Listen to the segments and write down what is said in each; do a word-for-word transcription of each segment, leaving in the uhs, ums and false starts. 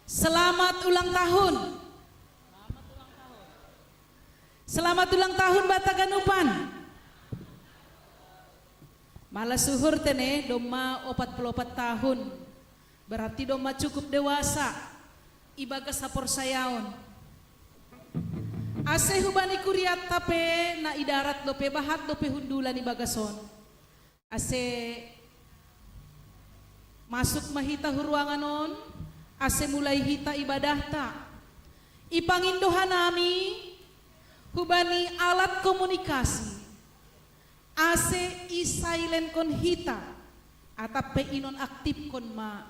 Selamat ulang tahun. Selamat ulang tahun Bata Ganupan. Mala suhur te ne, domma opat puluh opat tahun. Berarti domma cukup dewasa ibagas haporsayaon. Ase hubani kuriatta pe na i darat dope, bahat dope hundulan ibagas on. Ase masuk ma hita hu ruangan on, ase mulai hita ibadahta. Ipangindo hanami hubani alat komunikasi, ase i-silent-kon hita, atap pe inonaktifkon ma,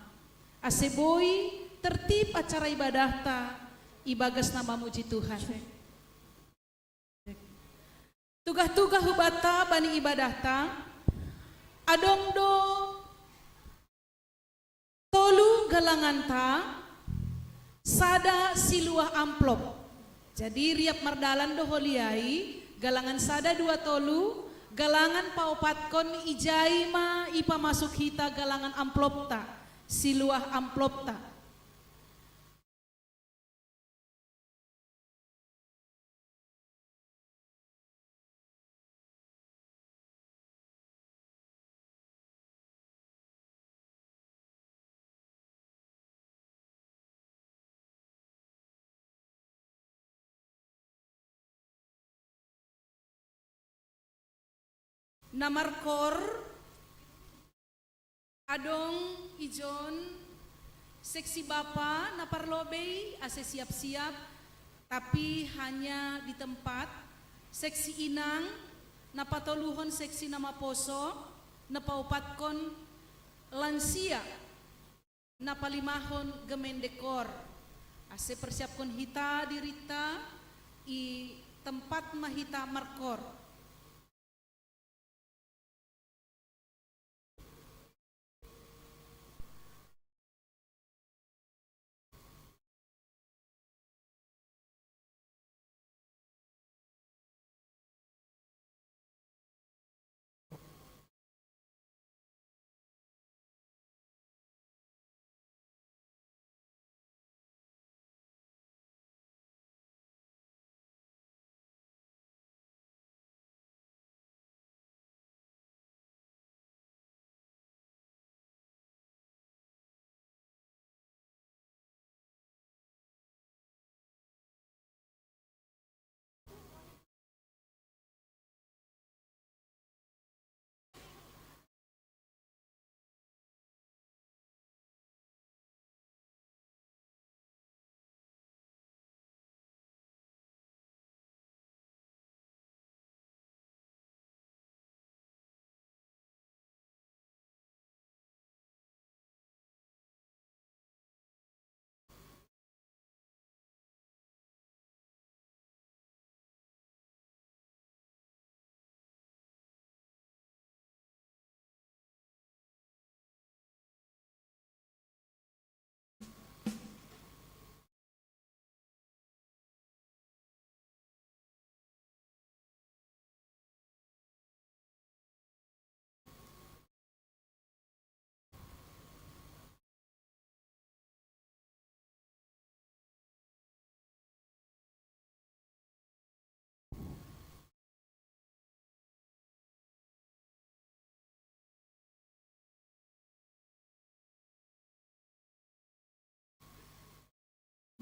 ase boi tertib acara ibadahta ibagas na mamuji Tuhan. Tugah-tugah hubanta bani ibadahta, adong do tolu galanganta, sada siluah amplop. Jadi riap mardalan do holi ai, galangan sada, dua, tolu, galangan paopatkon ijai ma ipamasuk hita galangan amplopta, siluah amplopta. Na markor, adong ijon seksi bapa na parlobei ase siap-siap, tapi hanya di tempat, seksi inang na patoluhon seksi na maposo, na paopatkon lansia, na palimahon gemeinde kor. Ase persiapkon hita dirinta, i tempat ma hita markor.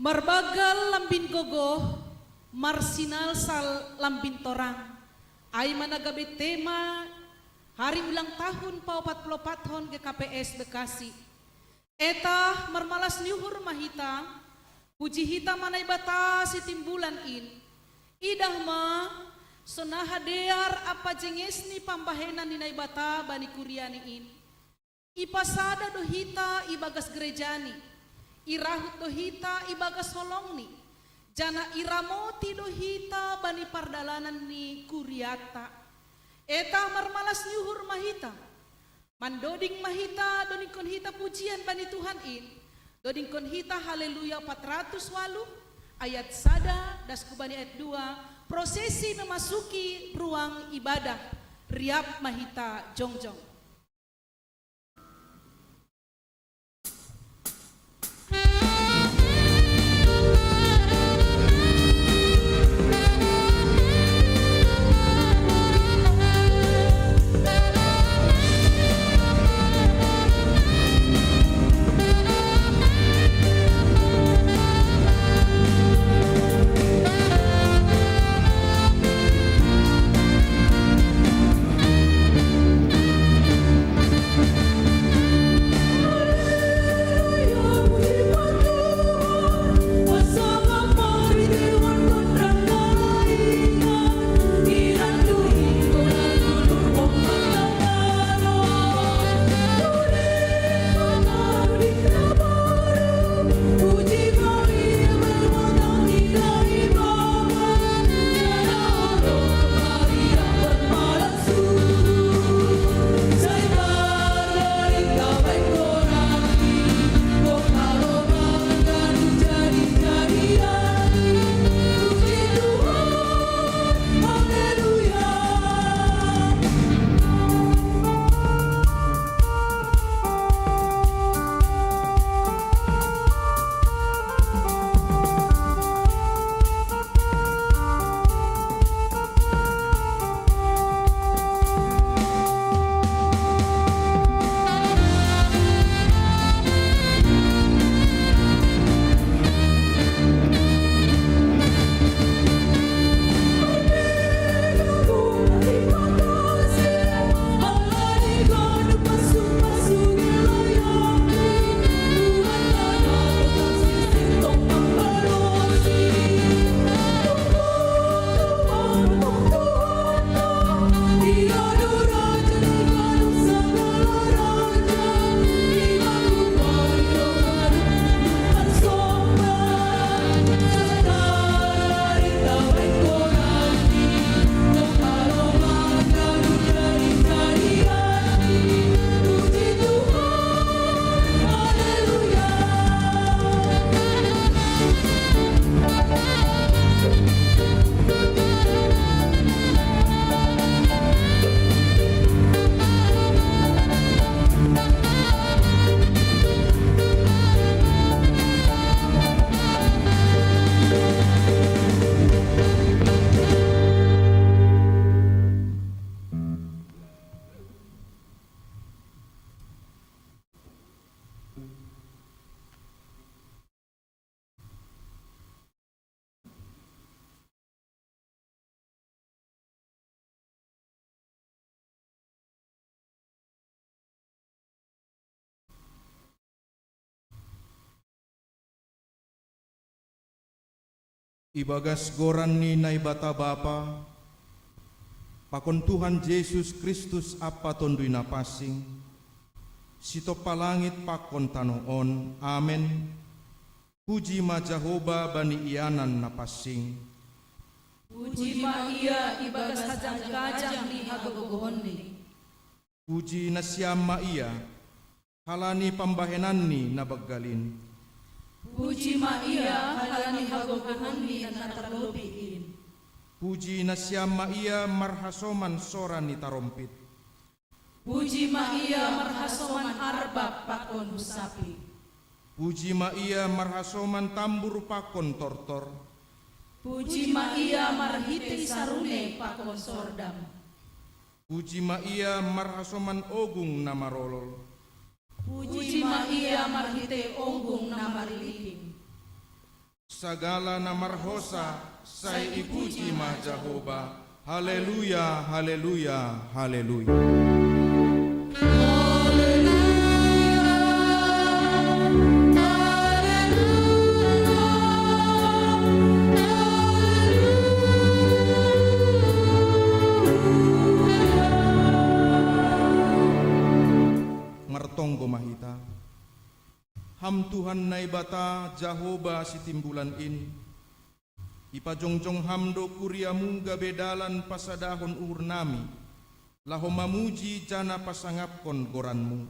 Marbagal lambin gogoh, marsinalsal lambin torang. Ai ma na gabe tema hari ulang tahun paopat puluh opathon G K P S Bekasi. Eta marmalas ni uhur ma hita, puji hita ma Naibata Sitimbulan in. Idah ma, songon na hadear ampa jenges ni pambahenan ni Naibata bani kuriaNi in. Ipasada do hita ibagas gerejani, irahut do hita ibagas holongni, janah iramoti do hita bani pardalanan ni kurianta. Eta marmalas ni uhur ma hita, mandoding ma hita dodingkon hita pujian bani Tuhan in, dodingkon hita Haleluya opat ratus waluh ayat sada das hubani ayat dua, prosesi memasuki ruang ibadah, riap ma hita jongjong. Ibagas goran ni Naibata Bapa, pakon Tuhan Jesus Kristus Ampa Tonduy Napansing, sitompa langit pakon tanoh on. Amen. Puji ma Jahowa bani ianan na pansing. Puji ma Ia ibagas hajang-hajang ni hagogohonNi. Puji nasiam ma Ia, halani pambahenanNi na banggal in. Puji ma Ia halani hagogohonNi na tarlobih in. Puji nasiam ma Ia marhasoman sora ni tarompit. Puji ma Ia marhasoman arbab pakon husapi. Puji ma Ia marhasoman tambur pakon tortor. Puji ma Ia marhitei sarune pakon sordam. Puji ma Ia marhasoman ogung na marolol. Puji ma Ia marhitei ogung na marliping. Sagala na marhosa, sai ipuji ma Jahowa. Haleluya, haleluya, haleluya. Martonggo ma hita. Ham Tuhan Naibata, Jahowa Sitimbulan in, ipajongjong Ham do kuria-Mu gabe dalan pasadahon uhur nami, laho mamuji janah pasangapkon goran-Mu.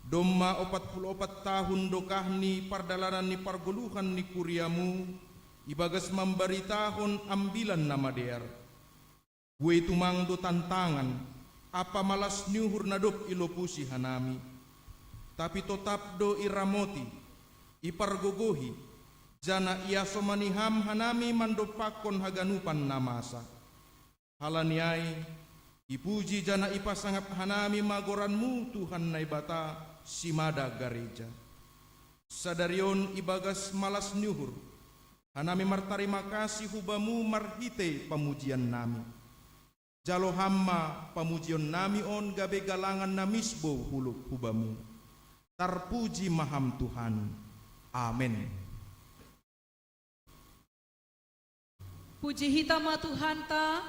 Domma opat puluh opat tahun dokah ni pardalanan ni pargoluhan ni kuria-Mu ibagas mambaritahon Ambilan Namadear. Buei tumang do tantangan ampa malas ni uhur na dob ilopusi hanami. Tapi totap do iramoti, ipargogohi, janah iasomani Ham hanami mandompakkon haganupan na masa. Halani ai, ipuji janah ipasangap hanami ma goran-Mu, Tuhan Naibata, simada gareja. Sadari on ibagas malas ni uhur, hanami martarima kasih hu Bamu marhitei pamujian nami. Jalo Ham ma pamujion nami on gabe galangan na misbou huluk hu Bamu. Tarpuji ma Ham Tuhan. Amen. Puji hita ma Tuhanta,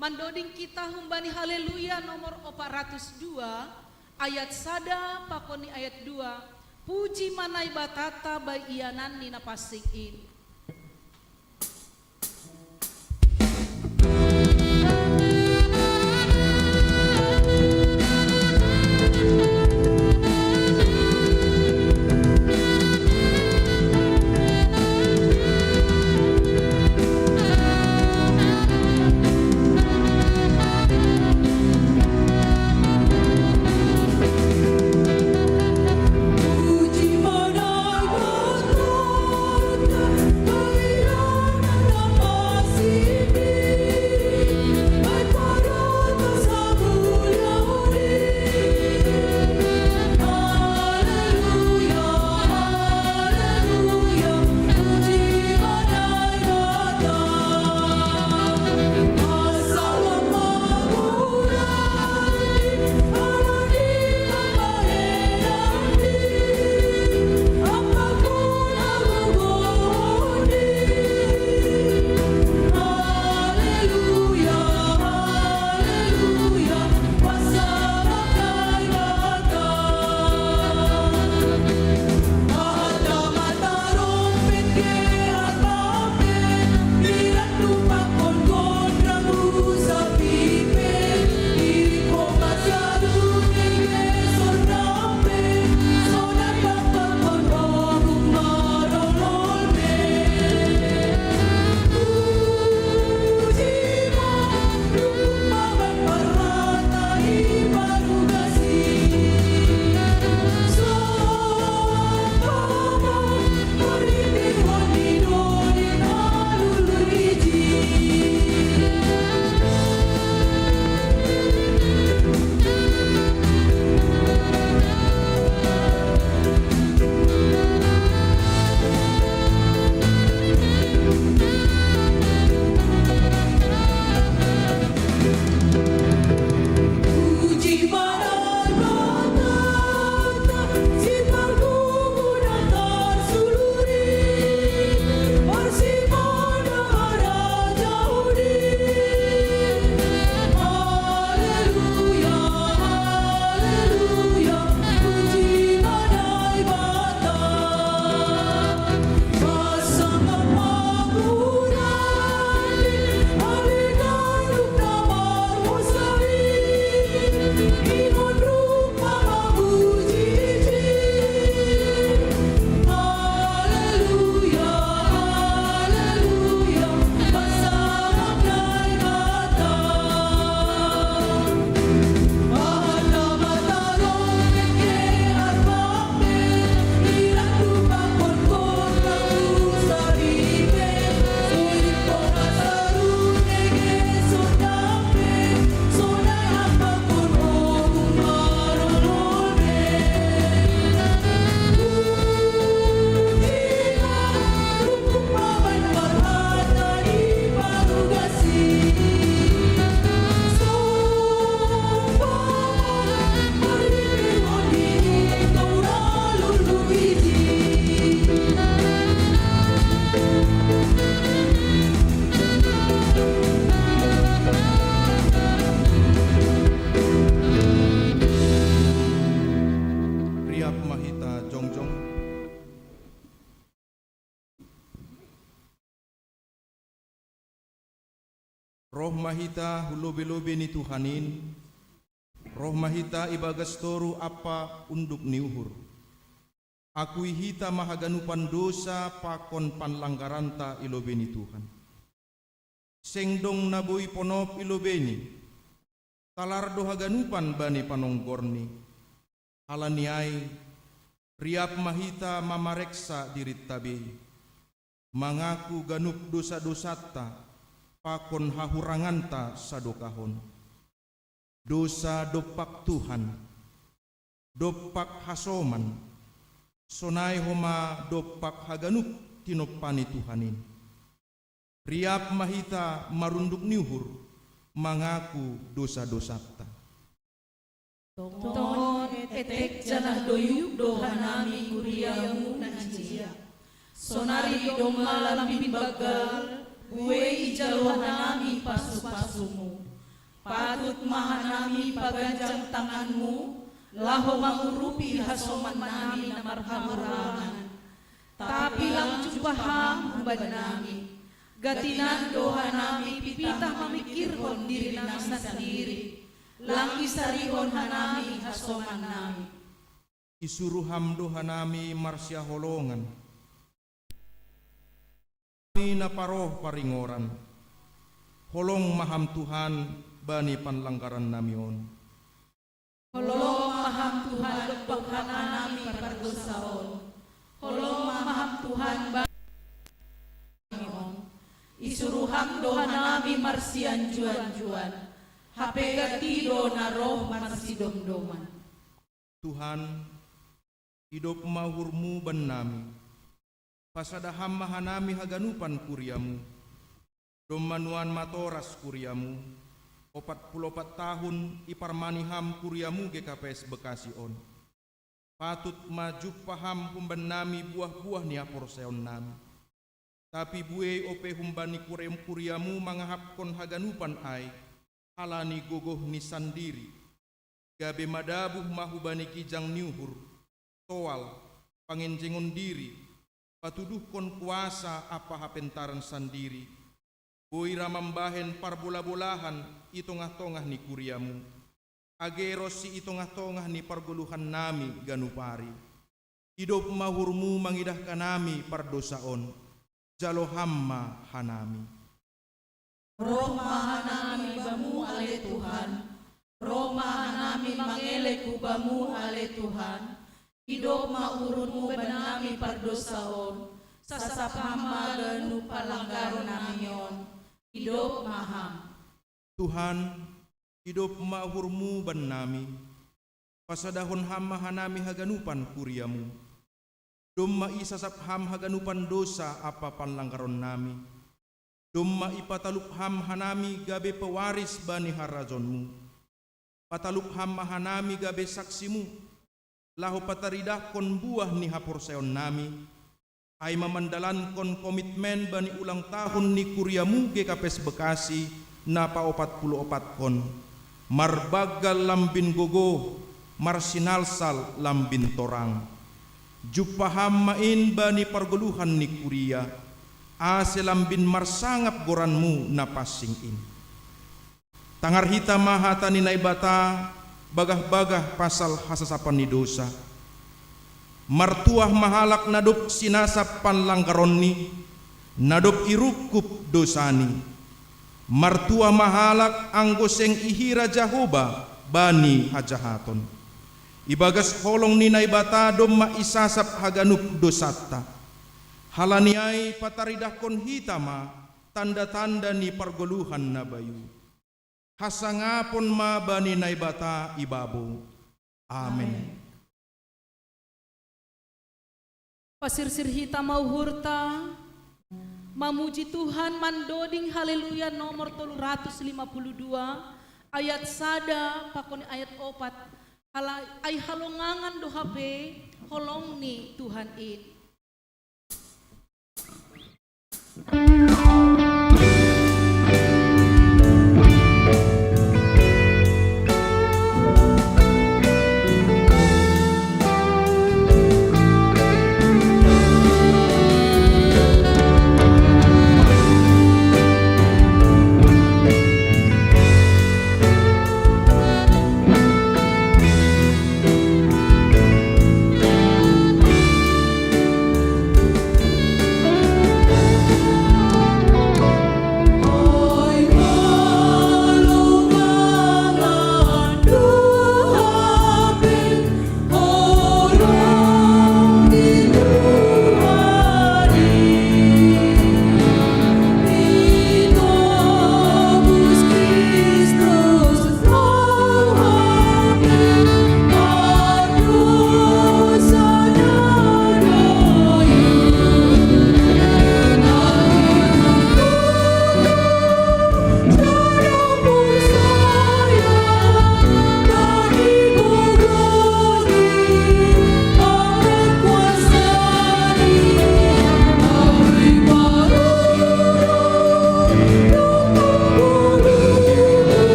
mandoding kita humbani Haleluya nomor opat ratus dua, ayat sada pakon ni ayat dua, Puji ma Naibatanta bai ianan ni na pansing in. Roh ma hita hu lobe-lobe ni Tuhan in, roh ma hita ibagas toru ampa unduk ni uhur. Akui hita ma haganupan dosa pakon panlanggaranta i lobei ni Tuhan. Seng dong na boi ponop i lobeini, talar do haganupan bani panonggorni. Halani ai, riap ma hita mamareksa dirinta bei, mangaku ganup dosa-dosanta pakon hahuranganta sadokahon. Dosa dompak Tuhan, dompak hasoman, sonai homa dompak haganup tinompa ni Tuhan in. Riap ma hita marunduk ni uhur, mangaku dosa-dosanta. Tongtong etek janah doyuk do hanami kuriamu na jia. Sonari domma lambin banggal, buei ijalo hanami pasu-pasumu. Patut ma hanami paganjang tanganmu, laho mangurupi hasoman nami na marhahurangan. Tapi lang jumpah ham humbannami. Gatinan do hanami pitah mamikirhon dirinami sandiri, lang isarihon hanami hasomannami. Isuruh ham do hanami marsihaholongan. Nami na paroh paringoran, holong ma ham Tuhan bani panlanggaran nami on. Holong ma ham Tuhan dompak hanami pardosa on. Holong ma ham Tuhan bani on. Isuruh ham do hanami marsianjuan-juan. Hape gati do na roh marsidomdoman. Tuhan, idop ma uhurmu bannami. Pasada ham ma hanami haganupan kuriamu. Domma nuan matoras kuriamu, opat puluh opat tahun iparmani ham kuriamu G K P S Bekasi on. Patut ma jumpah ham humbannami buah-buah ni haporseaonnami. Tapi buei ope humbani kuriam-, kuriamu mangahapkon haganupan ai, halani gogoh ni sandiri. Gabe madabuh ma hubani gijang ni uhur, toal, pangenjengon diri, patuduhkon kuasa ampa hapentaran sandiri, boi ra mambahen parbola-bolahan i tongah-tongah ni kuriamu, age ronsi i tongah-tongah ni pargoluhannami ganup ari. Idop ma uhurmu mangidah hanami pardosa on, jalo ham ma hanami. Roh ma hanami bamu ale Tuhan, roh ma hanami mangelek hu bamu ale Tuhan, idop ma uhurmu bannami pardosa on, sasap ham ma ganup panlanggaron nami on, idop ma ham. Tuhan, idop ma uhurmu bannami, pasadahon ham ma hanami haganupan kuriamu. Domma isasap ham haganupan dosa ampa panlanggaronnami. Domma ipatalup ham hanami gabe pewaris bani harajaonmu. Patalup ham ma hanami gabe saksimu, laho pataridahkon buah ni haporseaonnami, ai ma mandalankon komitmen bani ulang tahun ni kuriamu G K P S Bekasi na paopat puluh opatkon, marbanggal lambin gogoh, marsinalsal lambin torang. Jumpah ham ma in bani pargoluhan ni kuria, ase lambin marsangap goranmu na pansing in. Tangar hita ma hata ni Naibata bagah-bagah pasal hasasapan ni dosa. Martuah ma halak na dob sinasap panlanggaronni, na dob irungkub dosani. Martuah ma halak anggo seng ihira Jahowa bani hajahaton. Ibagas holong ni Naibata domma isasap haganup dosanta. Halani ai pataridahkon hita ma tanda-tanda ni pargoluhan na bayu. Hasangapon ma bani Naibata ibabo. Amen. Pasirsir hita ma uhurta, mamuji Tuhan mandoding Haleluya nomor tolu ratus lima puluh dua, ayat sada pakon ayat opat. Hala-, ai halongangan do hape holong ni Tuhan in.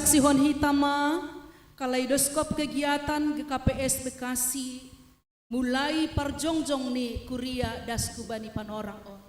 Sihon hita ma, kaleidoskop kegiatan G K P S Bekasi, mulai parjongjong ni kuria das kubani panorang on.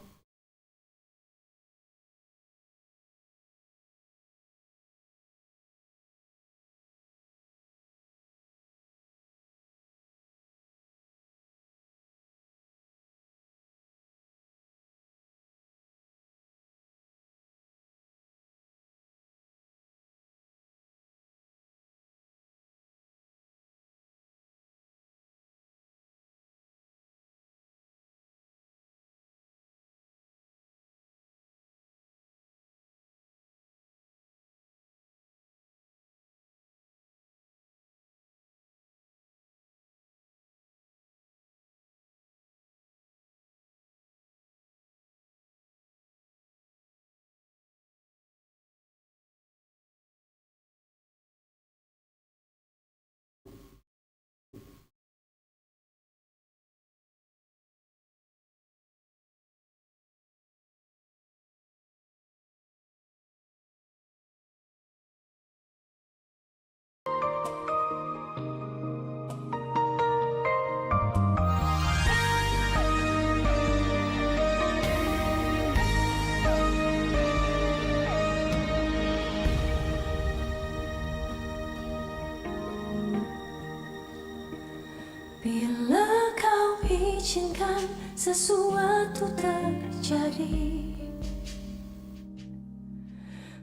Bila kau izinkan sesuatu terjadi,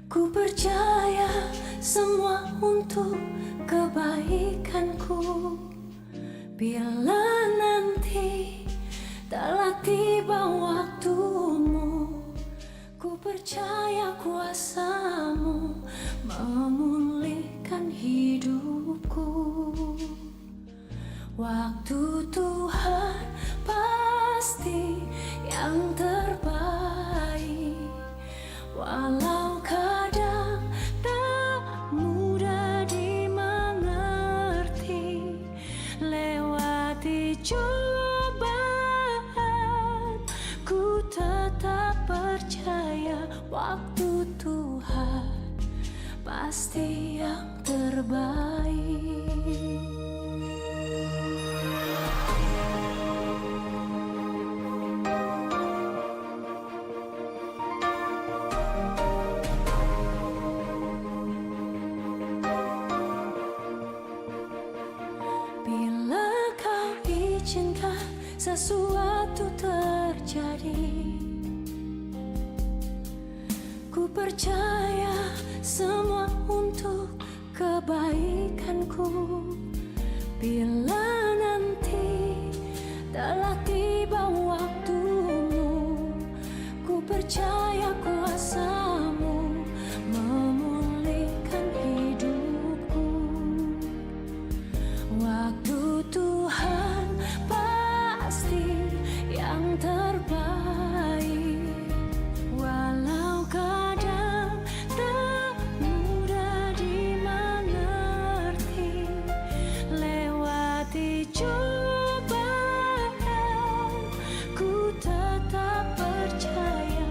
ku percaya semua untuk kebaikanku. Bila nanti telah tiba waktumu, ku percaya kuasamu memulihkan hidupku. Waktu Tuhan pasti yang terbaik. Walau kadang tak mudah dimengerti, lewati cobaan, ku tetap percaya waktu Tuhan pasti yang terbaik. Bila kau izinkan sesuatu terjadi, ku percaya semua untuk kebaikanku. Bila nanti telah tiba waktumu, ku percaya kuasamu memulihkan hidupku. Waktu Tuhan pasti yang terbaik. Walau kadang tak mudah dimengerti, lewati cobaan, ku tetap percaya.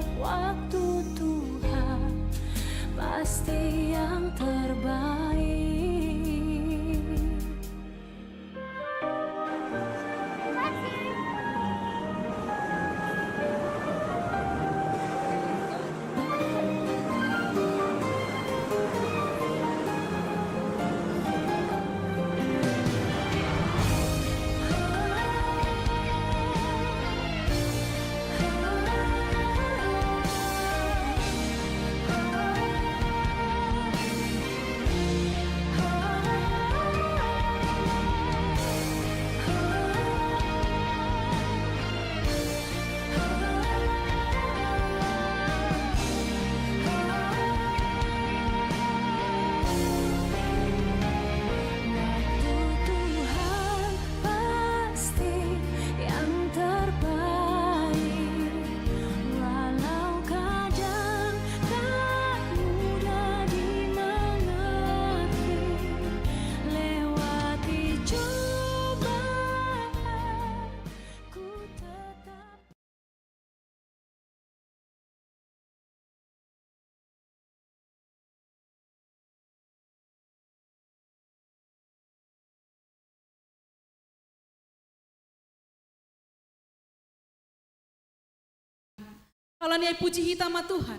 Alani ai puji hita ma Tuhan.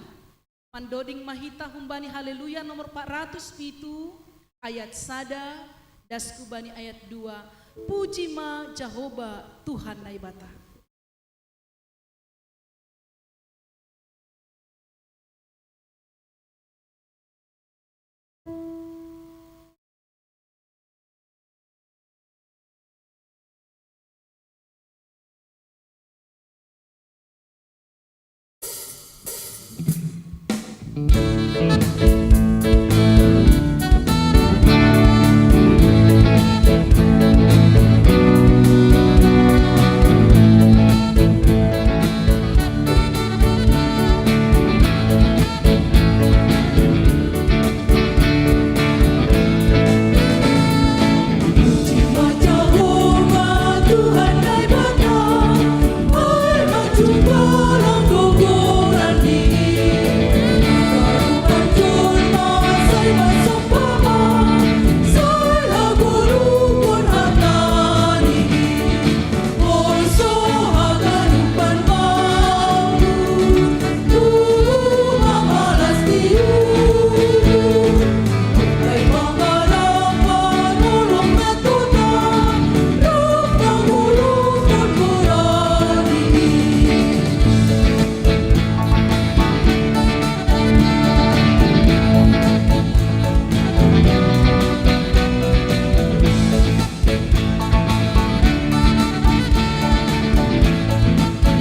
Mandoding ma hita humbani Haleluya nomor empat ratus pitu, ayat sada, das hubani ayat dua. Puji ma Jahowa Tuhan Naibata.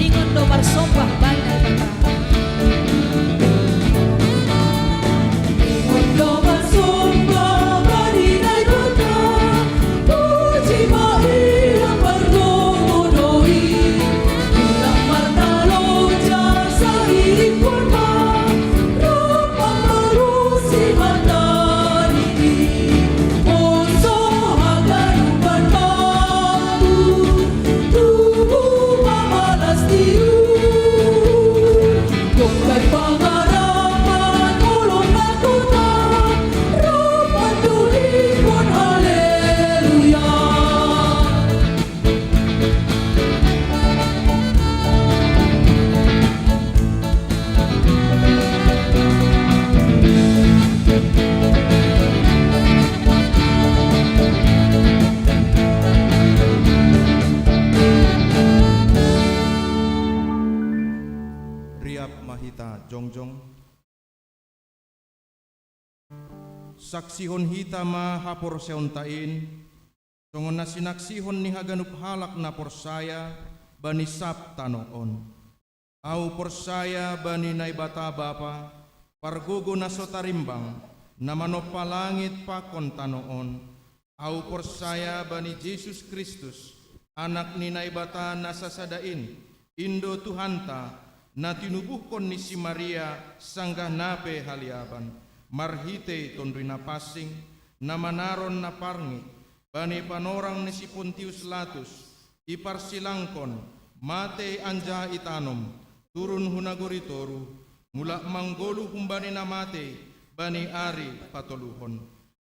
Ingon do marsombah bani Naibata. Ingon do marsombah bani Naibata. Puji ma Ia, pargogo do i. Unang marnaloja sairing ma, rap mambalusi hata ni i. Riap ma hita jongjong. Saksihon hita ma haporsayaonta in, songon na sinaksihon ni haganup halak na porsaya bani sab tano on. Ahu porsaya bani Naibata Bapa, pargogo na so tarimbang, na manompa langit pakon tano on. Ahu porsaya bani Jesus Kristus, Anak ni Naibata na sasada in, in do Tuhanta, na tinubuhkon ni si Maria sanggah na pe haliaban, marhitei Tonduy Napansing, na manaron na parngit, bani panorang ni si Pontius Latus, iparsilangkon, matei anjaha itanom, turun hu nagori toruh, mulak manggoluh humbani na matei, bani ari patoluhon.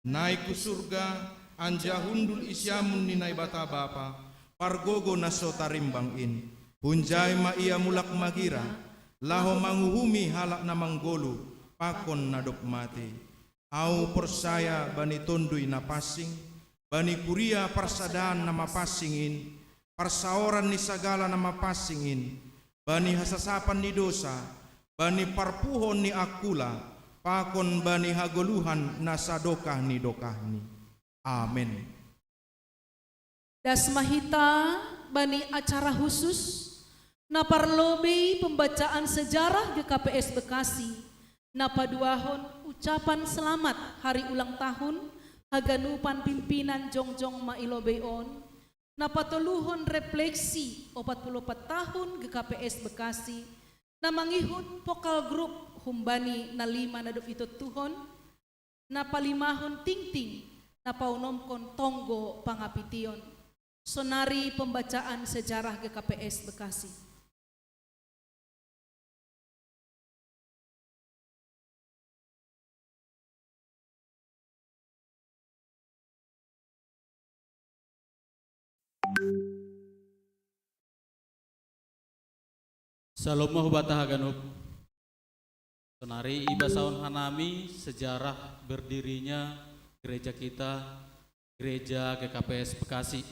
Naik hu surga, anjaha hundul i siamun ni Naibata Bapa, pargogo na so tarimbang in. Hunjai ma Ia mulak magira, laho manguhumi halak na manggoluh, pakon na dob matei. Ahu porsaya bani Tonduy Napansing, bani kuria parsadaan na mapansing in, parsaoran ni sagala na mapansing in, bani hasasapan ni dosa, bani parpuhon ni angkula, pakon bani hagoluhan na sadokah ni dokahni. Amen. Das ma hita bani acara khusus, na parlobei pembacaan sejarah G K P S Bekasi, na paduahon ucapan selamat hari ulang tahun haganupan pimpinan jongjong ma i lobei on, na patoluhon refleksi opat puluh opat tahun G K P S Bekasi, na mangihut focal group humbani na lima na dob itontuhon, na palimahon tingting, na paunomkon tonggo pangapition. Sonari pembacaan sejarah G K P S Bekasi. Salomo hubatah haganup. Sonari ibasaon hanami sejarah berdirinya gereja kita, Gereja G K P S Bekasi.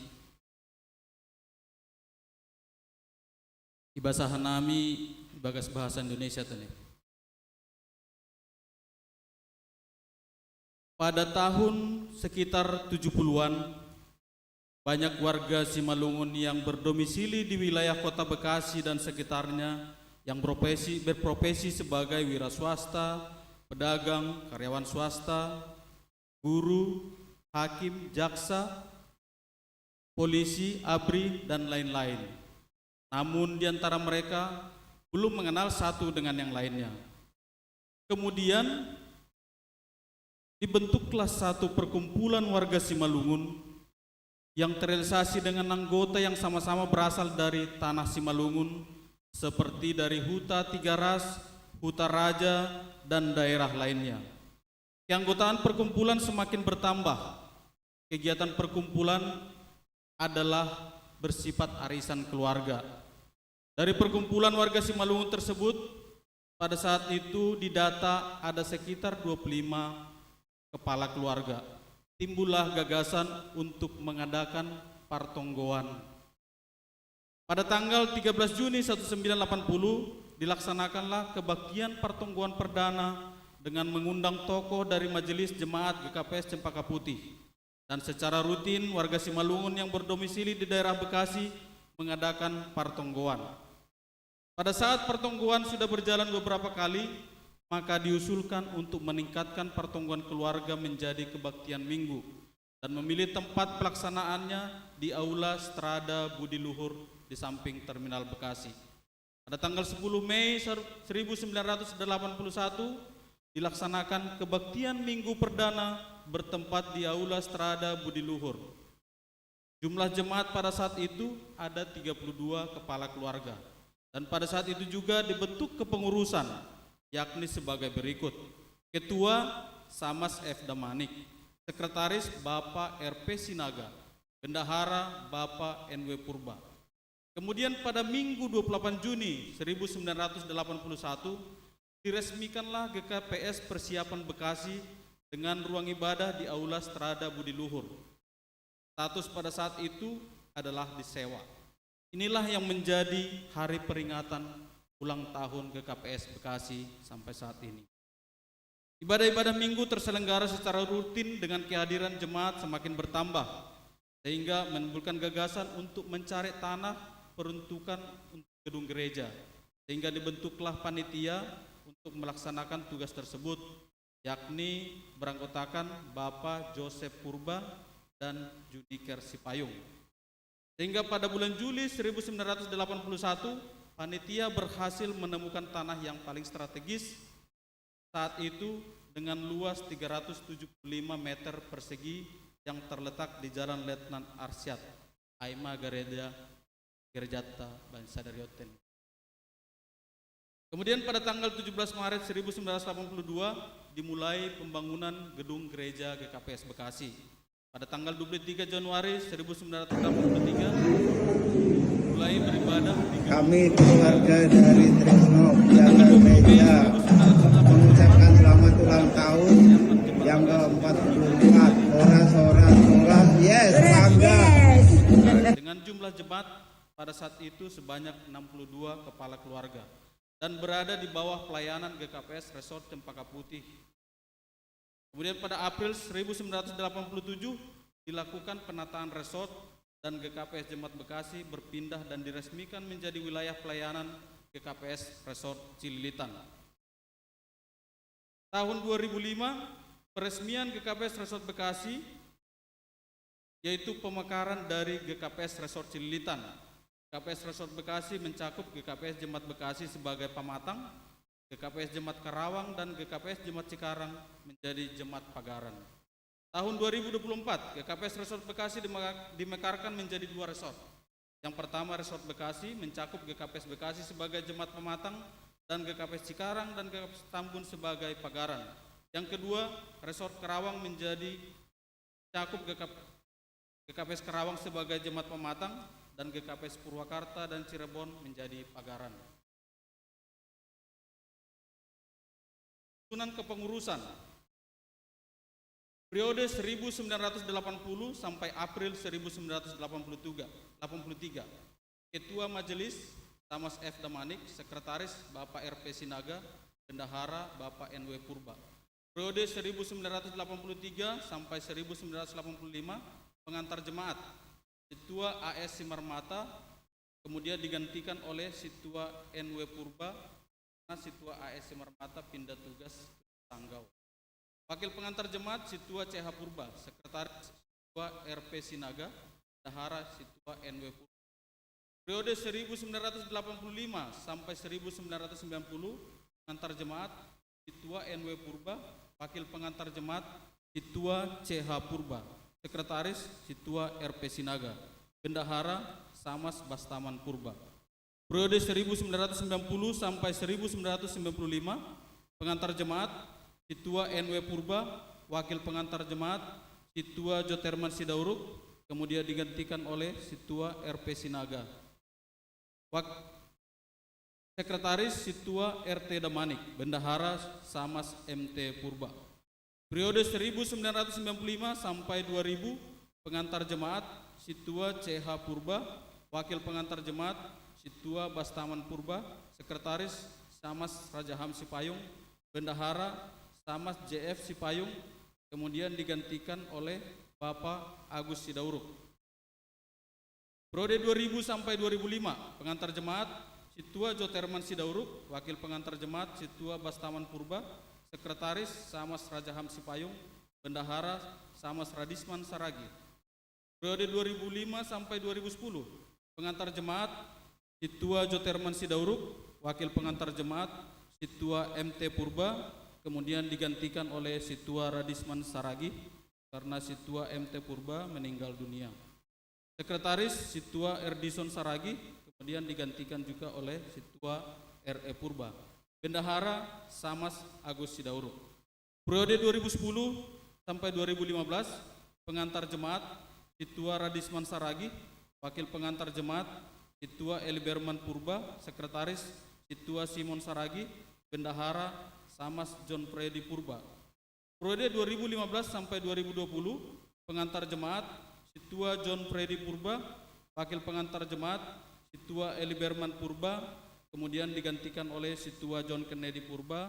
Ibasa hanami bagas bahasa Indonesia tadi. Pada tahun sekitar tujuh puluhan, banyak warga Simalungun yang berdomisili di wilayah kota Bekasi dan sekitarnya yang profesi, berprofesi sebagai wira swasta, pedagang, karyawan swasta, guru, hakim, jaksa, polisi, abri, dan lain-lain. Namun di antara mereka belum mengenal satu dengan yang lainnya. Kemudian dibentuklah satu perkumpulan warga Simalungun yang terrealisasi dengan anggota yang sama-sama berasal dari tanah Simalungun, seperti dari Huta Tiga Ras, Huta Raja, dan daerah lainnya. Keanggotaan perkumpulan semakin bertambah. Kegiatan perkumpulan adalah bersifat arisan keluarga. Dari perkumpulan warga Simalungun tersebut, pada saat itu didata ada sekitar dua puluh lima kepala keluarga. Timbullah gagasan untuk mengadakan partonggoan. Pada tanggal tiga belas Juni seribu sembilan ratus delapan puluh, dilaksanakanlah kebaktian partonggoan perdana dengan mengundang tokoh dari Majelis Jemaat G K P S Cempaka Putih. Dan secara rutin, warga Simalungun yang berdomisili di daerah Bekasi mengadakan partonggoan. Pada saat partonggoan sudah berjalan beberapa kali, maka diusulkan untuk meningkatkan partonggoan keluarga menjadi kebaktian minggu dan memilih tempat pelaksanaannya di Aula Strada Budi Luhur di samping Terminal Bekasi. Pada tanggal sepuluh Mei ser-, seribu sembilan ratus delapan puluh satu, dilaksanakan kebaktian minggu perdana bertempat di Aula Strada Budi Luhur. Jumlah jemaat pada saat itu ada tiga puluh dua kepala keluarga. Dan pada saat itu juga dibentuk kepengurusan, yakni sebagai berikut. Ketua, Samas F Damanik. Sekretaris, Bapak R P Sinaga. Bendahara, Bapak N W Purba. Kemudian pada Minggu dua puluh delapan Juni seribu sembilan ratus delapan puluh satu, diresmikanlah G K P S Persiapan Bekasi dengan ruang ibadah di Aula Strada Budi Luhur. Status pada saat itu adalah disewa. Inilah yang menjadi hari peringatan ulang tahun G K P S Bekasi sampai saat ini. Ibadah-ibadah minggu terselenggara secara rutin dengan kehadiran jemaat semakin bertambah, sehingga menimbulkan gagasan untuk mencari tanah peruntukan untuk gedung gereja, sehingga dibentuklah panitia untuk melaksanakan tugas tersebut, yakni beranggotakan Bapak Joseph Purba dan Juniker Sipayung. Sehingga pada bulan Juli seribu sembilan ratus delapan puluh satu, panitia berhasil menemukan tanah yang paling strategis saat itu dengan luas tiga ratus tujuh puluh lima meter persegi yang terletak di Jalan Letnan Arsyad, Aima Gereja, Gerejatta Bansa Darioten. Kemudian pada tanggal tujuh belas Maret seribu sembilan ratus delapan puluh dua dimulai pembangunan gedung gereja G K P S Bekasi. Pada tanggal dua puluh tiga Januari seribu sembilan ratus delapan puluh tiga mulai beribadah di gedung. Kami keluarga dari Trisno Jalan Meja mengucapkan selamat ulang tahun yang keempat puluh empat. Horas, horas, horas. Yes, bangga. Dengan jumlah jemaat pada saat itu sebanyak enam puluh dua kepala keluarga dan berada di bawah pelayanan G K P S Resort Cempaka Putih. Kemudian pada April seribu sembilan ratus delapan puluh tujuh dilakukan penataan resort dan G K P S Jemaat Bekasi berpindah dan diresmikan menjadi wilayah pelayanan G K P S Resort Cililitan. Tahun dua ribu lima, peresmian G K P S Resort Bekasi, yaitu pemekaran dari G K P S Resort Cililitan. G K P S Resort Bekasi mencakup G K P S Jemaat Bekasi sebagai pamatang, G K P S Jemaat Karawang, dan G K P S Jemaat Cikarang menjadi Jemaat Pagaran. Tahun dua ribu dua puluh empat, G K P S Resort Bekasi dimeka-, dimekarkan menjadi dua resort. Yang pertama, Resort Bekasi mencakup G K P S Bekasi sebagai jemaat pematang dan G K P S Cikarang dan G K P S Tambun sebagai pagaran. Yang kedua, Resort Karawang menjadi cakup G K P, G K P S Karawang sebagai jemaat pematang dan G K P S Purwakarta dan Cirebon menjadi pagaran. Susunan kepengurusan. Periode seribu sembilan ratus delapan puluh sampai April seribu sembilan ratus delapan puluh tiga. Ketua Majelis, Thomas F. Damanik. Sekretaris, Bapak R P Sinaga. Bendahara, Bapak N W Purba. Periode seribu sembilan ratus delapan puluh tiga sampai seribu sembilan ratus delapan puluh lima, pengantar jemaat, Situa A S Simarmata, kemudian digantikan oleh Situa N W Purba, karena Situa A S Simarmata pindah tugas ke Sanggau. Wakil pengantar jemaat, Situa C H Purba. Sekretaris, Situa R P Sinaga. Bendahara, Situa N W Purba. Periode seribu sembilan ratus delapan puluh lima sampai seribu sembilan ratus sembilan puluh, pengantar jemaat, Situa N W Purba. Wakil pengantar jemaat, Situa C H Purba. Sekretaris, Situa R P Sinaga. Bendahara, Samas Bastaman Purba. Periode seribu sembilan ratus sembilan puluh sampai seribu sembilan ratus sembilan puluh lima, pengantar jemaat, Situa N W Purba. Wakil pengantar jemaat, Situa Joterman Sidauruk, kemudian digantikan oleh Situa R P Sinaga. Wak-, Sekretaris, Situa R T Damanik. Bendahara, Samas M T Purba. Periode seribu sembilan ratus sembilan puluh lima sampai dua ribu, pengantar jemaat, Situa C H Purba. Wakil pengantar jemaat, Situa Bastaman Purba. Sekretaris, Samas Raja Ham Sipayung. Bendahara, Samas J F Sipayung, kemudian digantikan oleh Bapak Agus Sidauruk. Periode dua ribu sampai dua ribu lima, pengantar jemaat, Situa Joterman Sidauruk. Wakil pengantar jemaat, Situa Bastaman Purba. Sekretaris, Samas Raja Ham Sipayung. Bendahara, Samas Radisman Saragi. Periode dua ribu lima sampai dua ribu sepuluh, pengantar jemaat, Situa Joterman Sidauruk. Wakil pengantar jemaat, Situa M T Purba, kemudian digantikan oleh Situa Radisman Saragi karena Situa M T Purba meninggal dunia. Sekretaris, Situa Erdison Saragi, kemudian digantikan juga oleh Situa R E Purba. Bendahara, Samas Agus Sidauruk. Periode dua ribu sepuluh sampai dua ribu lima belas, pengantar jemaat, Situa Radisman Saragi. Wakil pengantar jemaat, Situa Eliberman Purba. Sekretaris, Situa Simon Saragi. Bendahara, Samas John Freddy Purba. Periode dua ribu lima belas sampai dua ribu dua puluh, pengantar jemaat, Situa John Freddy Purba. Wakil pengantar jemaat, Situa Eliberman Purba, kemudian digantikan oleh Situa John Kennedy Purba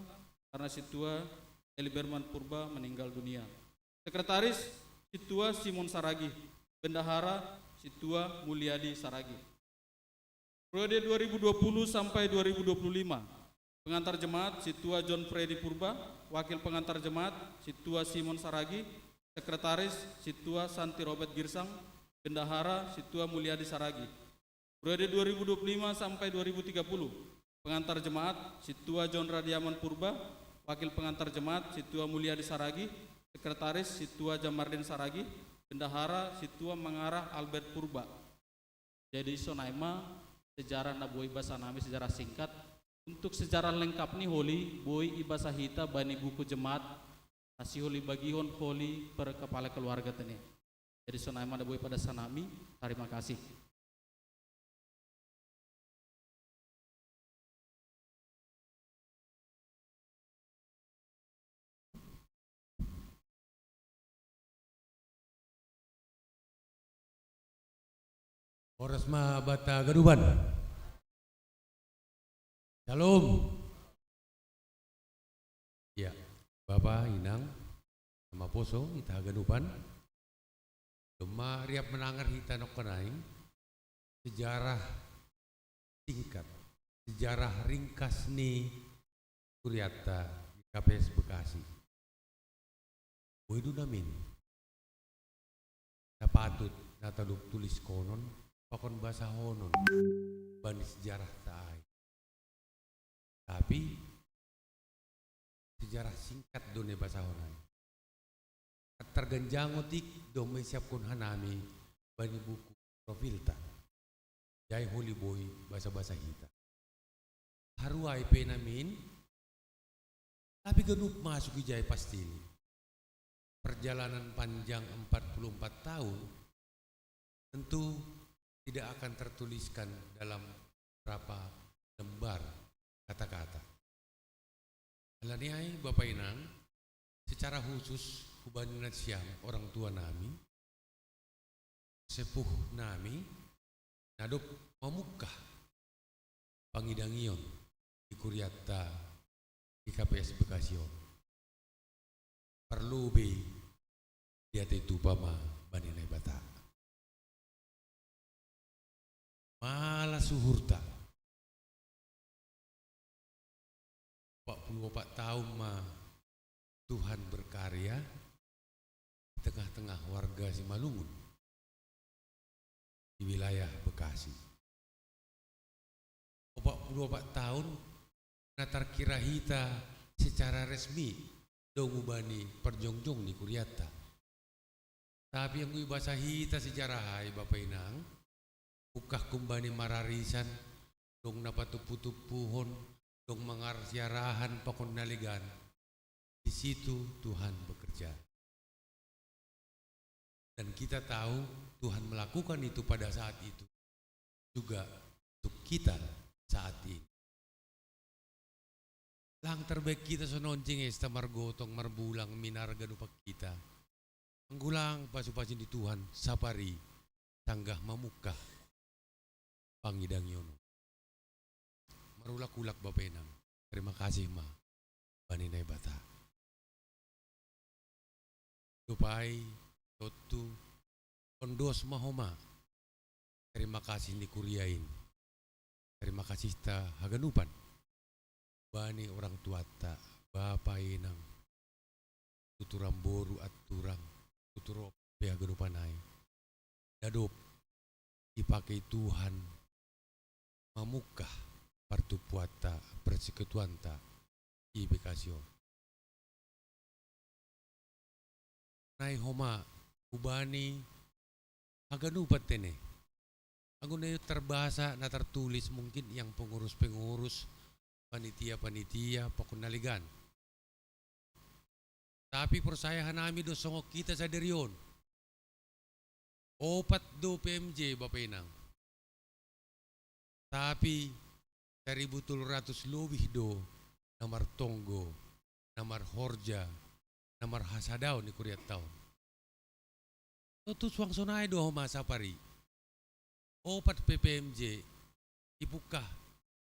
karena Situa Eliberman Purba meninggal dunia. Sekretaris, Situa Simon Saragi. Bendahara, Situa Mulyadi Saragi. Periode dua ribu dua puluh sampai dua ribu dua puluh lima, pengantar jemaat, Situa John Freddy Purba. Wakil pengantar jemaat, Situa Simon Saragi. Sekretaris, Situa Santi Robert Girsang. Bendahara, Situa Mulyadi Saragi. Periode dua ribu dua puluh lima sampai dua ribu tiga puluh, pengantar jemaat, Situa John Radiaman Purba. Wakil pengantar jemaat, Situa Mulyadi Saragi. Sekretaris, Situa Jamardin Saragi. Bendahara, Situa Mangarah Albert Purba. Jadi sonai ma sejarah na boi basa nami, sejarah singkat. Untuk sejarah lengkap ni holi boi i basa hita bani buku jemaat, na si holi bagihon holi per kepala keluarga tene. Jadi sonai ma na boi pada sanami. Terima kasih. Horas ma banta ganupan. Shalom. Ya, Bapa, Inang, na maposo, hita haganupan. Domma riap manangar hita nongkanai sejarah singkat, sejarah ringkas ni kuriatta di K P S Bekasi. Boi do namin na patut na talup tuliskonon, pakon basahonon bani sejarahta ai. Tapi sejarah singkat do na ibasahon ai. Targanjang otik domma isiaphon hanami bani buku profilta. Jai holi boi basa-basa hita. Haru ai pe namin, tapi ganup masuk ijai pasti ni. Perjalanan panjang empat puluh empat tahun tentu tidak akan tertuliskan dalam berapa lembar kata-kata. Alani ai, Bapa Inang, secara khusus hubani nasiam orang tua nami, sepuh nami, na dob mamungkah pangidangion di kuriatta di K P S Bekasi on. Parlobei di ate tupa ma bani Naibata. Mala suhurta. Empat puluh empat tahun ma Tuhan berkarya di tengah-tengah warga Simalungun di wilayah Bekasi. Empat puluh empat tahun na tarkira hita secara resmi dong hubani parjongjong ni kuriatta. Tapi anggo ibasa hita sejarah ai, Bapa Inang, ungkah kumbani mararisan, dong na patumpu-tumpuhon, dong mangarsiarahan pakon na legan. Di situ Tuhan bekerja. Dan kita tahu Tuhan melakukan itu pada saat itu juga untuk kita saat ini. Lang terbaik kita sononjing esta margotong, marbulang, minarga dupak kita. Anggulang pasu-pasu ni Tuhan, sapari sanggah mamungkah pangidangion. Marulak-ulak Bapa Inang. Terima kasih ma bani Naibata. Dob ai, tontu, ondos ma homa terima kasih ni kuria in. Terima kasihta haganupan bani orang tuatta, Bapa, Inang, tuturan boru, anturang, tuturan pe haganupan ai. Na dob dipake Tuhan mamungkah partumpuanta, persekutuanta di Bekasi on. Nai homa hubani haganupan tene. Anggo na tarbasa, na tartulis mungkin yang pengurus-pengurus, panitia-panitia, pakon na legan. Tapi porsaya hanami do songon hita sadari on. Opat do P M J, Bapa Inang. Tapi seribu tolu ratus lobih do na martonggo, na marhorja, na marhasadaon di kuriatta on. Tontu suang sonai do homa sapari. Opat pe P M J, dipungkah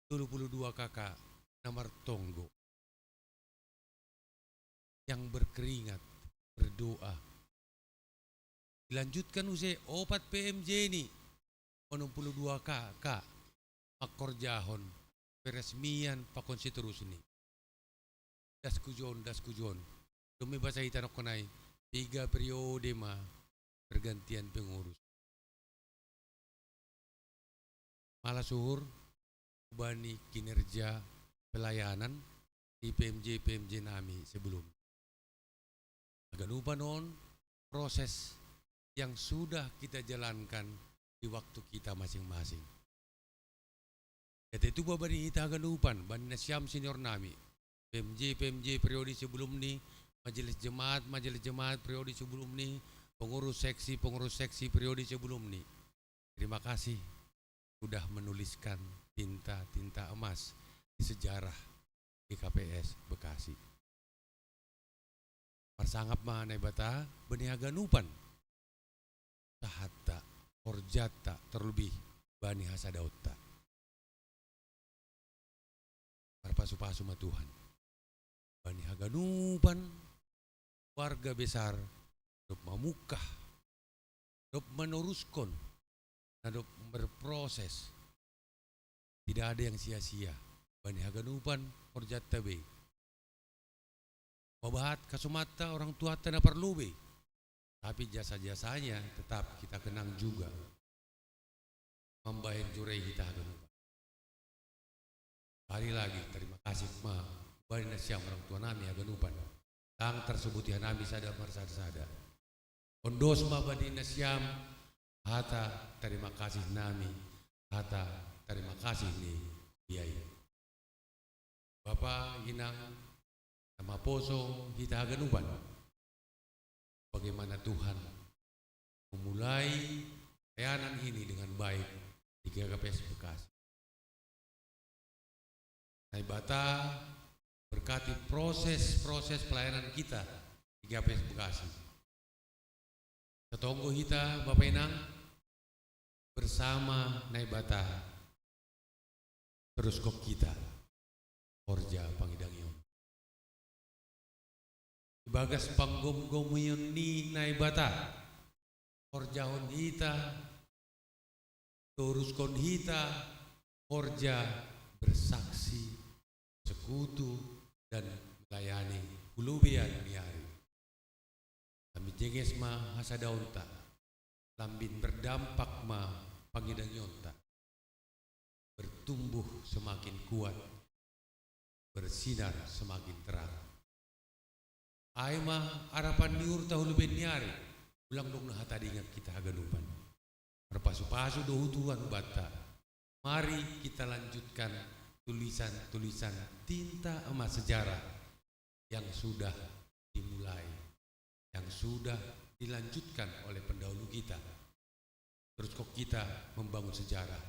tolu puluh dua K K na martonggo, yang berkeringat, berdoa. Dilanjutkan muse opat P M J ni, onom puluh dua K K, mangkorjahon peresmian pakon seterusni. Das kujon, das kujon. Dung ibasa hita nongkonai, tiga periode ma pergantian pengurus. Mala suhur hubani kinerja pelayanan di P M J-P M J nami sebelum. Haganupan on proses yang sudah kita jalankan di waktu kita masing-masing. Ate tupa bani hita haganupan, bani nasiam senior nami, P M J-P M J periode sebelumni, majelis jemaat, majelis jemaat periode sebelumni, pengurus seksi, pengurus seksi periode sebelumni. Terima kasih sudah menuliskan tinta-tinta emas di sejarah G K P S Bekasi. Marsangap ma Naibata bani haganupan sahatta, horjanta, terlebih bani hasadaonta. Marpasu-pasu ma Tuhan bani haganupan warga besar, dob mamungkah, dob manoruskon, na dob berproses. Tidak ada yang sia-sia bani haganupan horjanta be. Mabahat kasumanta orang tuanta na parlobei, tapi jasa-jasanya tetap kita kenang juga. Mambahen jure hita haganupan. Sekali lagi, terima kasih ma bani nasiam orang tua nami haganupan. Ndang tarsebuti hanami sada marsada-sada. Ondos ma bani nasiam hata terima kasih nami, hata terima kasih ni kuria i. Bapa, Inang, na maposo hita haganupan, bagaimana Tuhan memulai pelayanan ini dengan baik di G K P S Bekasi. Naibata berkati Tapi proses-proses pelayanan kita di G K P S Bekasi. Satongko hita Bapa Inang, bersama Naibata, terus kok kita horja pangidangion. Ibagas panggomgomion ni Naibata, horjahon hita, toruskon hita horja bersaksi, sekutu, dan melayani hu lobeian ni ari. Lambin jenges ma hasadaonta, lambin berdampak ma pangidangionta, bertumbuh semakin kuat, bersinar semakin terang. Ai ma harapan ni uhurta hu lobeian ni ari, ulang dong na hatadingan hita haganupan. Marpasupasu do hu Tuhan banta. Mari kita lanjutkan tulisan-tulisan tinta emas sejarah yang sudah dimulai, yang sudah dilanjutkan oleh pendahulu kita. Terus kok kita membangun sejarah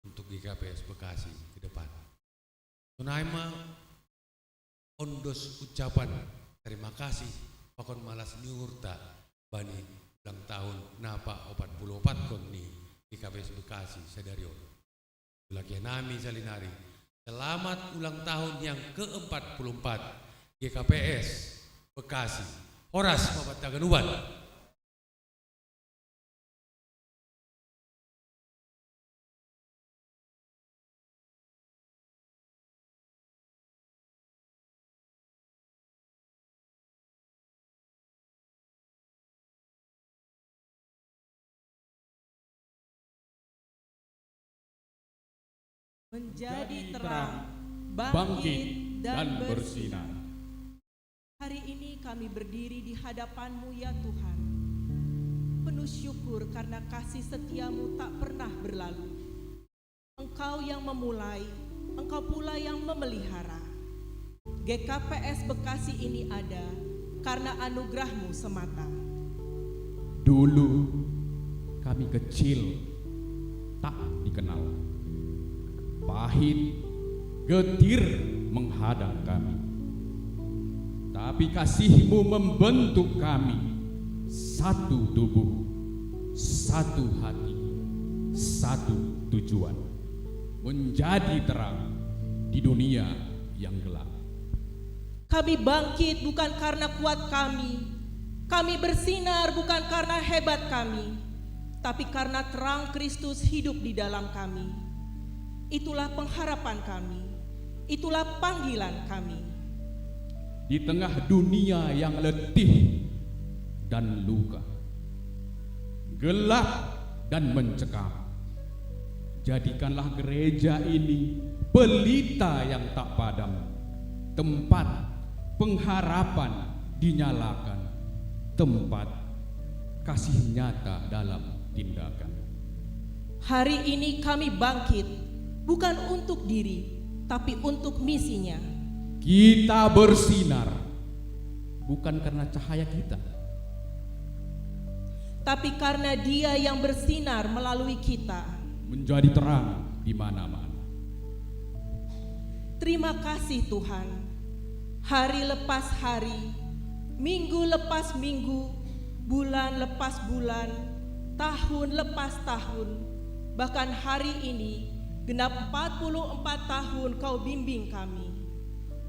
untuk G K P S Bekasi ke depan. Sonai ma ondos ucapan terima kasih pakon malas ni uhurta bani ulang tahun na paopat pulu opatkon ni G K P S Bekasi sadari on. Ulakian nami salinari, selamat ulang tahun yang keempat puluh empat G K P S Bekasi. Horas ma banta haganupan. Menjadi terang, bangkit, dan bersinar. Hari ini kami berdiri di hadapan-Mu, ya Tuhan, penuh syukur karena kasih setia-Mu tak pernah berlalu. Engkau yang memulai, Engkau pula yang memelihara. G K P S Bekasi ini ada karena anugerah-Mu semata. Dulu kami kecil, tak dikenal. Pahit, getir menghadang kami. Tapi kasih-Mu membentuk kami, satu tubuh, satu hati, satu tujuan. Menjadi terang di dunia yang gelap. Kami bangkit bukan karena kuat kami. Kami bersinar bukan karena hebat kami, tapi karena terang Kristus hidup di dalam kami. Itulah pengharapan kami. Itulah panggilan kami. Di tengah dunia yang letih dan luka, gelap dan mencekam, jadikanlah gereja ini pelita yang tak padam, tempat pengharapan dinyalakan, tempat kasih nyata dalam tindakan. Hari ini kami bangkit, bukan untuk diri, tapi untuk misinya. Kita bersinar, bukan karena cahaya kita, tapi karena Dia yang bersinar melalui kita. Menjadi terang di mana-mana. Terima kasih, Tuhan. Hari lepas hari, minggu lepas minggu, bulan lepas bulan, tahun lepas tahun, bahkan hari ini, genap empat puluh empat tahun Kau bimbing kami.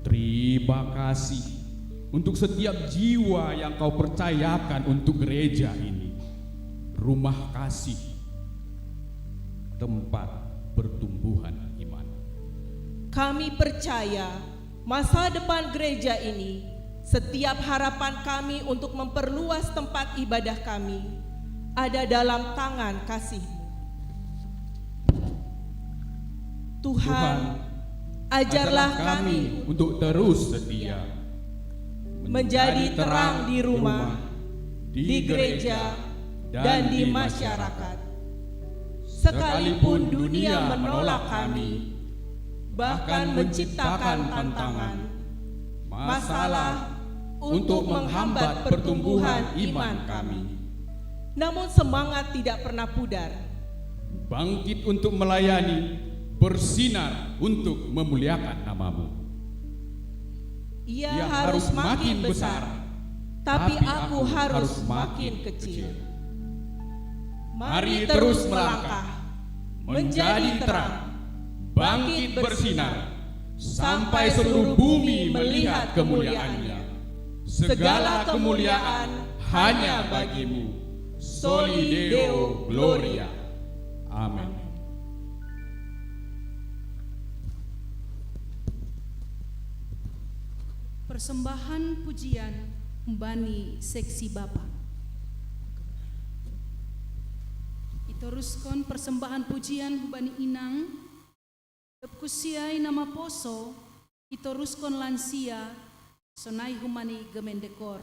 Terima kasih untuk setiap jiwa yang Kau percayakan untuk gereja ini. Rumah kasih, tempat pertumbuhan iman. Kami percaya masa depan gereja ini, setiap harapan kami untuk memperluas tempat ibadah kami, ada dalam tangan kasih-Mu. Tuhan, Tuhan, ajarlah ajarlah kami kami untuk terus setia, menjadi terang di rumah, di gereja, dan di masyarakat. Sekalipun dunia menolak kami, bahkan menciptakan tantangan, masalah untuk menghambat pertumbuhan iman kami, namun semangat tidak pernah pudar. Bangkit untuk melayani, bersinar untuk memuliakan nama-Mu. Ia harus makin besar, tapi aku harus makin kecil. Mari terus melangkah, menjadi terang, bangkit bersinar, sampai seluruh bumi melihat kemuliaan-Nya. Segala kemuliaan hanya bagi-Mu. Soli Deo Gloria. Amin. Persembahan pujian humbani seksi Bapa. Itoruskon persembahan pujian humbani inang, tepkusiai nama poso, itoruskon lansia, sonai humbani Gemeinde Koor.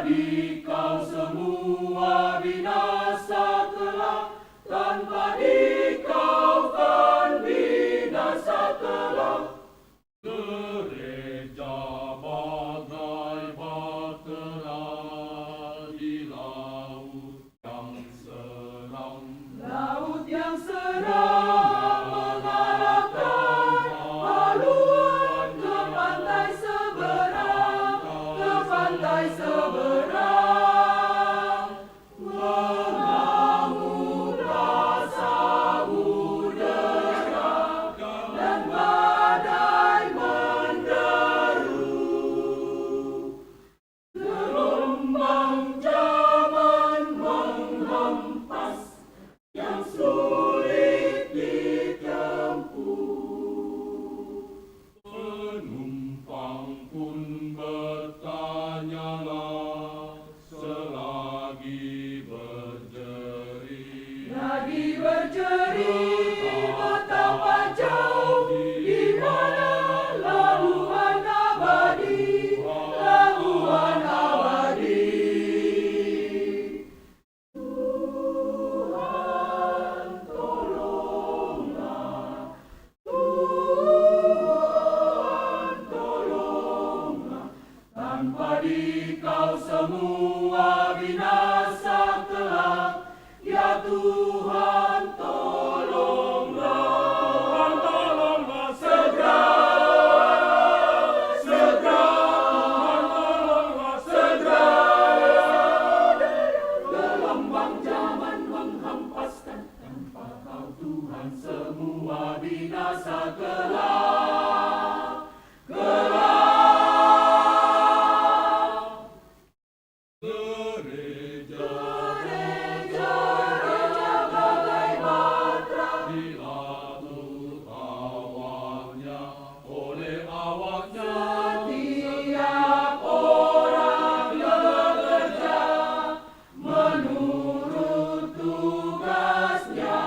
Dikau semua binasa kelak, tanpa dikau kan binasa kelak. Gereja bagai bahtera di laut yang seram. Laut yang seram mengalahkan haluan ke pantai seberang, ke pantai seberang. Mengamuklah samudera dan badai menderu. Gelombang zaman menghempas yang sulit ditempuh. Penumpang pun bertanyalah selagi berjerit. Lagi berjerit betapa jauh di mana labuhan abadi, labuhan abadi. Tuhan, tolonglah. Tuhan, tolonglah. Tanpa dikau semua binasa kelak. Ya Tuhan, tolonglah. Tuhan, tolonglah segera. Segera. Tuhan, tolonglah segera. Gelombang zaman menghempaskan, tanpa kau Tuhan semua binasa kelak. Kelak. Gereja, gereja, gereja bagai bahtera. Dilatih awaknya oleh awaknya. Setiap orang bekerja menurut tugasnya.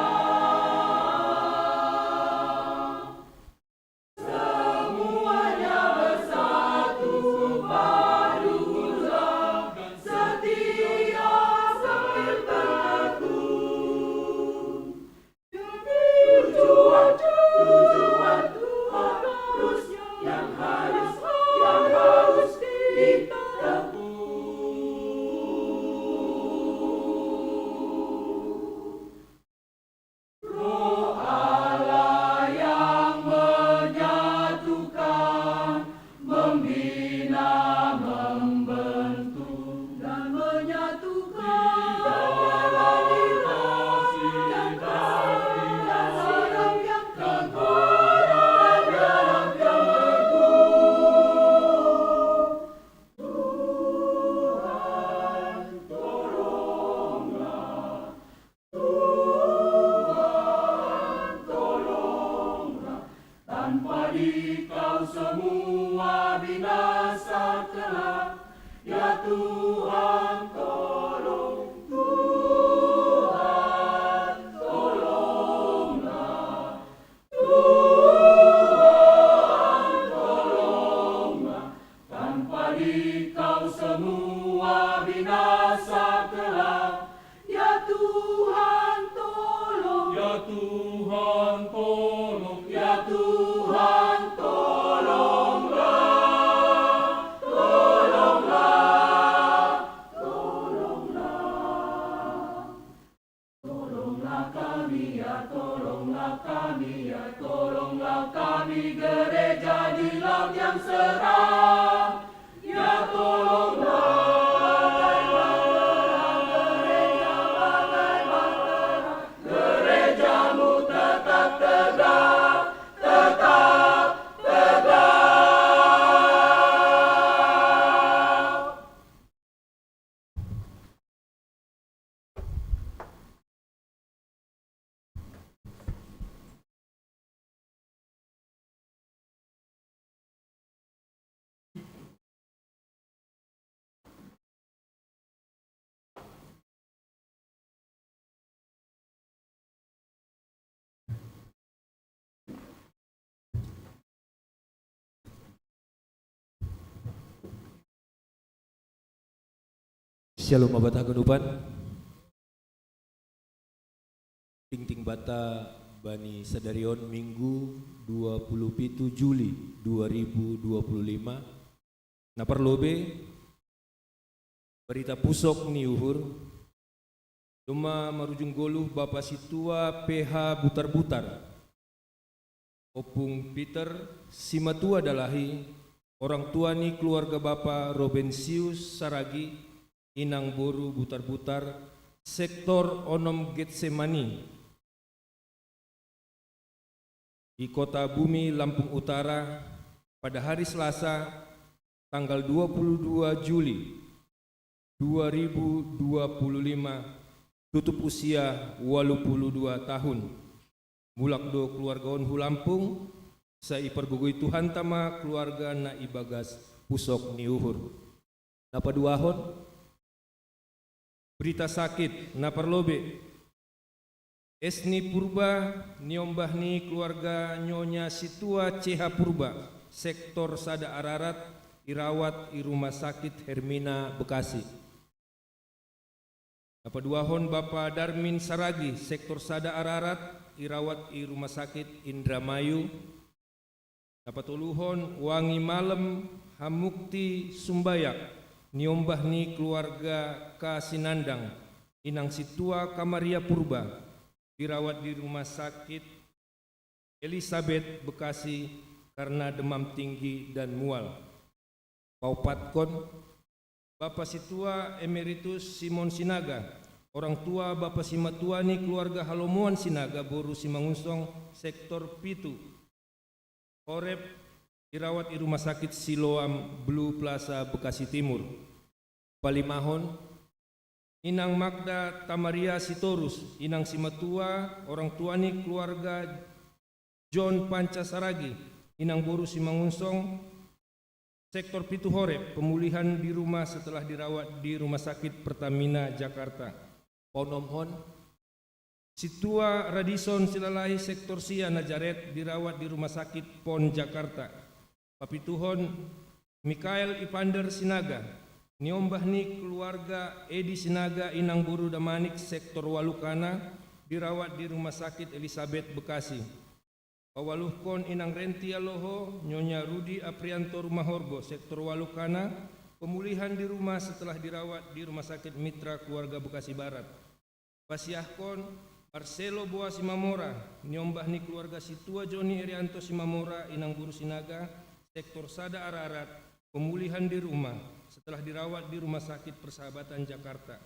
Semuanya bersatu padu dan setia sambil tekun. Tujuan, tujuan harus, yang harus, yang harus ditempuh. Roh Allah yang menyatukan, membina, membentuk, dan menyatukan. Di dalam kasih, dalam yang teguh, dalam yang teguh. Tuhan, tolonglah. Tuhan, tolonglah. Tanpa dikau semua binasa kelak. Ya Tuhan, tolong. Tuhan, tolonglah. Tuhan, tolonglah. Tanpa dikau semua binasa kelak. Ya Tuhan, tolong. Ya Tuhan, tolong. Ya Tuhan, tolonglah. Tolonglah. Tolonglah. Tolonglah kami, ya, tolonglah kami, ya, tolonglah kami, gereja di laut yang seram. Ya, tolonglah. Shalom, Abah Tahakunupan. Tingting bata bani sadarion, Minggu dua puluh pitu Juli dua ribu dua puluh lima. Na parlobe, barita pusok ni uhur. Doma marujung goluh Bapa Situa P H Butar-Butar, Opung Peter, Simatua Dalahi, orang tua ni keluarga Bapa Robensius Saragi, inang boru Butar-Butar, sektor onom Getsemani, di Kota Bumi, Lampung Utara, pada hari Selasa, tanggal dua puluh dua Juli dua ribu dua puluh lima, tutup usia walu puluh dua tahun. Mulak do keluarga on hu Lampung, sai ipargogoi Tuhanta ma keluarga na ibagas pusok ni uhur. Na paduahon, berita sakit. Na parlobe, Esni Purba, niombah ni keluarga Nyonya Situa C H Purba, sektor sada Ararat, irawat i Rumah Sakit Hermina, Bekasi. Na paduahon, Bapa Darmin Saragi, sektor sada Ararat, irawat i Rumah Sakit Indramayu. Na patoluhon, Wangi Malem Hamukti Sumbayak, niombah ni keluarga Ka Sinandang, inang Situa Kamaria Purba, dirawat di Rumah Sakit Elizabeth, Bekasi, karena demam tinggi dan mual. Paopatkon, Bapa Situa Emeritus Simon Sinaga, orang tua Bapa Simatua ni keluarga Halomoan Sinaga boru Simangunsong, sektor pitu Horeb, dirawat i Rumah Sakit Siloam Blue Plaza, Bekasi Timur. Palimahon, Inang Magda Tamaria Sitorus, inang Simatua, orang tua ni keluarga John Panca Saragi, inang boru Simangunsong, sektor pitu Horeb, pemulihan di rumah setelah dirawat di Rumah Sakit Pertamina Jakarta. Paonomhon, Situa Radison Silalahi, sektor sia Nazaret, dirawat di Rumah Sakit Pon Jakarta. Papituhon, Mikael Ipander Sinaga, niombah ni keluarga Edi Sinaga, inang boru Damanik, sektor walu Kana, dirawat di Rumah Sakit Elizabeth, Bekasi. Pawaluhkon, Inang Renti Aloho, Nyonya Rudi Aprianto Rumahorgo, sektor walu Kana, pemulihan di rumah setelah dirawat di Rumah Sakit Mitra Keluarga, Bekasi Barat. Pasiahkon, Marcelo Boa Simamora, niombah ni keluarga Situa Joni Erianto Simamora, inang boru Sinaga, sektor sada Ararat, pemulihan di rumah setelah dirawat di Rumah Sakit Persahabatan Jakarta.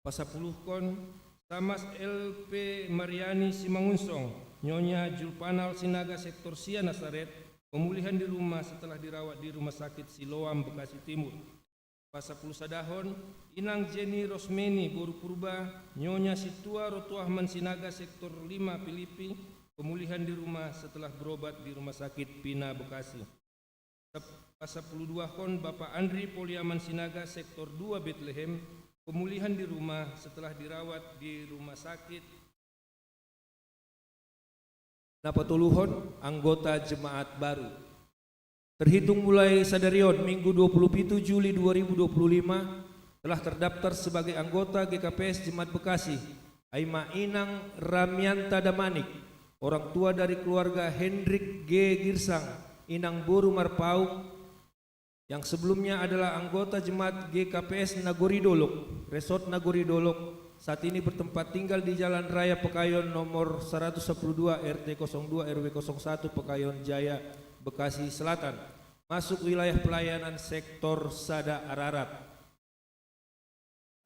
Pasapuluhkon, Samas L P Mariani Simangunsong, Nyonya Julpanal Sinaga, sektor sia Nasaret, pemulihan di rumah setelah dirawat di Rumah Sakit Siloam, Bekasi Timur. Pasapuluh sadahon, Inang Jenny Rosmeni boru Purba, Nyonya Situa Rotuahman Sinaga, sektor lima Pilipi, pemulihan di rumah setelah berobat di Rumah Sakit Pina, Bekasi. Sep-, pasapuluh duahon, Bapa Andri Poliaman Sinaga, sektor dua Betlehem, pemulihan di rumah setelah dirawat di Rumah Sakit. Na patoluhon, anggota jemaat baru. Terhitung mulai sadarion, Minggu dua puluh pitu Juli dua ribu dua puluh lima, telah terdaftar sebagai anggota G K P S Jemaat Bekasi, ai ma Inang Ramianta Damanik, orang tua dari keluarga Hendrik G Girsang, inang boru Marpaung, yang sebelumnya adalah anggota jemaat G K P S Nagori Dolok, Resort Nagori Dolok, saat ini bertempat tinggal di Jalan Raya Pekayon nomor seratus sepuluh dua, R T kosong dua, R W kosong satu, Pekayon Jaya, Bekasi Selatan, masuk wilayah pelayanan sektor sada Ararat.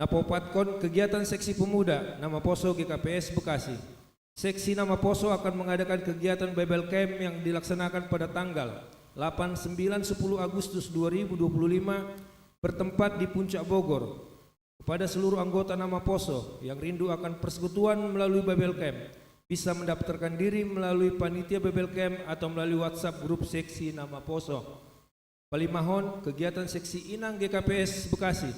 Na paopatkon, kegiatan Seksi Pemuda na maposo G K P S Bekasi. Seksi na maposo akan mengadakan kegiatan Bible Camp yang dilaksanakan pada tanggal delapan, sembilan, sepuluh Agustus dua ribu dua puluh lima, bertempat di Puncak Bogor. Kepada seluruh anggota na maposo yang rindu akan persekutuan melalui Bible Camp, bisa mendaftarkan diri melalui panitia Bible Camp atau melalui WhatsApp grup Seksi na maposo. Palimahon, kegiatan Seksi Inang G K P S Bekasi.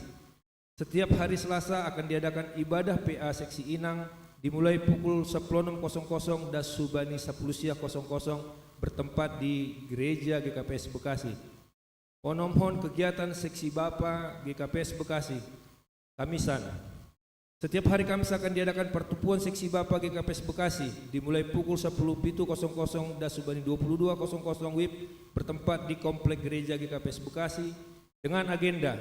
Setiap hari Selasa akan diadakan ibadah P A Seksi Inang, dimulai pukul sepuluh kosong kosong das hubani sapuluh sia kosong kosong, bertempat di Gereja G K P S Bekasi. Paonomhon, kegiatan Seksi Bapa G K P S Bekasi. Kamisan. Setiap hari Kamis akan diadakan pertemuan seksi Bapa G K P S Bekasi, dimulai pukul sepuluh pitu kosong kosong dan subani dua puluh dua kosong kosong W I B, bertempat di Komplek Gereja G K P S Bekasi, dengan agenda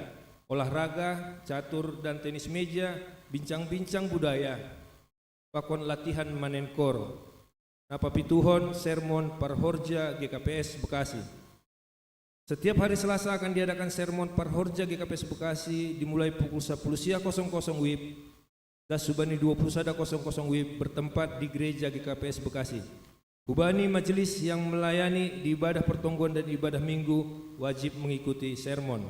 olahraga, catur, dan tenis meja, bincang-bincang budaya, pakon latihan manen kor. Napapituhon, sermon parhorja G K P S Bekasi. Setiap hari Selasa akan diadakan sermon parhorja G K P S Bekasi, dimulai pukul sepuluh siang kosong kosong W I B dan subani dua puluh sada kosong kosong W I B, bertempat di gereja G K P S Bekasi. Hubani majelis yang melayani di ibadah pertonggoan dan ibadah minggu wajib mengikuti sermon.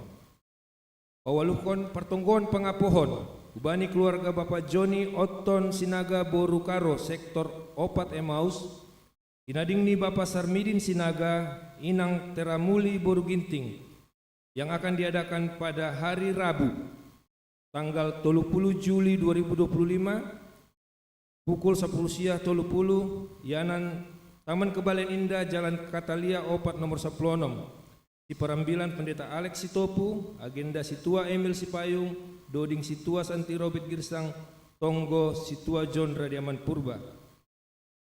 Pawaluhkon, pertonggoan pangapohon hubani keluarga Bapa Joni Otton Sinaga boru Karo, sektor opat Emmaus, inading ni Bapa Sarmidin Sinaga, inang Teramuli boru Ginting, yang akan diadakan pada hari Rabu, tanggal tolu puluh Juli dua ribu dua puluh lima, pukul sepuluh siang tolu puluh, yanan Taman Kebalen Indah, Jalan Katalia opat, nomor sepuluh enam. Siparambilan Pendeta Alex Sitopu, agenda Situa Emil Sipayung, doding Situa Santi Robert Girsang, tonggo Situa John Radiaman Purba.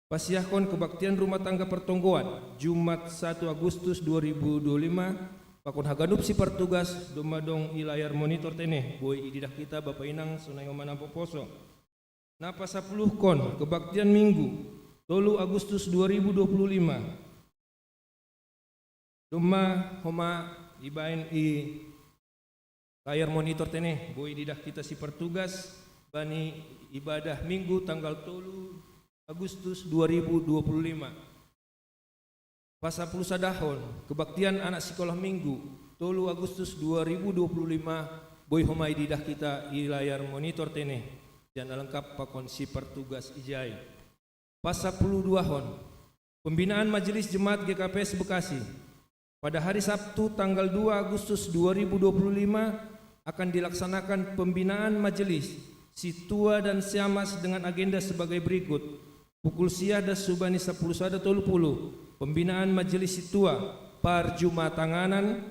Pasiahkon kebaktian rumah tangga pertonggoan, Jumat satu Agustus dua ribu dua puluh lima, pakon haganup sipartugas, domma dong i layar monitor tene, boi ididah hita Bapa Inang sonai homa naposo. Napasapuluhkon kebaktian Minggu, tolu Agustus dua ribu dua puluh lima. Domma homa ibaen i layar monitor tene, boi ididah hita sipartugas, bani ibadah Minggu tanggal tolu Agustus dua ribu dua puluh lima. Pasapuluh sadahon, kebaktian anak sikolah Minggu, tolu Agustus dua ribu dua puluh lima, boi homa ididah hita i layar monitor tene, sian na lengkap pakon sipartugas ijai. Pasapuluh duahon, pembinaan Majelis Jemaat G K P S Bekasi. Pada hari Sabtu tanggal dua Agustus dua ribu dua puluh lima akan dilaksanakan pembinaan majelis Situa dan Siamas dengan agenda sebagai berikut. Pukul siah das subani sapuluh sada tolu puluh, pembinaan majelis Situa parjumatanganan.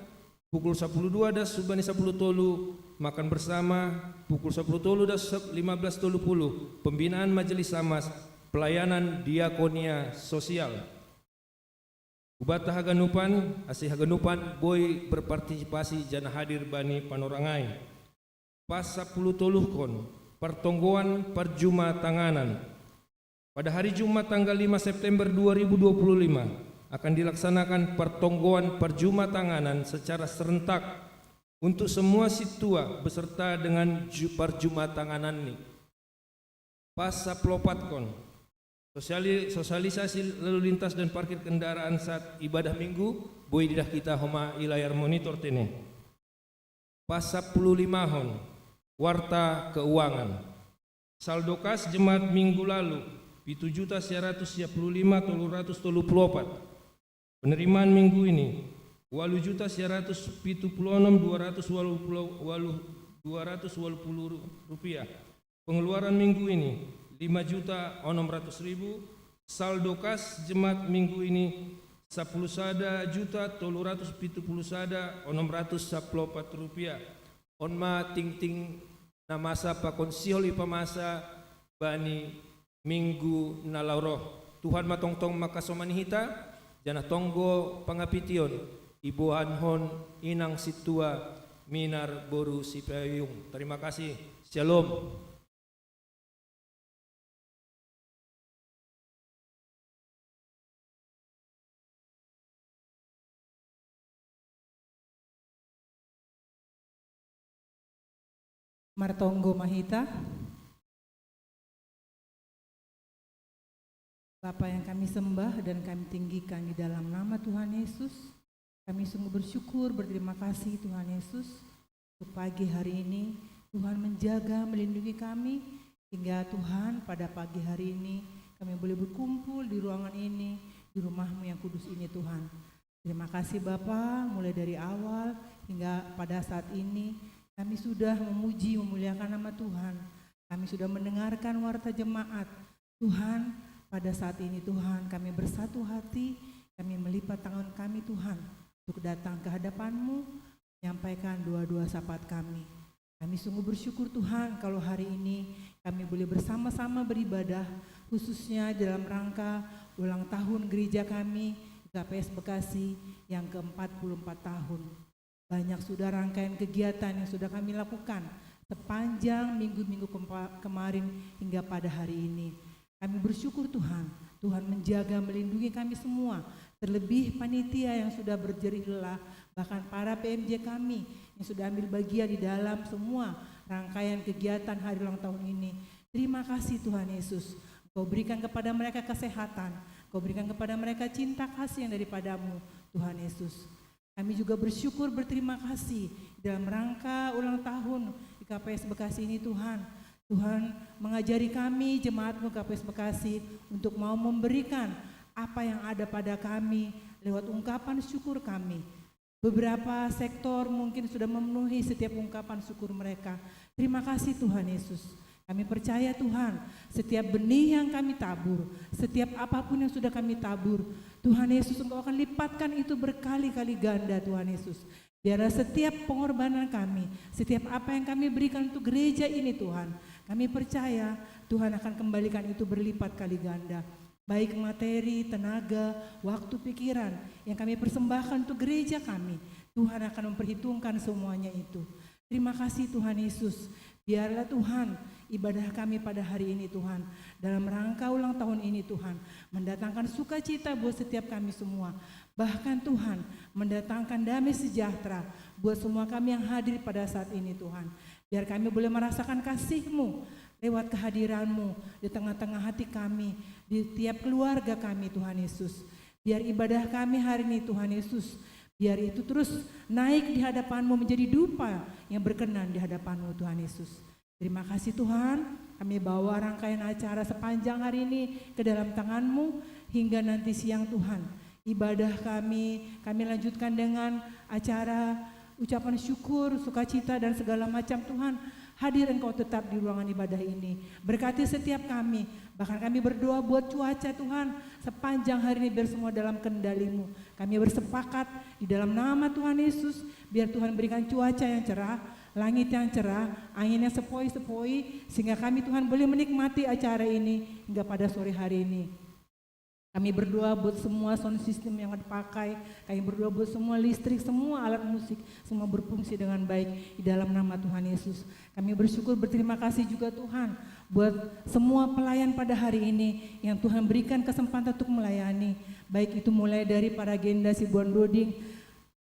Pukul sapuluh dua das subani sapuluh tolu, makan bersama. Pukul sapuluh tolu das lima belas tolu puluh, pembinaan majelis Siamas, pelayanan diakonia sosial. Hubanta haganupan, ase haganupan boi berpartisipasi janah hadir bani panorang ai. Pasapuluh toluhkon, pertonggoan parjumatanganan. Pada hari Jumat tanggal lima September dua ribu dua puluh lima akan dilaksanakan pertonggoan parjumatanganan secara serentak untuk semua Situa beserta dengan ju-, parjumatangananni. Pasaplopatkon, sosiali-, sosialisasi lalu lintas dan parkir kendaraan saat ibadah Minggu, boi ididah hita homa i layar monitor tene. Pasapuluh limahon, warta keuangan. Saldo kas jemaat Minggu lalu, pitu juta sia ratus sia puluh lima tolu ratus tolu puluh opat. Penerimaan Minggu ini, walu juta sia ratus pitu puluh onom dua ratus walu puluh walu, dua ratus walu puluh rupiah. Pengeluaran Minggu ini, lima juta onom ratus ribu. Saldo kas jemaat Minggu ini, sapuluh sada juta tolu ratus pitu puluh sada onom ratus sapuluh opat rupiah. On ma tingting na masa pakon sihol ipamasa bani Minggu na laho roh. Tuhan ma tongtong mangkasomani hita, janah tonggo pangapition iboanhon inang Situa Minar boru Sipayung. Terima kasih. Shalom. Martonggo ma hita. Bapa yang kami sembah dan kami tinggikan di dalam nama Tuhan Yesus, kami sungguh bersyukur, berterima kasih Tuhan Yesus, untuk pagi hari ini Tuhan menjaga, melindungi kami, sehingga Tuhan pada pagi hari ini kami boleh berkumpul di ruangan ini, di rumah-Mu yang kudus ini Tuhan. Terima kasih Bapa, mulai dari awal hingga pada saat ini kami sudah memuji, memuliakan nama Tuhan. Kami sudah mendengarkan warta jemaat. Tuhan, pada saat ini Tuhan, kami bersatu hati, kami melipat tangan kami Tuhan, untuk datang ke hadapan-Mu, menyampaikan doa-doa syafaat kami. Kami sungguh bersyukur Tuhan kalau hari ini kami boleh bersama-sama beribadah, khususnya dalam rangka ulang tahun gereja kami, G K P S Bekasi, yang ke empat puluh empat tahun. Banyak sudah rangkaian kegiatan yang sudah kami lakukan sepanjang minggu-minggu kemarin hingga pada hari ini. Kami bersyukur Tuhan, Tuhan menjaga, melindungi kami semua, terlebih panitia yang sudah berjerih lelah, bahkan para P M J kami yang sudah ambil bagian di dalam semua rangkaian kegiatan hari ulang tahun ini. Terima kasih Tuhan Yesus, Engkau berikan kepada mereka kesehatan, Engkau berikan kepada mereka cinta kasih yang daripada-Mu, Tuhan Yesus. Kami juga bersyukur, berterima kasih dalam rangka ulang tahun G K P S Bekasi ini, Tuhan. Tuhan mengajari kami, jemaat-Mu G K P S Bekasi, untuk mau memberikan apa yang ada pada kami lewat ungkapan syukur kami. Beberapa sektor mungkin sudah memenuhi setiap ungkapan syukur mereka. Terima kasih Tuhan Yesus. Kami percaya Tuhan, setiap benih yang kami tabur, setiap apapun yang sudah kami tabur, Tuhan Yesus, Engkau akan lipatkan itu berkali-kali ganda, Tuhan Yesus. Biarlah setiap pengorbanan kami, setiap apa yang kami berikan untuk gereja ini, Tuhan, kami percaya Tuhan akan kembalikan itu berlipat kali ganda. Baik materi, tenaga, waktu, pikiran yang kami persembahkan untuk gereja kami, Tuhan akan memperhitungkan semuanya itu. Terima kasih Tuhan Yesus. Biarlah Tuhan, ibadah kami pada hari ini, Tuhan, dalam rangka ulang tahun ini, Tuhan, mendatangkan sukacita buat setiap kami semua. Bahkan Tuhan, mendatangkan damai sejahtera buat semua kami yang hadir pada saat ini, Tuhan. Biar kami boleh merasakan kasih-Mu lewat kehadiran-Mu di tengah-tengah hati kami, di tiap keluarga kami, Tuhan Yesus. Biar ibadah kami hari ini, Tuhan Yesus, biar itu terus naik di hadapan-Mu, menjadi dupa yang berkenan di hadapan-Mu, Tuhan Yesus. Terima kasih Tuhan, kami bawa rangkaian acara sepanjang hari ini ke dalam tangan-Mu, hingga nanti siang, Tuhan, ibadah kami, kami lanjutkan dengan acara ucapan syukur, sukacita, dan segala macam, Tuhan. Hadir Engkau tetap di ruangan ibadah ini. Berkati setiap kami, bahkan kami berdoa buat cuaca, Tuhan, sepanjang hari ini biar semua dalam kendali-Mu. Kami bersepakat di dalam nama Tuhan Yesus, biar Tuhan berikan cuaca yang cerah, langit yang cerah, angin yang sepoi-sepoi, sehingga kami, Tuhan, boleh menikmati acara ini hingga pada sore hari ini. Kami berdoa buat semua sound system yang dipakai, kami berdoa buat semua listrik, semua alat musik, semua berfungsi dengan baik di dalam nama Tuhan Yesus. Kami bersyukur, berterima kasih juga, Tuhan, buat semua pelayan pada hari ini yang Tuhan berikan kesempatan untuk melayani, baik itu mulai dari para Genda Sibuan Doding,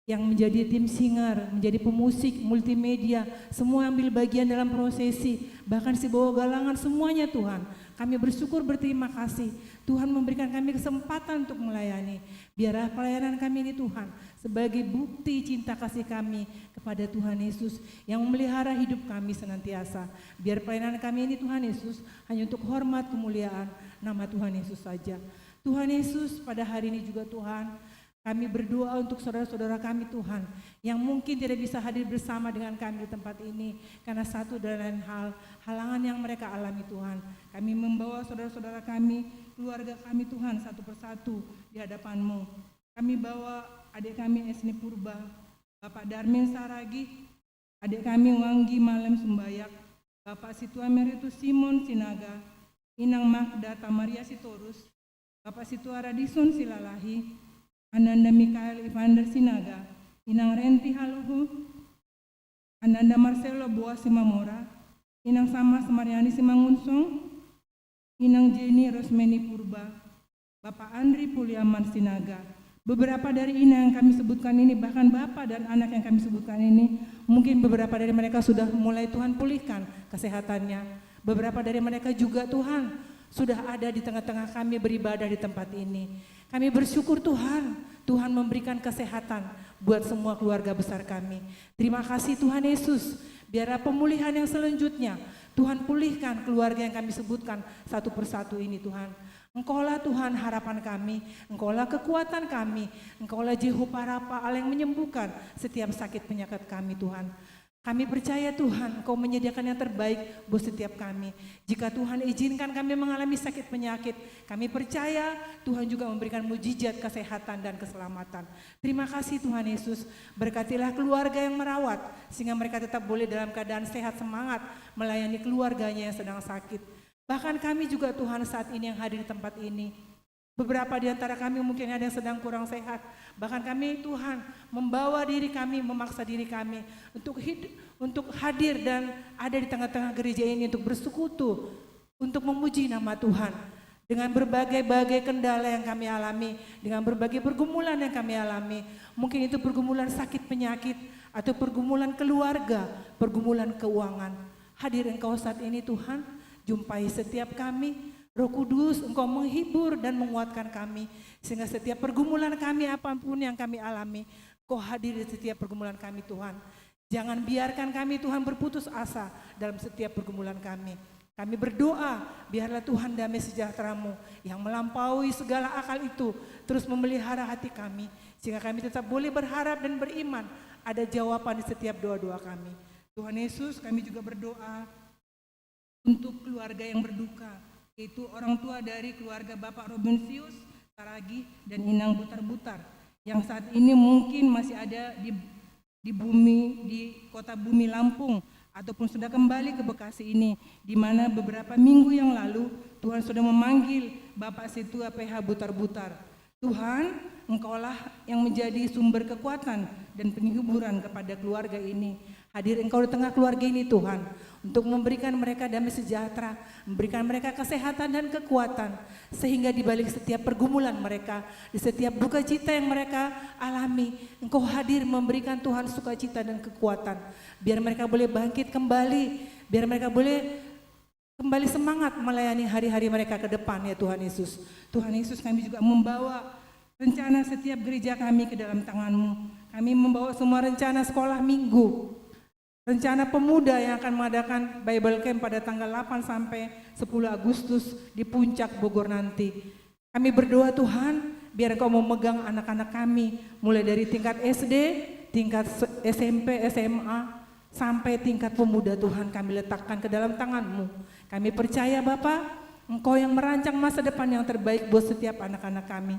yang menjadi tim singer, menjadi pemusik, multimedia, semua ambil bagian dalam prosesi, bahkan si bawa galangan, semuanya, Tuhan. Kami bersyukur, berterima kasih. Tuhan memberikan kami kesempatan untuk melayani. Biarlah pelayanan kami ini, Tuhan, sebagai bukti cinta kasih kami kepada Tuhan Yesus yang memelihara hidup kami senantiasa. Biar pelayanan kami ini, Tuhan Yesus, hanya untuk hormat kemuliaan nama Tuhan Yesus saja. Tuhan Yesus, pada hari ini juga, Tuhan, kami berdoa untuk saudara-saudara kami, Tuhan, yang mungkin tidak bisa hadir bersama dengan kami di tempat ini karena satu dan lain hal, halangan yang mereka alami, Tuhan. Kami membawa saudara-saudara kami, keluarga kami, Tuhan, satu persatu di hadapan-Mu. Kami bawa adik kami, Esni Purba, Bapak Darmin Saragih, adik kami, Wanggi Malem Sumbayak, Bapak Situa Emeritus Simon Sinaga, Inang Magda Tamaria Sitorus, Bapak Situa Radison Silalahi, Ananda Mikael Ivander Sinaga, Inang Renti Haloho, Ananda Marcelo Boas Simamora, Inang Sama Semariani Simangunsong, Inang Jenny Rosmeni Purba, Bapak Andri Puliaman Sinaga. Beberapa dari inang yang kami sebutkan ini, bahkan bapak dan anak yang kami sebutkan ini, mungkin beberapa dari mereka sudah mulai Tuhan pulihkan kesehatannya. Beberapa dari mereka juga, Tuhan, sudah ada di tengah-tengah kami, beribadah di tempat ini. Kami bersyukur, Tuhan, Tuhan memberikan kesehatan buat semua keluarga besar kami. Terima kasih, Tuhan Yesus. Biarlah pemulihan yang selanjutnya, Tuhan, pulihkan keluarga yang kami sebutkan satu persatu ini, Tuhan. Engkaulah, Tuhan, harapan kami, Engkaulah kekuatan kami, Engkaulah Jehovah Rafa, Allah yang menyembuhkan setiap sakit penyakit kami, Tuhan. Kami percaya Tuhan, Engkau menyediakan yang terbaik buat setiap kami. Jika Tuhan izinkan kami mengalami sakit penyakit, kami percaya Tuhan juga memberikan mujizat kesehatan dan keselamatan. Terima kasih Tuhan Yesus, berkatilah keluarga yang merawat, sehingga mereka tetap boleh dalam keadaan sehat semangat melayani keluarganya yang sedang sakit. Bahkan kami juga Tuhan saat ini yang hadir di tempat ini, beberapa di antara kami mungkin ada yang sedang kurang sehat. Bahkan kami Tuhan membawa diri kami, memaksa diri kami untuk hidup, untuk hadir dan ada di tengah-tengah gereja ini untuk bersekutu, untuk memuji nama Tuhan. Dengan berbagai-bagai kendala yang kami alami, dengan berbagai pergumulan yang kami alami, mungkin itu pergumulan sakit penyakit atau pergumulan keluarga, pergumulan keuangan. Hadir Engkau saat ini Tuhan, jumpai setiap kami. Roh Kudus, Engkau menghibur dan menguatkan kami, sehingga setiap pergumulan kami, apapun yang kami alami, Engkau hadir di setiap pergumulan kami Tuhan. Jangan biarkan kami Tuhan berputus asa dalam setiap pergumulan kami. Kami berdoa, biarlah Tuhan damai sejahtera-Mu yang melampaui segala akal itu terus memelihara hati kami, sehingga kami tetap boleh berharap dan beriman ada jawaban di setiap doa-doa kami. Tuhan Yesus, kami juga berdoa untuk keluarga yang berduka, yaitu orang tua dari keluarga Bapak Robinsius Saragih dan Inang Butar-Butar, yang saat ini mungkin masih ada di, di bumi, di kota bumi Lampung, ataupun sudah kembali ke Bekasi ini, di mana beberapa minggu yang lalu Tuhan sudah memanggil Bapak Situa P H Butar-Butar. Tuhan, Engkaulah yang menjadi sumber kekuatan dan penghiburan kepada keluarga ini. Hadir Engkau di tengah keluarga ini, Tuhan, untuk memberikan mereka damai sejahtera, memberikan mereka kesehatan dan kekuatan, sehingga di balik setiap pergumulan mereka, di setiap duka cita yang mereka alami, Engkau hadir memberikan, Tuhan, sukacita dan kekuatan. Biar mereka boleh bangkit kembali, biar mereka boleh kembali semangat melayani hari-hari mereka ke depan, ya Tuhan Yesus. Tuhan Yesus, kami juga membawa rencana setiap gereja kami ke dalam tangan-Mu. Kami membawa semua rencana sekolah minggu, rencana pemuda yang akan mengadakan Bible Camp pada tanggal delapan sampai sepuluh Agustus di Puncak Bogor nanti. Kami berdoa, Tuhan, biar Engkau memegang anak-anak kami, mulai dari tingkat S D, tingkat S M P, S M A, sampai tingkat pemuda, Tuhan, kami letakkan ke dalam tangan-Mu. Kami percaya, Bapa, Engkau yang merancang masa depan yang terbaik buat setiap anak-anak kami.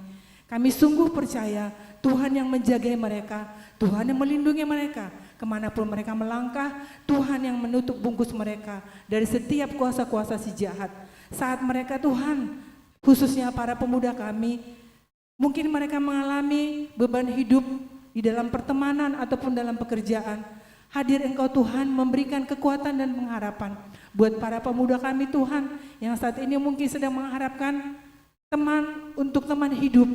Kami sungguh percaya Tuhan yang menjagai mereka, Tuhan yang melindungi mereka, kemanapun mereka melangkah, Tuhan yang menutup bungkus mereka dari setiap kuasa-kuasa si jahat. Saat mereka, Tuhan, khususnya para pemuda kami, mungkin mereka mengalami beban hidup di dalam pertemanan ataupun dalam pekerjaan. Hadir Engkau, Tuhan, memberikan kekuatan dan pengharapan buat para pemuda kami, Tuhan, yang saat ini mungkin sedang mengharapkan teman untuk teman hidup.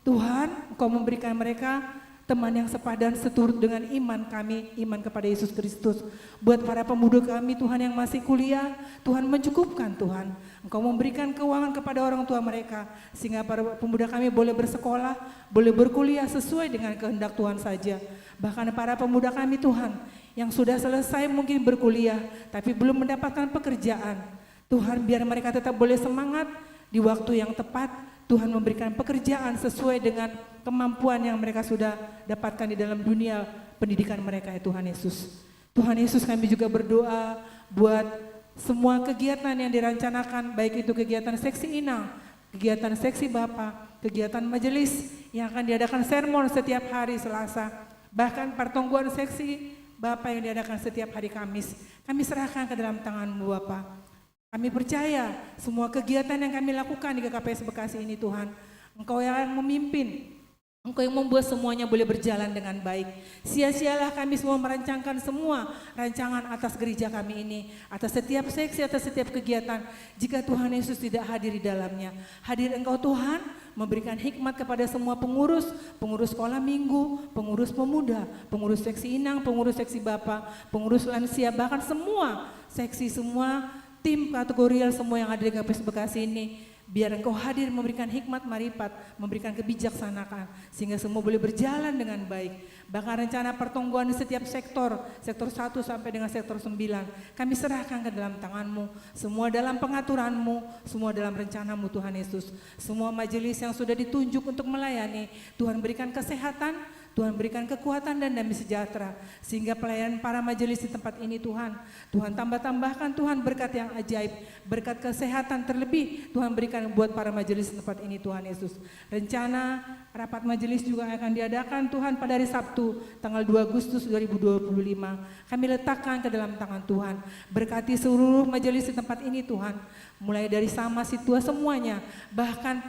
Tuhan, Engkau memberikan mereka teman yang sepadan seturut dengan iman kami, iman kepada Yesus Kristus. Buat para pemuda kami, Tuhan, yang masih kuliah, Tuhan mencukupkan, Tuhan. Engkau memberikan keuangan kepada orang tua mereka, sehingga para pemuda kami boleh bersekolah, boleh berkuliah sesuai dengan kehendak Tuhan saja. Bahkan para pemuda kami, Tuhan, yang sudah selesai mungkin berkuliah, tapi belum mendapatkan pekerjaan, Tuhan, biar mereka tetap boleh semangat di waktu yang tepat. Tuhan memberikan pekerjaan sesuai dengan kemampuan yang mereka sudah dapatkan di dalam dunia pendidikan mereka, ya Tuhan Yesus. Tuhan Yesus, kami juga berdoa buat semua kegiatan yang direncanakan, baik itu kegiatan seksi inang, kegiatan seksi bapa, kegiatan majelis yang akan diadakan sermon setiap hari Selasa, bahkan pertongguan seksi bapa yang diadakan setiap hari Kamis. Kami serahkan ke dalam tangan-Mu, Bapa. Kami percaya semua kegiatan yang kami lakukan di G K P S Bekasi ini, Tuhan, Engkau yang memimpin, Engkau yang membuat semuanya boleh berjalan dengan baik. Sia-sialah kami semua merancangkan semua rancangan atas gereja kami ini, atas setiap seksi, atas setiap kegiatan, jika Tuhan Yesus tidak hadir di dalamnya. Hadir Engkau, Tuhan, memberikan hikmat kepada semua pengurus, pengurus sekolah minggu, pengurus pemuda, pengurus seksi inang, pengurus seksi bapa, pengurus lansia, bahkan semua seksi, semua tim kategorial, semua yang ada di G K P S Bekasi ini. Biar Engkau hadir memberikan hikmat maripat, memberikan kebijaksanaan, sehingga semua boleh berjalan dengan baik. Bahkan rencana pertongguan di setiap sektor, sektor satu sampai dengan sektor sembilan, kami serahkan ke dalam tangan-Mu. Semua dalam pengaturan-Mu, semua dalam rencana-Mu, Tuhan Yesus. Semua majelis yang sudah ditunjuk untuk melayani, Tuhan, berikan kesehatan, Tuhan berikan kekuatan dan damai sejahtera, sehingga pelayanan para majelis di tempat ini Tuhan, Tuhan tambah-tambahkan Tuhan berkat yang ajaib, berkat kesehatan terlebih Tuhan berikan buat para majelis di tempat ini Tuhan Yesus. Rencana rapat majelis juga akan diadakan Tuhan pada hari Sabtu tanggal dua Agustus dua ribu dua puluh lima. Kami letakkan ke dalam tangan Tuhan. Berkati seluruh majelis di tempat ini Tuhan. Mulai dari sama situa semuanya, bahkan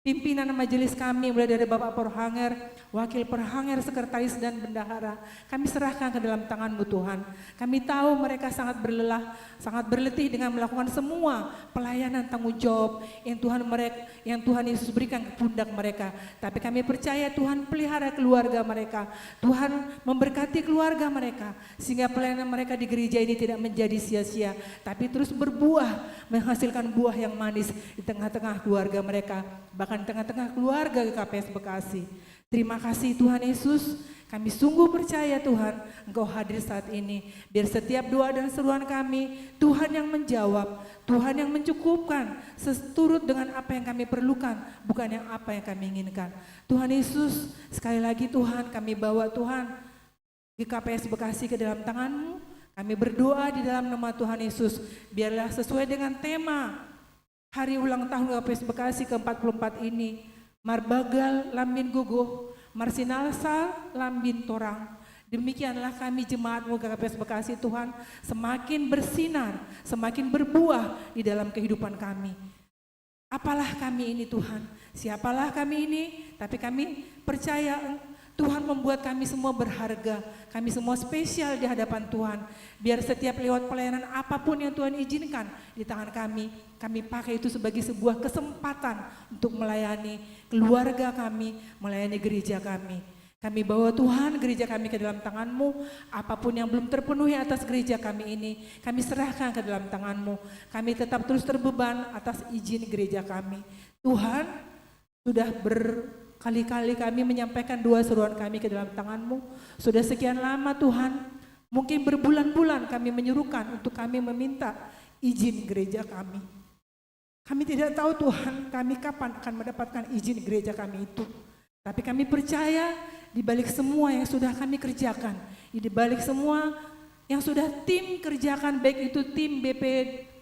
pimpinan majelis kami mulai dari Bapak Perhanger, Wakil Perhanger, Sekretaris dan Bendahara, kami serahkan ke dalam tangan-Mu Tuhan. Kami tahu mereka sangat berlelah, sangat berletih dengan melakukan semua pelayanan tanggung jawab yang Tuhan mereka, yang Tuhan Yesus berikan ke pundak mereka. Tapi kami percaya Tuhan pelihara keluarga mereka, Tuhan memberkati keluarga mereka, sehingga pelayanan mereka di gereja ini tidak menjadi sia-sia, tapi terus berbuah, menghasilkan buah yang manis di tengah-tengah keluarga mereka, bahkan di tengah-tengah keluarga G K P S Bekasi. Terima kasih Tuhan Yesus, kami sungguh percaya Tuhan, Engkau hadir saat ini. Biar setiap doa dan seruan kami, Tuhan yang menjawab, Tuhan yang mencukupkan seturut dengan apa yang kami perlukan, bukan yang apa yang kami inginkan. Tuhan Yesus, sekali lagi Tuhan, kami bawa Tuhan G K P S Bekasi ke dalam tangan-Mu. Kami berdoa di dalam nama Tuhan Yesus, biarlah sesuai dengan tema hari ulang tahun G K P S Bekasi ke empat puluh empat ini, Marbagal Lambin Guguh, Marsinalsa Lambin Torang. Demikianlah kami jemaat-Mu G K P S Bekasi Tuhan, semakin bersinar, semakin berbuah di dalam kehidupan kami. Apalah kami ini Tuhan, siapalah kami ini, tapi kami percaya Tuhan membuat kami semua berharga, kami semua spesial di hadapan Tuhan. Biar setiap lewat pelayanan apapun yang Tuhan izinkan di tangan kami, kami pakai itu sebagai sebuah kesempatan untuk melayani keluarga kami, melayani gereja kami. Kami bawa Tuhan gereja kami ke dalam tangan-Mu, apapun yang belum terpenuhi atas gereja kami ini, kami serahkan ke dalam tangan-Mu. Kami tetap terus terbeban atas izin gereja kami. Tuhan, sudah berkali-kali kami menyampaikan doa seruan kami ke dalam tangan-Mu. Sudah sekian lama Tuhan, mungkin berbulan-bulan kami menyuruhkan untuk kami meminta izin gereja kami. Kami tidak tahu Tuhan, kami kapan akan mendapatkan izin gereja kami itu. Tapi kami percaya di balik semua yang sudah kami kerjakan, di balik semua yang sudah tim kerjakan, baik itu tim B P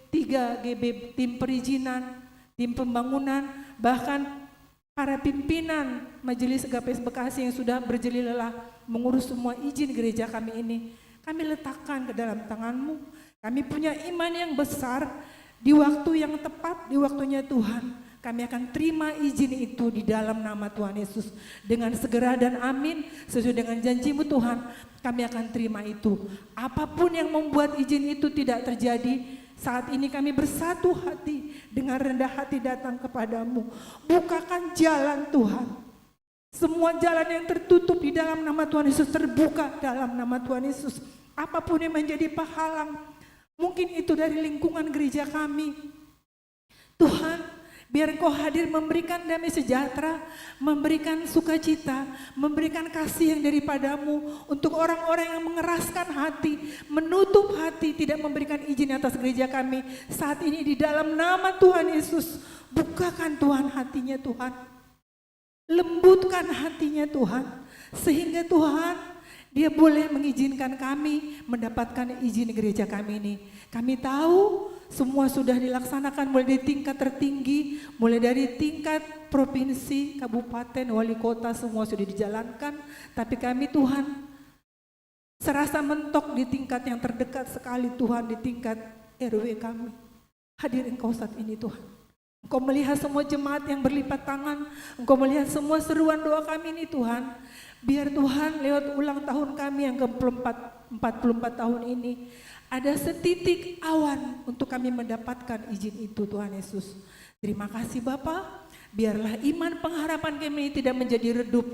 tiga G B, tim perizinan, tim pembangunan, bahkan para pimpinan Majelis G K P S Bekasi yang sudah berjeli lelah mengurus semua izin gereja kami ini, kami letakkan ke dalam tangan-Mu. Kami punya iman yang besar, di waktu yang tepat, di waktunya Tuhan, kami akan terima izin itu di dalam nama Tuhan Yesus. Dengan segera dan amin, sesuai dengan janji-Mu Tuhan, kami akan terima itu. Apapun yang membuat izin itu tidak terjadi, saat ini kami bersatu hati, dengan rendah hati datang kepada-Mu. Bukakan jalan Tuhan. Semua jalan yang tertutup di dalam nama Tuhan Yesus terbuka dalam nama Tuhan Yesus. Apapun yang menjadi penghalang, mungkin itu dari lingkungan gereja kami. Tuhan, biar Engkau hadir memberikan damai sejahtera, memberikan sukacita, memberikan kasih yang daripada-Mu untuk orang-orang yang mengeraskan hati, menutup hati, tidak memberikan izin atas gereja kami. Saat ini di dalam nama Tuhan Yesus, bukakan Tuhan hatinya Tuhan. Lembutkan hatinya Tuhan, sehingga Tuhan, dia boleh mengizinkan kami mendapatkan izin gereja kami ini. Kami tahu semua sudah dilaksanakan mulai dari tingkat tertinggi, mulai dari tingkat provinsi, kabupaten, wali kota, semua sudah dijalankan. Tapi kami Tuhan, serasa mentok di tingkat yang terdekat sekali Tuhan, di tingkat R W kami. Hadir Engkau saat ini Tuhan. Engkau melihat semua jemaat yang berlipat tangan. Engkau melihat semua seruan doa kami ini Tuhan. Biar Tuhan lewat ulang tahun kami yang ke empat puluh empat tahun ini, ada setitik awan untuk kami mendapatkan izin itu Tuhan Yesus. Terima kasih Bapa. Biarlah iman pengharapan kami tidak menjadi redup.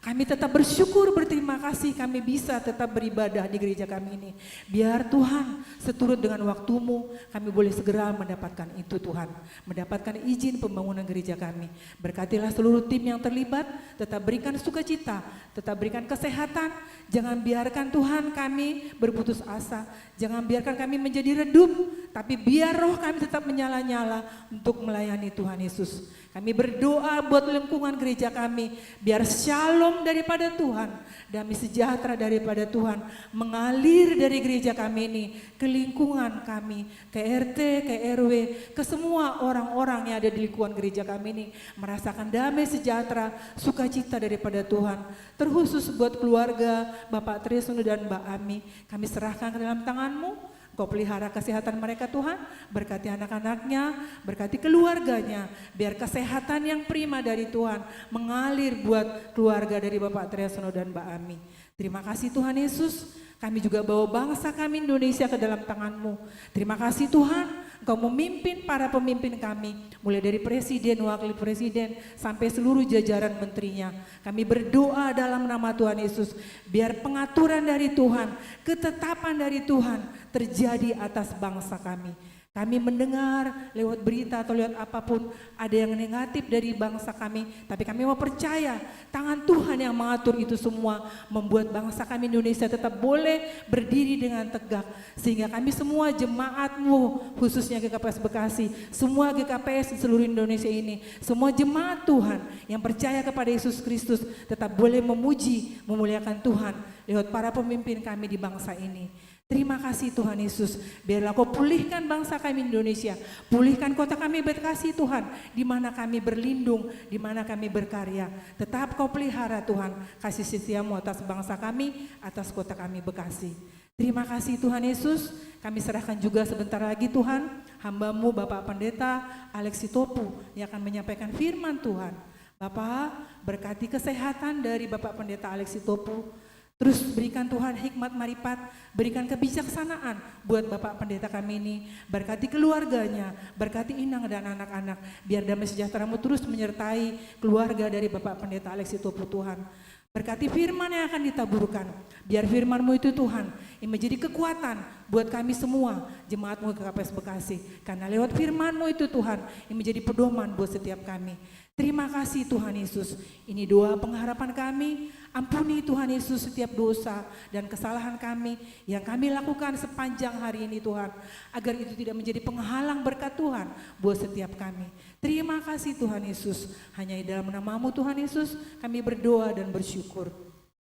Kami tetap bersyukur, berterima kasih kami bisa tetap beribadah di gereja kami ini. Biar Tuhan seturut dengan waktu-Mu, kami boleh segera mendapatkan itu Tuhan. Mendapatkan izin pembangunan gereja kami. Berkatilah seluruh tim yang terlibat, tetap berikan sukacita, tetap berikan kesehatan. Jangan biarkan Tuhan kami berputus asa. Jangan biarkan kami menjadi redup, tapi biar roh kami tetap menyala-nyala untuk melayani Tuhan Yesus. Kami berdoa buat lingkungan gereja kami, biar shalom daripada Tuhan, damai sejahtera daripada Tuhan mengalir dari gereja kami ini ke lingkungan kami, ke R T, ke R W, ke semua orang-orang yang ada di lingkungan gereja kami ini, merasakan damai sejahtera, sukacita daripada Tuhan. Terkhusus buat keluarga Bapak Tresno dan Mbak Ami, kami serahkan ke dalam tangan-Mu. Engkau pelihara kesehatan mereka, Tuhan. Berkati anak-anaknya, berkati keluarganya. Biar kesehatan yang prima dari Tuhan mengalir buat keluarga dari Bapak Tresno dan Mbak Ami. Terima kasih, Tuhan Yesus. Kami juga bawa bangsa kami Indonesia ke dalam tangan-Mu. Terima kasih, Tuhan. Engkau memimpin para pemimpin kami, mulai dari presiden, wakil presiden, sampai seluruh jajaran menterinya. Kami berdoa dalam nama Tuhan Yesus, biar pengaturan dari Tuhan, ketetapan dari Tuhan terjadi atas bangsa kami. Kami mendengar lewat berita atau lewat apapun, ada yang negatif dari bangsa kami, tapi kami mau percaya tangan Tuhan yang mengatur itu semua, membuat bangsa kami Indonesia tetap boleh berdiri dengan tegak, sehingga kami semua jemaat-Mu, khususnya G K P S Bekasi, semua G K P S di seluruh Indonesia ini, semua jemaat Tuhan yang percaya kepada Yesus Kristus tetap boleh memuji, memuliakan Tuhan lewat para pemimpin kami di bangsa ini. Terima kasih, Tuhan Yesus. Biarlah Kau pulihkan bangsa kami Indonesia. Pulihkan kota kami Bekasi, Tuhan, di mana kami berlindung, di mana kami berkarya. Tetap Kau pelihara, Tuhan, kasih setia-Mu atas bangsa kami, atas kota kami Bekasi. Terima kasih, Tuhan Yesus. Kami serahkan juga sebentar lagi, Tuhan, hamba-Mu Bapak Pendeta Alex Sitopu yang akan menyampaikan firman Tuhan. Bapak, berkati kesehatan dari Bapak Pendeta Alex Sitopu. Terus berikan, Tuhan, hikmat marifat, berikan kebijaksanaan buat Bapak Pendeta kami ini. Berkati keluarganya, berkati inang dan anak-anak. Biar damai sejahtera-Mu terus menyertai keluarga dari Bapak Pendeta Alex Sitopu, Tuhan. Berkati firman yang akan ditaburkan. Biar firman-Mu itu, Tuhan, yang menjadi kekuatan buat kami semua, jemaat-Mu G K P S Bekasi. Karena lewat firman-Mu itu, Tuhan, yang menjadi pedoman buat setiap kami. Terima kasih, Tuhan Yesus. Ini doa pengharapan kami. Ampuni, Tuhan Yesus, setiap dosa dan kesalahan kami yang kami lakukan sepanjang hari ini, Tuhan, agar itu tidak menjadi penghalang berkat Tuhan buat setiap kami. Terima kasih, Tuhan Yesus. Hanya di dalam nama-Mu, Tuhan Yesus, kami berdoa dan bersyukur.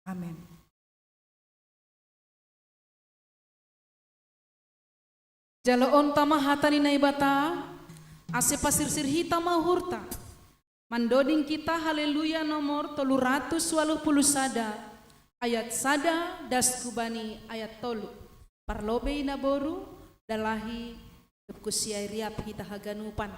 Amin. Jaloon ta ma hata ni Naibata, ase pasirsir hita ma uhurta. Mandoding kita Haleluya nomor tolu ratus walu pulu sada, ayat sada das hubani ayat tolu. Parlobei naboru, dalahi, dob husiai riap hita haganupan.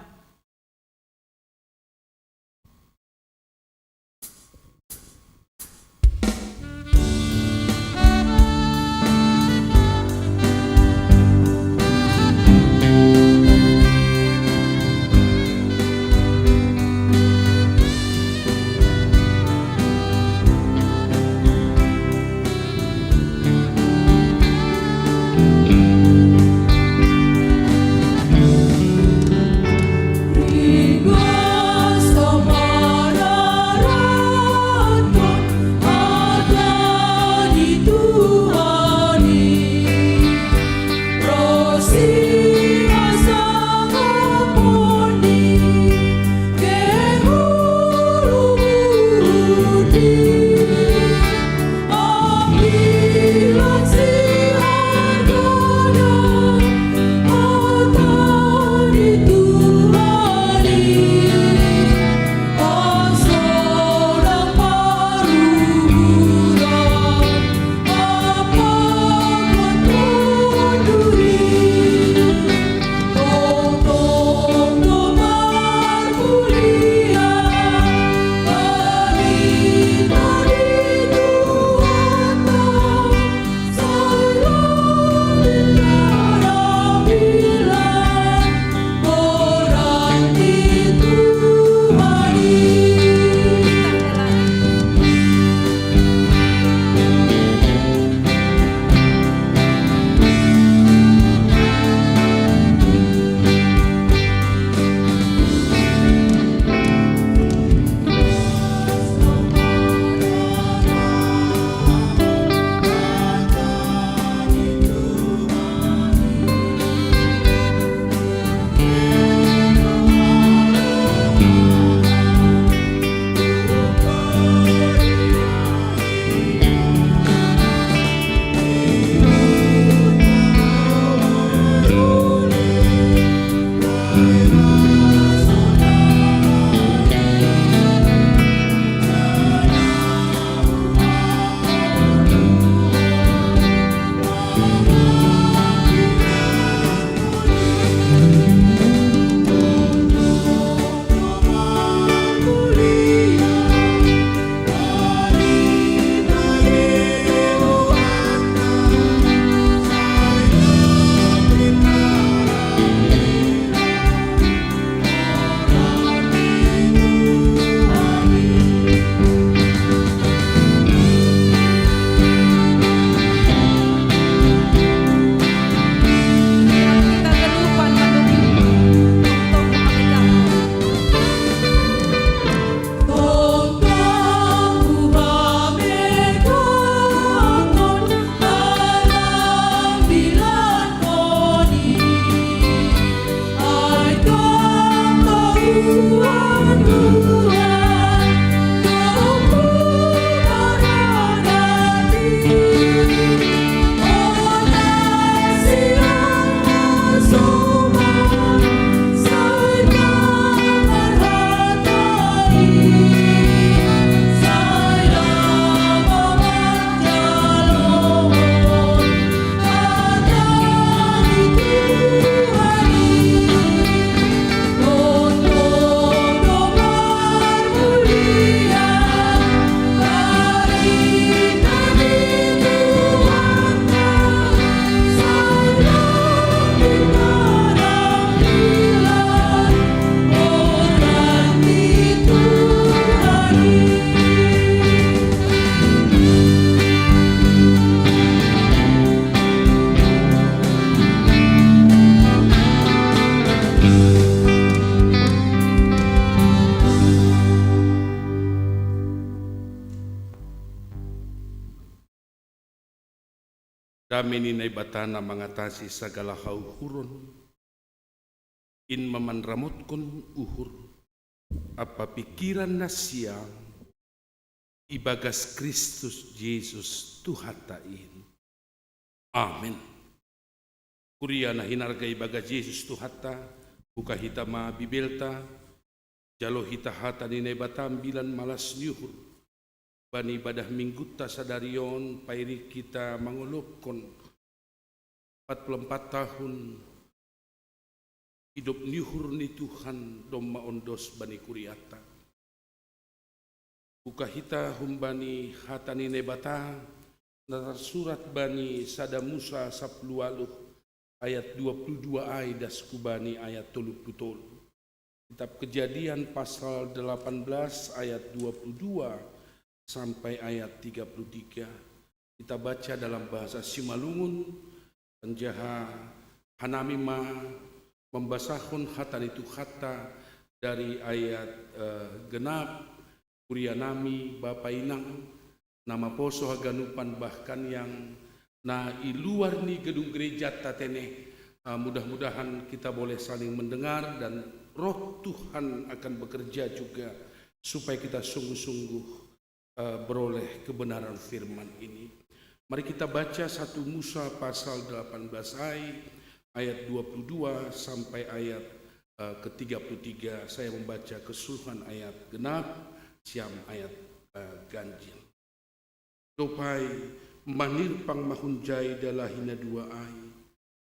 Dame ni Naibata na mangatasi sagala hauhuron, in ma manramotkon uhur ampa pingkiran nasiam ibagas Kristus Jesus Tuhanta in. Amen. Kuria na hinarga ibagas Jesus Tuhanta, buka hita ma Bibelta, jalo hita hata ni Naibata ambilan malas ni uhur. Bani ibadah Minggunta sadari on, pairi hita mangolophon empat puluh empat tahun idop ni uhur ni Tuhan domma ondos bani kurianta. Buka hita humbani hata ni Naibata, na tarsurat bani sada Musa sampulu ualuh ayat dua puluh dua ai das hubani ayat tolu puluh tolu. Kitab Kejadian pasal delapan belas ayat dua puluh dua sampai ayat tiga puluh tiga. Kita baca dalam bahasa Simalungun, anjaha hanami ma mambasahon hata ni Tuhanta dari ayat, eh, genap, kuria nami, bapa inang, na maposo haganupan bahkan yang na i luar ni gedung gereja ta tene. Ah, mudah-mudahan kita boleh saling mendengar dan Roh Tuhan akan bekerja juga supaya kita sungguh-sungguh, eh, beroleh kebenaran firman ini. Mari kita baca satu Musa pasal delapan belas ai, ayat dua puluh dua sampai ayat, eh, ke tiga puluh tiga. Saya membaca keseluruhan ayat genap, siam ayat, eh, ganjil. Dob ai, manirpang ma hunjai dalahi na dua ai,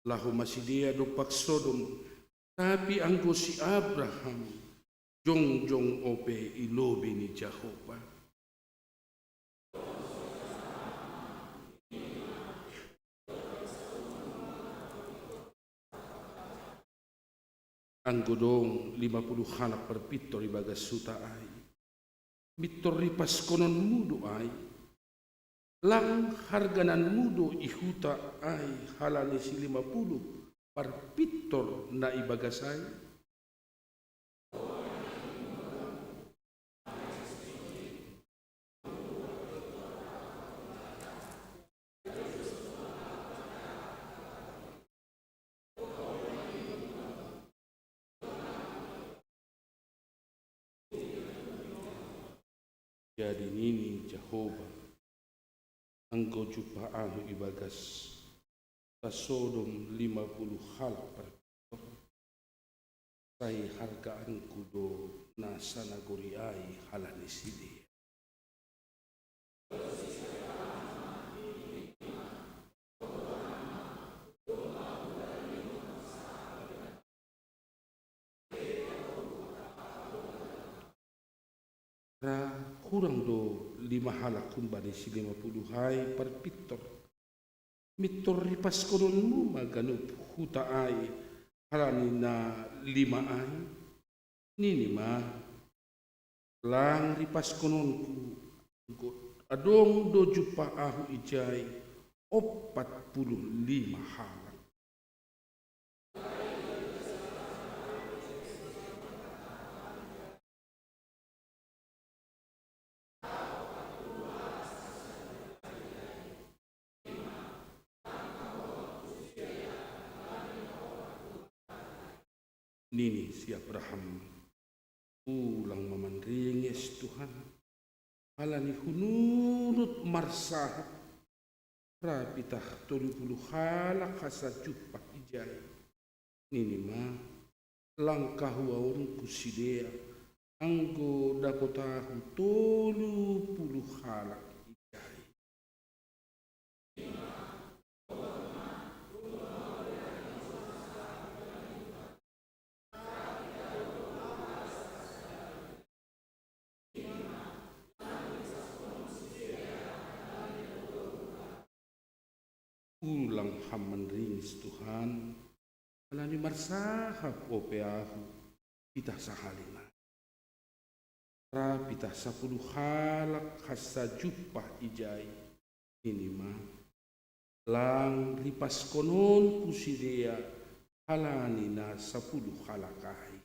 laho ma sidea dompak Sodom, tapi anggo si Abraham jongjong ope i lobei ni Jahowa. Anggo dong lima puluh halak parpintor ibagas huta ai, mintor ripaskononmu do ai? Lang hargananmu do i huta ai halani si lima puluh parpintor na ibagas ai? Jadi nini Jahowa, anggo jumpah ahu ibagas ta Sodom lima puluh halak parpintor, sai hargaanku do nasa nagori ai halani sidea. Ra hurang do lima halak humbani si lima puluh ai parpintor. Mintor ripaskononmu ma ganup huta ai halani na lima ai? Nini ma, lang ripaskononku, anggo adong do jumpah ahu ijai ompat puluh lima halak. Nini si Abraham, ulang ma manringes Tuhan, halani hununut marsahap ra pitah tolu puluh halak hansa jumpah ijai. Nini ma, lang kahuaonku sidea, anggo dapot ahu tolu puluh halak ijai. Ulang ham manringis Tuhan, halani marsahap ope ahu pitah sahali nai. Ra pitah sapuluh halak hansa jumpah ijai, nini ma, lang ripaskononku sidea halani na sapuluh halak ai.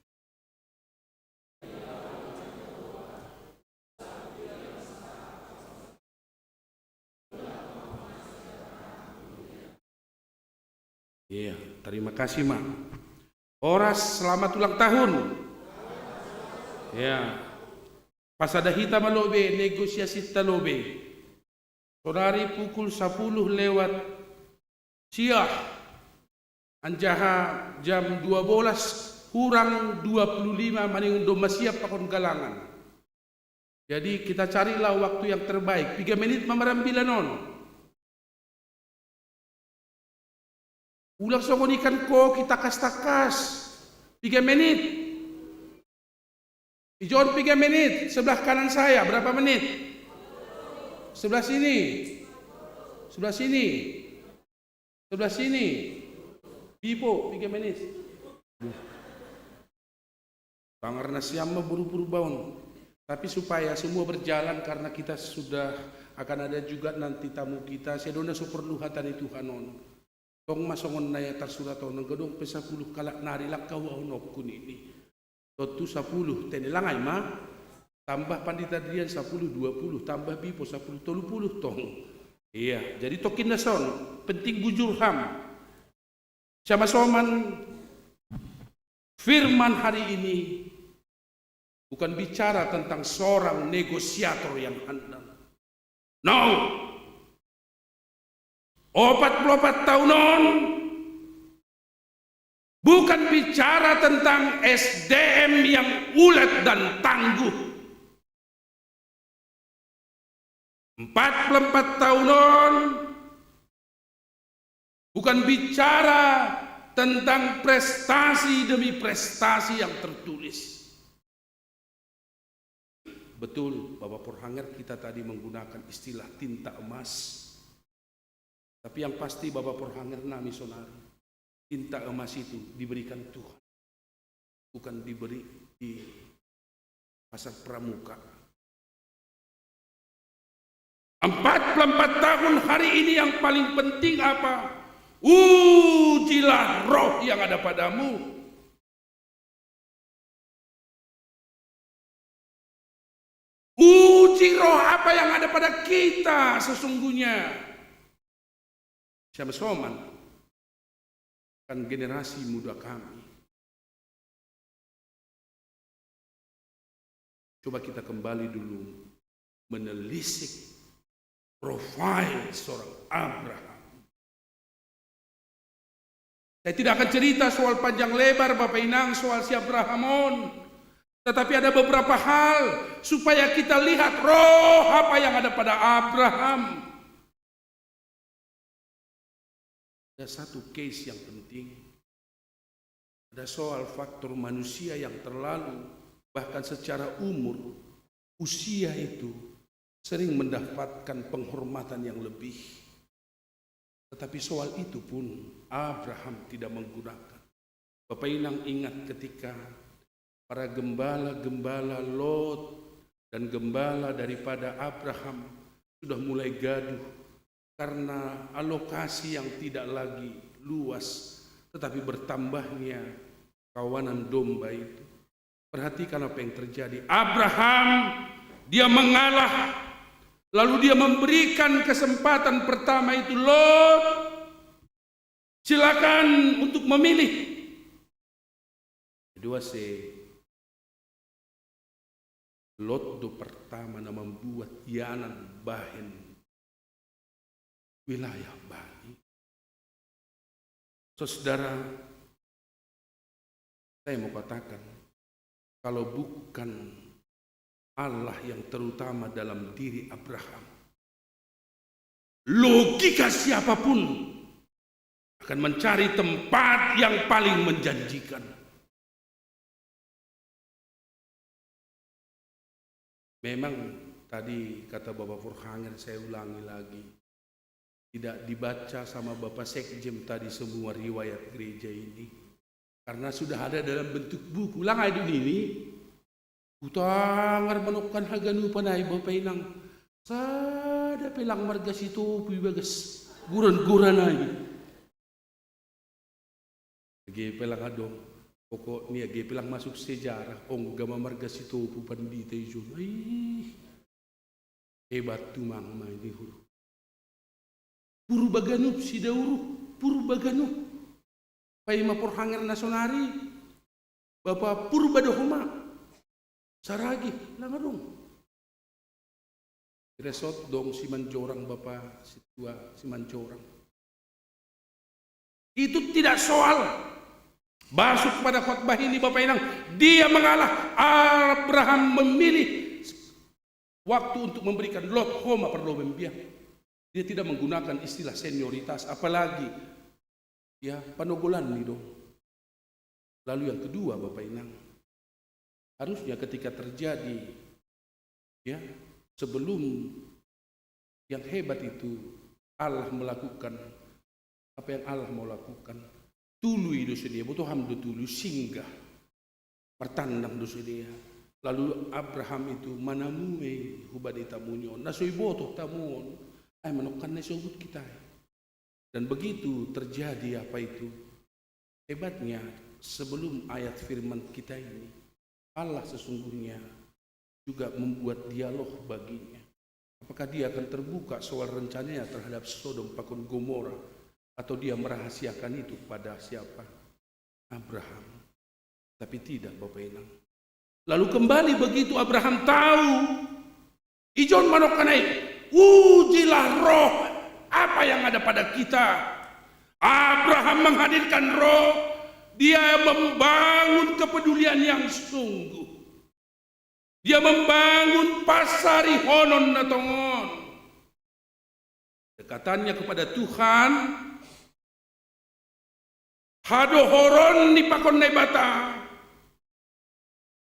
Iya, terima kasih, Mak. Horas, selamat ulang tahun. Ya. Pasada hita ma lobe, negosiasi ta lobe. Sonari pukul sepuluh lewat siah. Anjaha jam dua belas kurang dua puluh lima maningon domma siap pakon galangan. Jadi kita carilah waktu yang terbaik. Piga menit ma marambilan on. Ulang songon ikan koki takas-takas. Piga menit. Ijon piga menit. Sebelah kanan saya berapa menit? Sebelah sini. Sebelah sini. Sebelah sini. Bipo, piga menit. Tangar nasiam ma buru-buru baon. Tapi supaya semua berjalan, karena kita sudah akan ada juga nanti tamu kita, sedona so perlu hata ni Tuhan on. Tong ma songon na tarsurat on, anggo dong pe sapuluh kalak nari langkau ahu nokku nini. Tontu sapuluh, tene langai ma. Tambah pandita Adrian sapuluh, dua puluh, tambah Bipo sapuluh, tolu puluh tong. Iya, jadi tokin na son, penting bujur ham. Sama soman, firman hari ini bukan bicara tentang seorang negosiator yang handal. No. Opat puluh opat tahun on bukan bicara tentang S D M yang ulet dan tangguh. Empat puluh empat tahun on bukan bicara tentang prestasi demi prestasi yang tertulis. Betul, Bapak Porhanger, kita tadi menggunakan istilah tinta emas. Tapi yang pasti, Bapak Porhanger, nami sonari, tinta emas itu diberikan Tuhan, bukan diberi di pasar pramuka. Empat puluh empat tahun hari ini yang paling penting apa? Ujilah roh yang ada padamu. Uji roh apa yang ada pada kita sesungguhnya. Sama soman, kan generasi muda kami. Coba kita kembali dulu menelisik profil seorang Abraham. Saya tidak akan cerita soal panjang lebar, Bapak Inang, soal si Abraham on. Tetapi ada beberapa hal supaya kita lihat roh apa yang ada pada Abraham. Ada satu case yang penting. Ada soal faktor manusia yang terlalu, bahkan secara umur, usia itu sering mendapatkan penghormatan yang lebih. Tetapi soal itu pun Abraham tidak menggunakan. Bapak Inang ingat ketika para gembala-gembala Lot dan gembala daripada Abraham sudah mulai gaduh karena alokasi yang tidak lagi luas, tetapi bertambahnya kawanan domba itu. Perhatikan apa yang terjadi. Abraham, dia mengalah, lalu dia memberikan kesempatan pertama itu, Lot, silakan untuk memilih. Kedua se, Lot do pertama na mambuat ianan bahen wilayah Bani. Saudara, saya mau katakan, kalau bukan Allah yang terutama dalam diri Abraham, logika siapapun akan mencari tempat yang paling menjanjikan. Memang tadi kata Bapak Furhanger, saya ulangi lagi, tidak dibaca sama Bapak Sekjen tadi semua riwayat gereja ini. Karena sudah ada dalam bentuk buku. Ulang aja dulu ini. Utangar manokkan haganupan ai Bapak Inang. Sada pe lang marga Sitopu ibagas. Guran-guran ai. Age pe lang adong. Pokoknya age pe lang masuk sejarah. Ongga ma marga Sitopu pandita ijon. Ih. Hebat tumang ma ini huru. Purba ganup si Dauruk, Purba ganup. Paima porhanger na sonari, bapa purba do homa. Saragi, langa dong. Resot dong simanjorang bapa situa simanjorang. Itu tidak soal. Masuk pada khotbah ini, Bapak Inang, dia mengalah. Abraham memilih waktu untuk memberikan Lot homa perlu membiak. Dia tidak menggunakan istilah senioritas, apalagi ya panogolan nih dong. Lalu yang kedua, Bapak Inang, harusnya ketika terjadi, ya, sebelum yang hebat itu Allah melakukan apa yang Allah mau lakukan, tului do sidea, botoham do tului, singgah, martandang do sidea. Lalu Abraham itu manamui hubani tamunya on, na so ibotoh tamu on, ai manokkan na isobut kita. Dan begitu terjadi apa itu, hebatnya, sebelum ayat firman kita ini, Allah sesungguhnya juga membuat dialog baginya. Apakah dia akan terbuka soal rencananya terhadap Sodom pakon Gomora, atau dia merahasiakan itu pada siapa? Abraham. Tapi tidak, Bapak Inang. Lalu kembali, begitu Abraham tahu, ijon manokkan ai, ujilah roh apa yang ada pada kita. Abraham menghadirkan roh, dia membangun kepedulian yang sungguh. Dia membangun pasarihonon na tongon. Dekatannya kepada Tuhan, hadohoron ni pakon Naibata,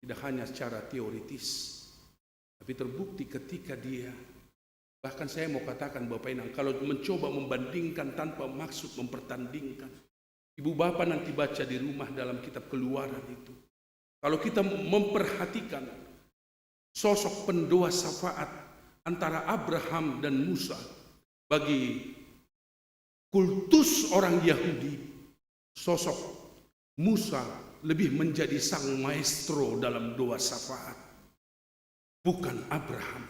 tidak hanya secara teoritis, tapi terbukti ketika dia, bahkan saya mau katakan, Bapak Inang, kalau mencoba membandingkan tanpa maksud mempertandingkan, Ibu Bapak nanti baca di rumah dalam kitab Keluaran itu. Kalau kita memperhatikan sosok pendoa syafaat antara Abraham dan Musa, bagi kultus orang Yahudi, sosok Musa lebih menjadi sang maestro dalam doa syafaat, bukan Abraham.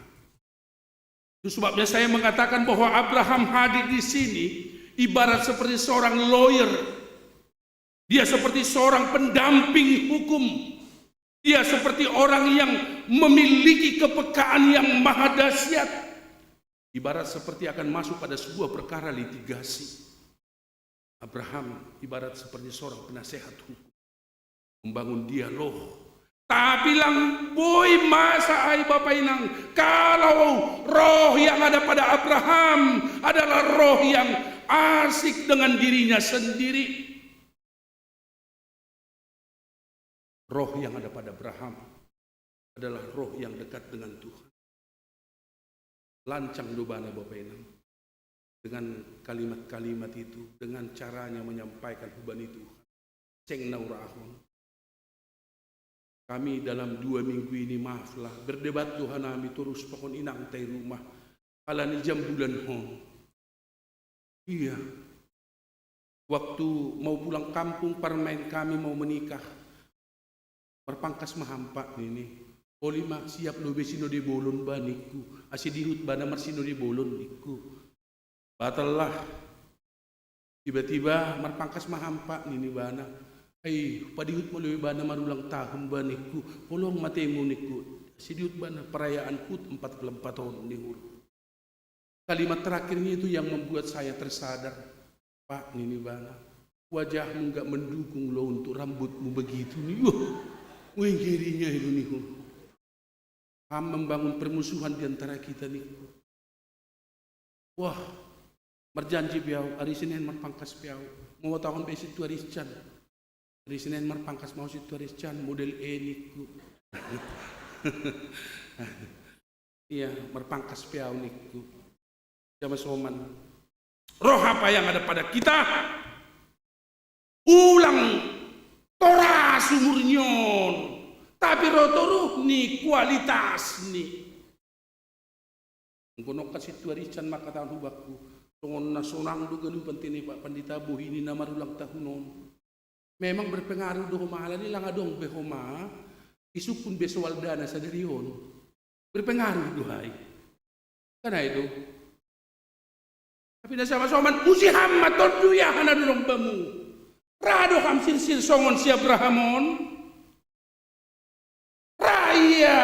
Itu sebabnya saya mengatakan bahwa Abraham hadir di sini ibarat seperti seorang lawyer. Dia seperti seorang pendamping hukum. Dia seperti orang yang memiliki kepekaan yang maha dahsyat. Ibarat seperti akan masuk pada sebuah perkara litigasi. Abraham ibarat seperti seorang penasehat hukum. Membangun dialog. Tapi lang boi masa ai, Bapak Inang, kalau roh yang ada pada Abraham adalah roh yang asik dengan dirinya sendiri. Roh yang ada pada Abraham adalah roh yang dekat dengan Tuhan. Lancang do bana, Bapak Inang, dengan kalimat-kalimat itu, dengan caranya menyampaikan hubani Tuhan. Seng na urahon. Kami dalam dua minggu ini, maaflah, berdebat do hanami torus pakon inangta i rumah. Alani jam bulan hon. Iya. Waktu mau pulang kampung, parmaen kami mau menikah. Marpangkas ma ham, Pak, nini. Oli ma, siap lo be sinode bolon ba, ningku. Ase dihut bana marsinode bolon, ningku. Batallah. Tiba-tiba marpangkas ma ham, Pak, nini bana. Ai, padihut ma lo be bana marulang tahun ba, ningku. Polong matemu, ningku. Ase dihut bana perayaan hut empat puluh empat tahun, ningku. Kalimat terakhirnya itu yang membuat saya tersadar. Pak, nini bana, wajahmu nggak mendukung lo untuk rambutmu begitu, nih. Wah, weh, ngerinya itu, nih. Ham membangun permusuhan di antara kita, nih. Wah, marjanji be au, ari Senin marpangkas be au. Mau tahun besok tu ari Senin. Ari Senin marpangkas ma au, situ ari Senin model e, ningku. Iya, marpangkas pe au, ningku. Jama soman. Roh apa yang ada pada kita? Ulang toras umurnya on. Tapi roh toruh ni kualitas ni. Enggo nongkan situ ari Senin mangkatahon hubakku. Songon na sonang do ganupan tene, Pak Pandita, bohi ni na marulang tahun on. Memang berpengaruh do homa, alani lang adong be homa isungkun be soal dana sadari on. Berpengaruh do ai. Kan ai do. Tapi na sama soman, uji ham ma tondu ia hana dolong bamu. Ra do ham sirsir songon si Abraham on? Ra ia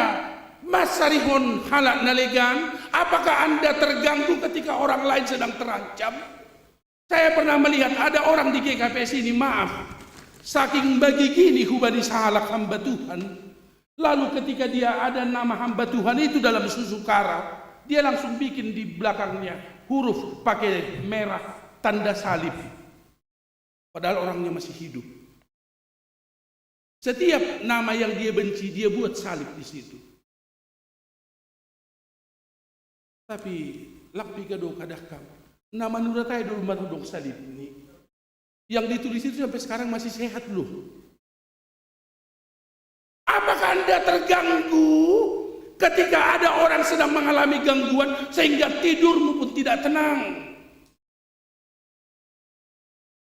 mansarihon halak na legan? Apakah Anda terganggu ketika orang lain sedang terancam? Saya pernah melihat ada orang di G K P S ini, maaf, saking bagigini hubani sahalak hamba Tuhan. Lalu ketika dia ada nama hamba Tuhan itu dalam susu kara, dia langsung bikin di belakangnya huruf pakai merah, tanda salib. Padahal orangnya masih hidup. Setiap nama yang dia benci, dia buat salib di situ. Tapi lang piga do kadang kam. Nama nura tai do rumah dong salib ini. Yang ditulis itu sampai sekarang masih sehat loh. Apakah Anda terganggu ketika ada orang sedang mengalami gangguan sehingga tidurmu pun tidak tenang?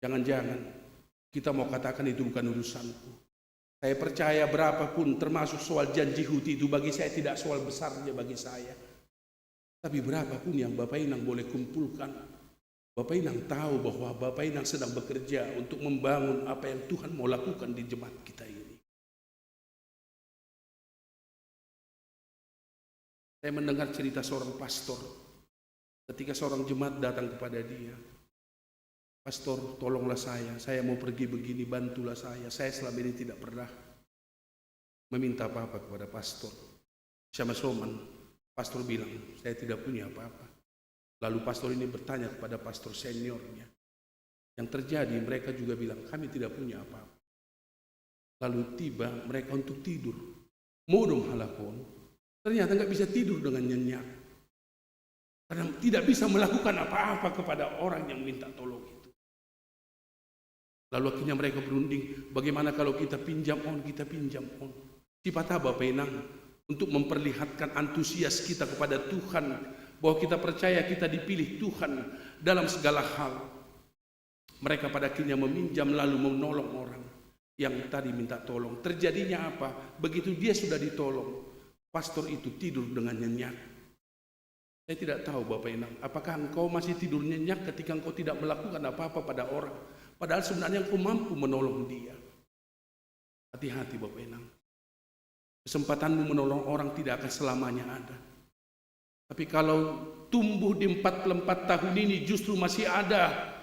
Jangan-jangan kita mau katakan, "Itu bukan urusanku." Saya percaya berapapun, termasuk soal janji huti itu, bagi saya tidak soal besarnya bagi saya. Tapi berapapun yang Bapak Inang boleh kumpulkan, Bapak Inang tahu bahwa Bapak Inang sedang bekerja untuk membangun apa yang Tuhan mau lakukan di jemaat kita ini. Saya mendengar cerita seorang pastor. Ketika seorang jemaat datang kepada dia, "Pastor, tolonglah saya. Saya mau pergi begini, bantulah saya. Saya selama ini tidak pernah meminta apa-apa kepada pastor." Sama soman, pastor bilang, "Saya tidak punya apa-apa." Lalu pastor ini bertanya kepada pastor seniornya. Yang terjadi, mereka juga bilang, "Kami tidak punya apa-apa." Lalu tiba mereka untuk tidur. Modom halak on. Ternyata nggak bisa tidur dengan nyenyak. Karena tidak bisa melakukan apa-apa kepada orang yang minta tolong itu. Lalu akhirnya mereka berunding, "Bagaimana kalau kita pinjam on, kita pinjam on?" Sipata Bapak Inang, untuk memperlihatkan antusias kita kepada Tuhan, bahwa kita percaya kita dipilih Tuhan dalam segala hal. Mereka pada akhirnya meminjam lalu menolong orang yang tadi minta tolong. Terjadinya apa? Begitu dia sudah ditolong, pastor itu tidur dengan nyenyak. Saya tidak tahu, Bapak Inang, apakah engkau masih tidur nyenyak ketika engkau tidak melakukan apa-apa pada orang, padahal sebenarnya engkau mampu menolong dia? Hati-hati, Bapak Inang. Kesempatanmu menolong orang tidak akan selamanya ada. Tapi kalau tumbuh di empat puluh empat tahun ini justru masih ada,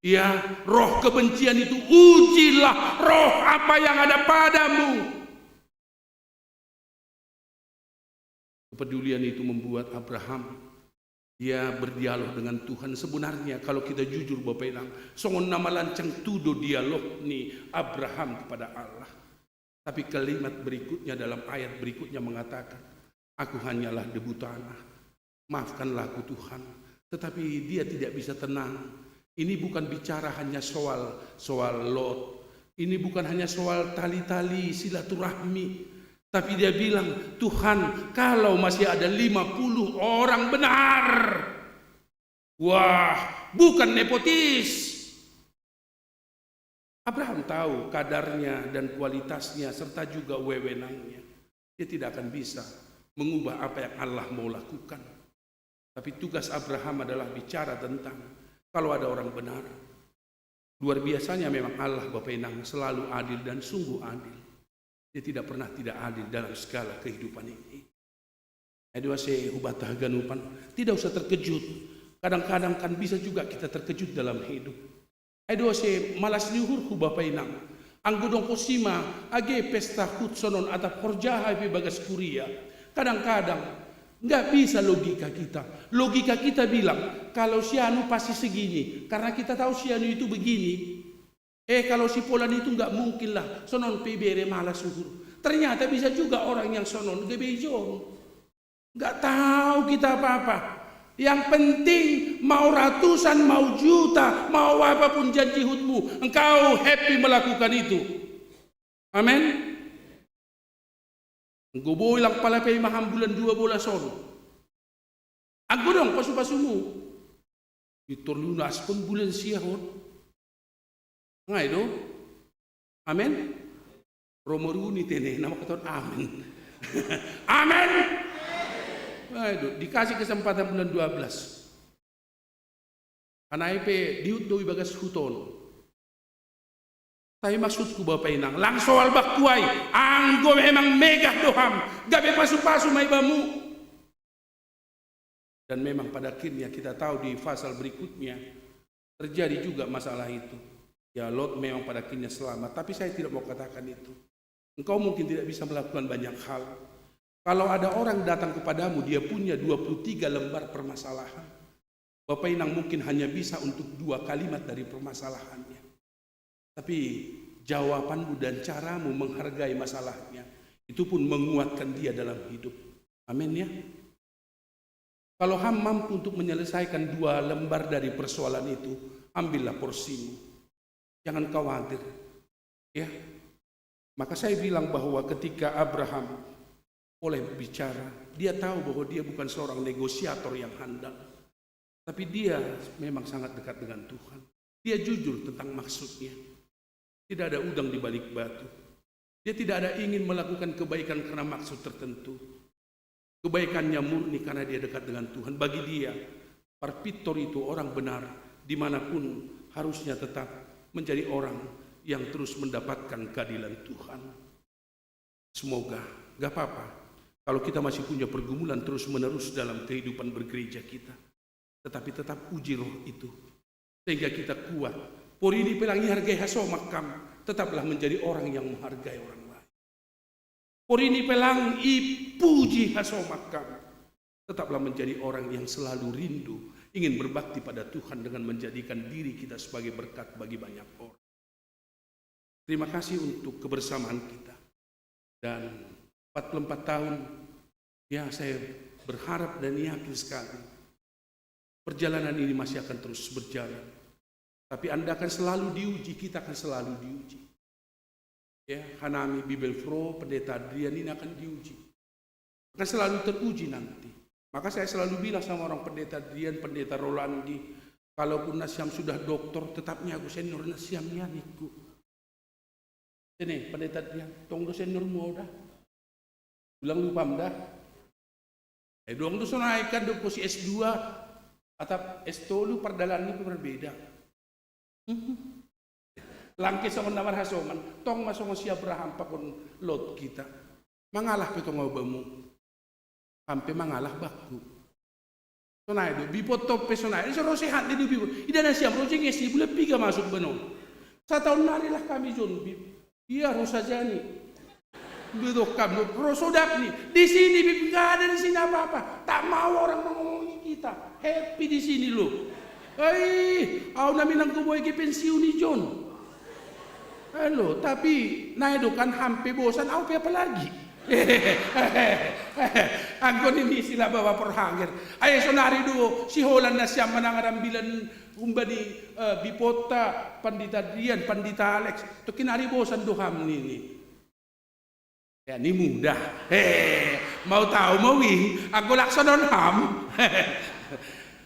ya, roh kebencian itu, ujilah roh apa yang ada padamu. Kepedulian itu membuat Abraham, dia berdialog dengan Tuhan. Sebenarnya kalau kita jujur, Bapak Inang, songon na malancang tudo dialog ni Abraham kepada Allah. Tapi kalimat berikutnya dalam ayat berikutnya mengatakan, "Aku hanyalah debu tanah. Maafkanlah aku, Tuhan." Tetapi dia tidak bisa tenang. Ini bukan bicara hanya soal, soal Lot. Ini bukan hanya soal tali-tali silaturahmi. Tapi dia bilang, "Tuhan, kalau masih ada lima puluh orang benar." Wah, bukan nepotis. Abraham tahu kadarnya dan kualitasnya serta juga wewenangnya. Dia tidak akan bisa mengubah apa yang Allah mau lakukan. Tapi tugas Abraham adalah bicara tentang kalau ada orang benar. Luar biasanya memang Allah, Bapak Inang, selalu adil dan sungguh adil. Dia tidak pernah tidak adil dalam segala kehidupan ini. Ai do ase, hubanta haganupan, tidak usah terkejut. Kadang-kadang kan bisa juga kita terkejut dalam hidup. Ai do ase, malas ni uhurhu, Bapak Inang, anggo dong ho sima, age pesta hut sonon atap horja hape bagas kuria, kadang-kadang nggak bisa logika kita. Logika kita bilang, kalau si anu pasti segini, karena kita tahu si anu itu begini. Eh, kalau si Polan itu nggak mungkin lah, sonon pe ibere, malas uhur. Ternyata bisa juga orang yang sonon, gabe ijon. Nggak tahu kita apa-apa. Yang penting mau ratusan, mau juta, mau apapun janji hutmu, engkau happy melakukan itu. Amin. Enggo boi lang pala pe imaham bulan dua bolas on. Anggo dong pasu-pasumu. Pintor lunaskon bulan sia on. Ngai do? Amin. Romo runi tene nama katon amin. Amin. Ngai do, dikasih kesempatan bulan dua belas. Anai pe diut do ibagas huton. Tapi maksudku Bapak Inang, lang soal bakku ai, anggo memang megah do ham, gabe pasu-pasu ma ibamu. Dan memang pada akhirnya kita tahu di pasal berikutnya terjadi juga masalah itu. Ya, Lot memang pada akhirnya selamat, tapi saya tidak mau katakan itu. Engkau mungkin tidak bisa melakukan banyak hal. Kalau ada orang datang kepadamu, dia punya dua puluh tiga lembar permasalahan. Bapak Inang mungkin hanya bisa untuk dua kalimat dari permasalahannya. Tapi jawabanmu dan caramu menghargai masalahnya, itu pun menguatkan dia dalam hidup. Amin ya. Kalau ham mampu untuk menyelesaikan dua lembar dari persoalan itu, ambillah porsimu. Jangan khawatir. Ya. Maka saya bilang bahwa ketika Abraham boleh bicara, dia tahu bahwa dia bukan seorang negosiator yang handal. Tapi dia memang sangat dekat dengan Tuhan. Dia jujur tentang maksudnya. Tidak ada udang di balik batu. Dia tidak ada ingin melakukan kebaikan karena maksud tertentu. Kebaikannya murni karena dia dekat dengan Tuhan. Bagi dia, Parpittor itu orang benar, dimanapun harusnya tetap menjadi orang yang terus mendapatkan keadilan Tuhan. Semoga, gak apa-apa, kalau kita masih punya pergumulan terus-menerus dalam kehidupan bergereja kita, tetapi tetap uji roh itu, sehingga kita kuat. Porini pe lang ihargai hasomak kam, tetaplah menjadi orang yang menghargai orang lain. Porini pe lang ipuji hasomak kam, tetaplah menjadi orang yang selalu rindu ingin berbakti pada Tuhan dengan menjadikan diri kita sebagai berkat bagi banyak orang. Terima kasih untuk kebersamaan kita. Dan empat puluh empat tahun, ya, saya berharap dan yakin sekali perjalanan ini masih akan terus berjalan. Tapi Anda akan selalu diuji, kita akan selalu diuji. Ya, hanami Bibelvrouw, Pendeta Adrian ini akan diuji. Akan selalu teruji nanti. Maka saya selalu bilang sama orang, Pendeta Adrian, Pendeta Rolandi, kalaupun nasiam sudah doktor, tetapnya aku senior nasiam ya niku. Sini, Pendeta Adrian, tong do senior mu dah. Ulang lupam dah. Eh, dong tu sonai kan do posi S dua atap S tolu, pardalan ni berbeda. Langke songon na marhasoman, tong ma songon si Abraham pakon Lot kita. Mangalah pe tong au bamu. Hampe mangalah bakku. Sonai do, Bipot tope sonai. Ini so ro sehat ni do Bipot. Ida nasiam ro jenges ni, bulan piga masuk banon. Sataon nari lah kami jon Bip. Iya, ro saja ni. Betul kam, ro sodap ni. Di sini Bip, nggak ada di sini apa-apa. Tak mau orang mengomongi kita. Happy di sini lo. Hei, au na minang kuboy ke pensiun ni jon. Halo, tapi nai do kan hampe bosan, au pe apalagi. Anggo ni istilah bawa porhanger. Ayo sonari do, si Holan nasiam manang arambilan umbani, eh, Bipotta, Pandita Adrian, Pandita Alex. Tokinari bosan do ham nini. Ya, ni mudah. He, mau tahu, mau ing, anggo laksonon ham.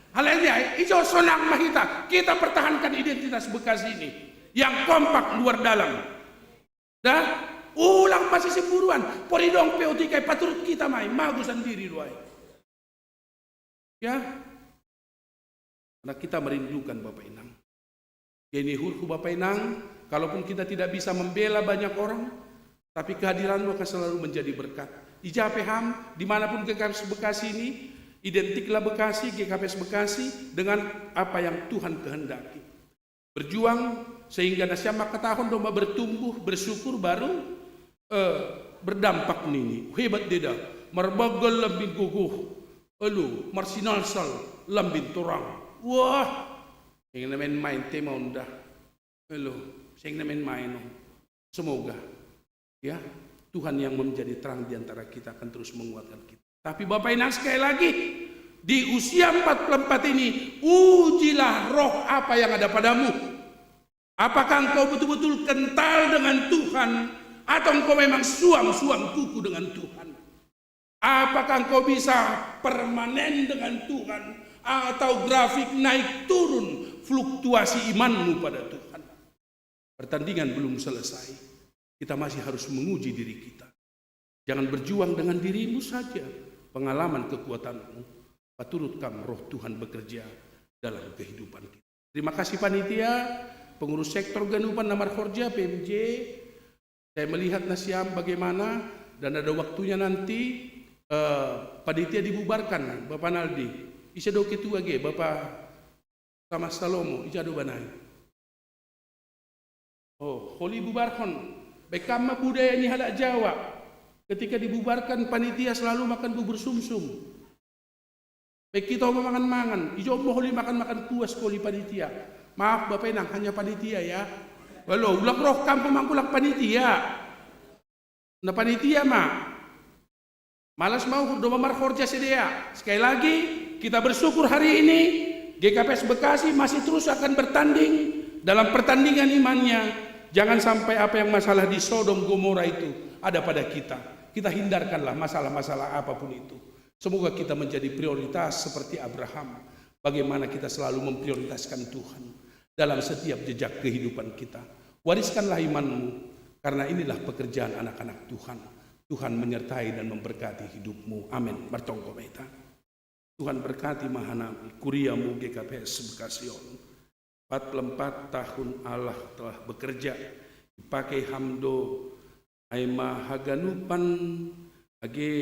Haleluya, ijo sonang ma hita, kita pertahankan identitas Bekasi ini. Yang kompak luar dalam. Dah, ulang masih semburuan. Pori dong P O T K, paturut kita mai, mago sandiri do ai. Ya. Karena kita merindukan Bapak Inang. Jadi hurku Bapak Inang, kalaupun kita tidak bisa membela banyak orang, tapi kehadiranmu akan selalu menjadi berkat. Ija pe ham, dimanapun G K P S Bekasi ini, identiklah Bekasi, G K P S Bekasi, dengan apa yang Tuhan kehendaki. Berjuang sehingga nasiam mangkatahon do ma bertumbuh, bersyukur, baru, eh, berdampak nini. Hebat deda, marbanggal lambin gogoh, elo, marsinalsal lambin torang. Wah, seng na main-main tema on dah. Elo, seng na main-main on. Semoga, ya, Tuhan yang menjadi terang di antara kita akan terus menguatkan kita. Tapi Bapak Inang, sekali lagi, di usia empat puluh empat ini, ujilah roh apa yang ada padamu. Apakah engkau betul-betul kental dengan Tuhan, atau engkau memang suam-suam kuku dengan Tuhan? Apakah engkau bisa permanen dengan Tuhan, atau grafik naik turun fluktuasi imanmu pada Tuhan? Pertandingan belum selesai. Kita masih harus menguji diri kita. Jangan berjuang dengan dirimu saja. Pengalaman kekuatanmu, paturut kam Roh Tuhan bekerja dalam kehidupan kita. Terima kasih panitia. pengurus sektor ganupan na marhorja, P M J. Saya melihat nasiam bagaimana, dan ada waktunya nanti, eh, panitia dibubarkan, Bapak Naldi. Ise do ketua ge, Bapak Tama Salomo, ija do bana i? Oh, holi bubarhon. Baen ma budaya ni halak Jawa. Ketika dibubarkan panitia selalu makan bubur sumsum. Baen hita ho mamangan-mangan, ija ma holi makan-makan puas holi panitia. Maaf Bapak Inang, hanya panitia ya. Walo, ulang roh kam ho mangulak panitia. Na panitia ma. Malas ma uhur do marhorja sidea. Sekali lagi, kita bersyukur hari ini G K P S Bekasi masih terus akan bertanding dalam pertandingan imannya. Jangan sampai apa yang masalah di Sodom Gomora itu ada pada kita. Kita hindarkanlah masalah-masalah apapun itu. Semoga kita menjadi prioritas seperti Abraham. Bagaimana kita selalu memprioritaskan Tuhan dalam setiap jejak kehidupan kita. Wariskanlah imanmu, karena inilah pekerjaan anak-anak Tuhan. Tuhan menyertai dan memberkati hidupmu. Amin. Martonggo ma hita. Tuhan berkati ma hanami, kuriamu G K P S Bekasi on. Empat puluh empat tahun Allah telah bekerja, dipake Ham do, ai ma haganupan age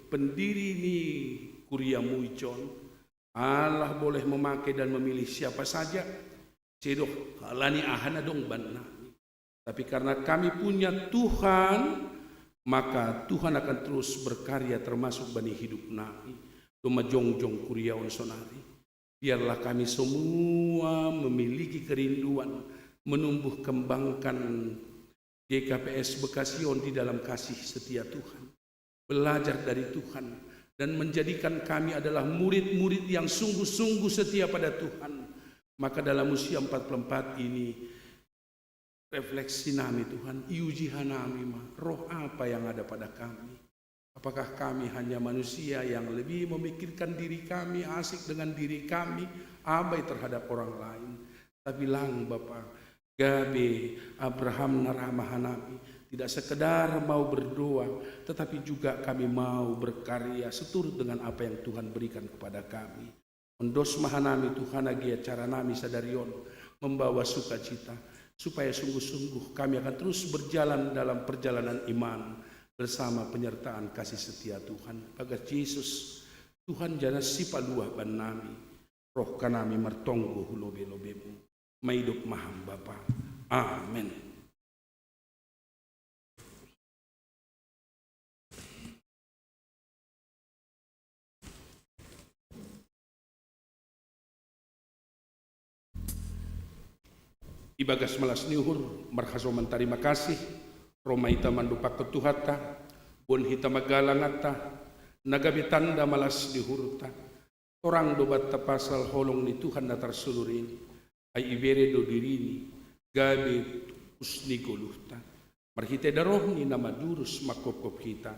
pendiri ni kuriamu ijon. Allah boleh memakai dan memilih siapa saja, sedoh halani aha na dong bannami. Tapi karena kami punya Tuhan, maka Tuhan akan terus berkarya termasuk bani hidup nami. Domma jongjong kuria on sonari. Biarlah kami semua memiliki kerinduan menumbuh kembangkan G K P S Bekasi on di dalam kasih setia Tuhan. Belajar dari Tuhan dan menjadikan kami adalah murid-murid yang sungguh-sungguh setia pada Tuhan. Maka dalam usia empat puluh empat ini, refleksi nami Tuhan, iuji hanami ma, roh apa yang ada pada kami. Apakah kami hanya manusia yang lebih memikirkan diri kami, asik dengan diri kami, abai terhadap orang lain. Tapi lang Bapa, gabe Abraham na ra ma hanami, tidak sekedar mau berdoa, tetapi juga kami mau berkarya seturut dengan apa yang Tuhan berikan kepada kami. Ondos ma hanami Tuhan age acara nami sadari on membawa sukacita, supaya sungguh-sungguh kami akan terus berjalan dalam perjalanan iman bersama penyertaan kasih setia Tuhan. Bagas Jesus, Tuhan jana Sipaluah bannami, roh hanami martonggo hu lobe-lobemu. Maido ma Ham Bapa. Amen. Ibagas malas ni uhur, marhasoman tarima kasih, ro ma hita mandompakkon Tuhanta, boan hita ma galanganta, na gabe tanda malas ni uhurta. Torang do banta pasal holong ni Tuhan na tarsulur in, ai ibere do dirini, gabe tupus ni goluhta. Marhite darohni na madurus manghophop hita.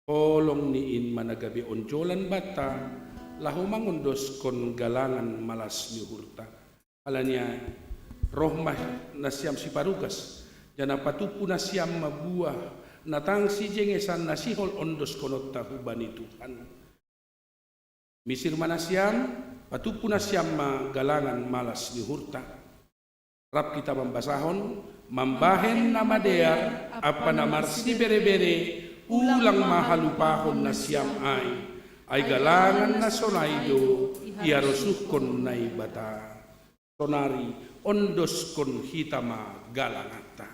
Holong ni in ma na gabe onjolan banta, laho mangondoskon galangan malas ni uhurta. Halani ai, roh ma nasiam siparugas, janah patumpu nasiam ma buah, na tang sijengesan na sihol ondoskononta hubani Tuhan. Misir ma nasiam, patumpu nasiam ma galangan malas ni uhurta. Rap hita mambasahon, mambahen na madear, ampa na marsibere-bere, ulang ma halupahon nasiam ai. Ai galangan na sonai do, iharosuhkon Naibata. Sonari, ondoskon hita ma galanganta.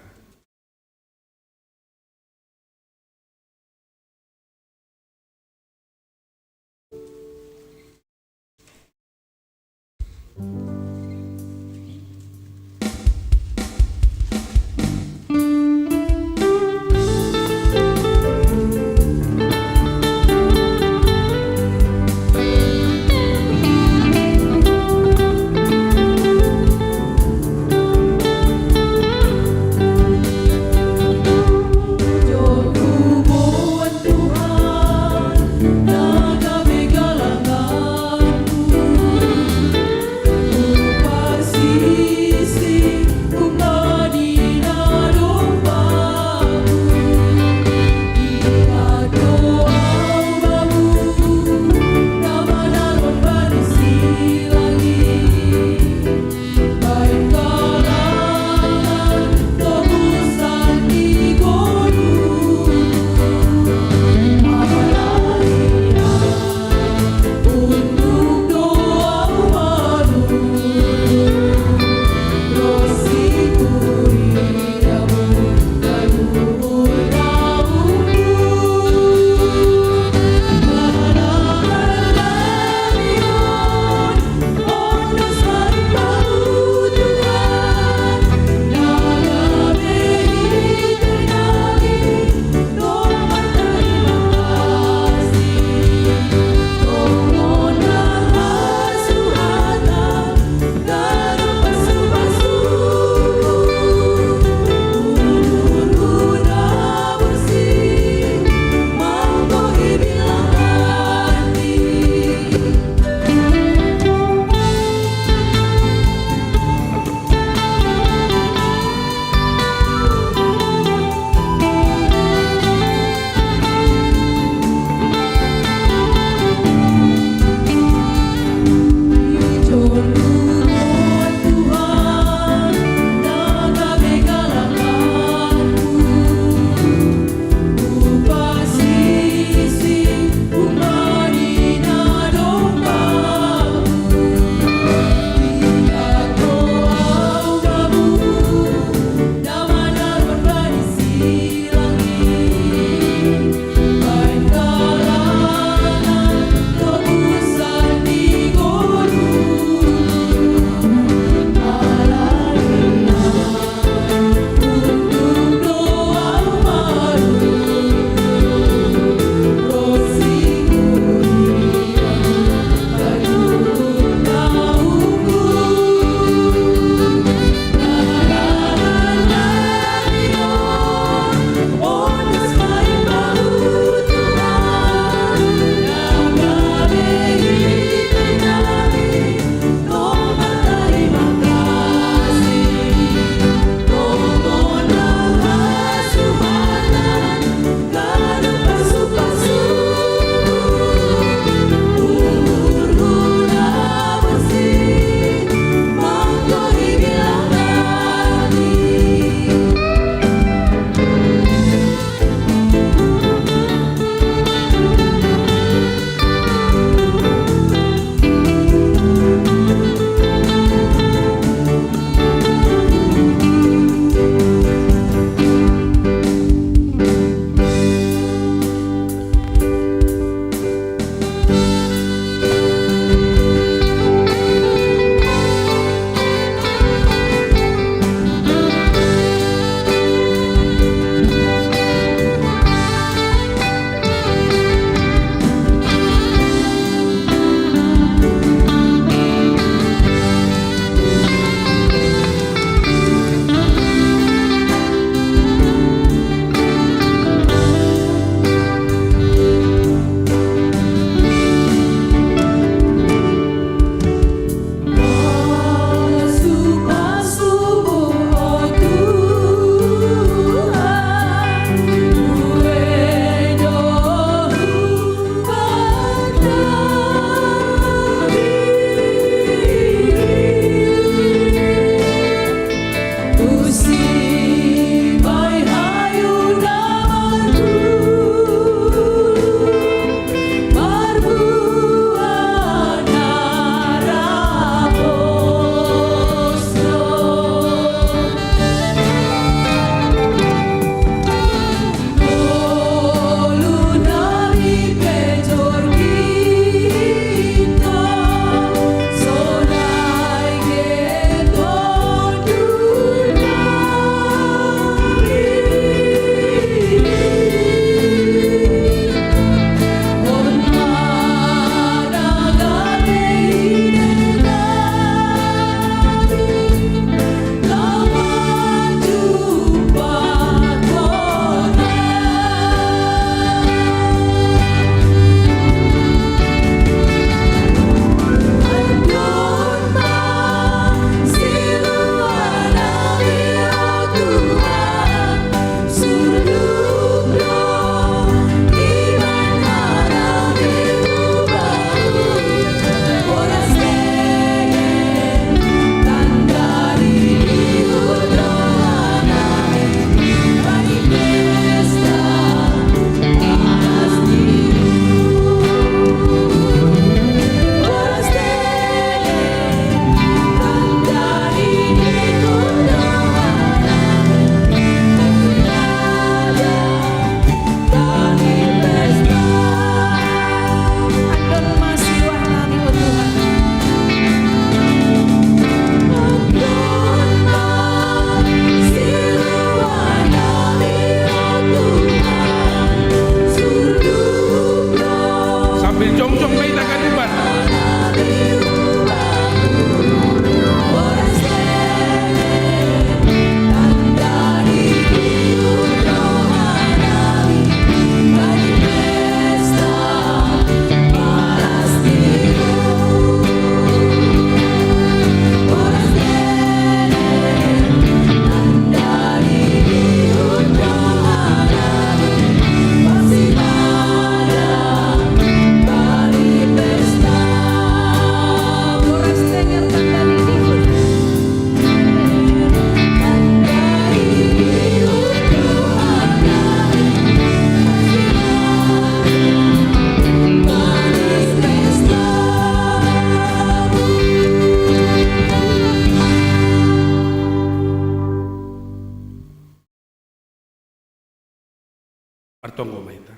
Martonggo ma hita.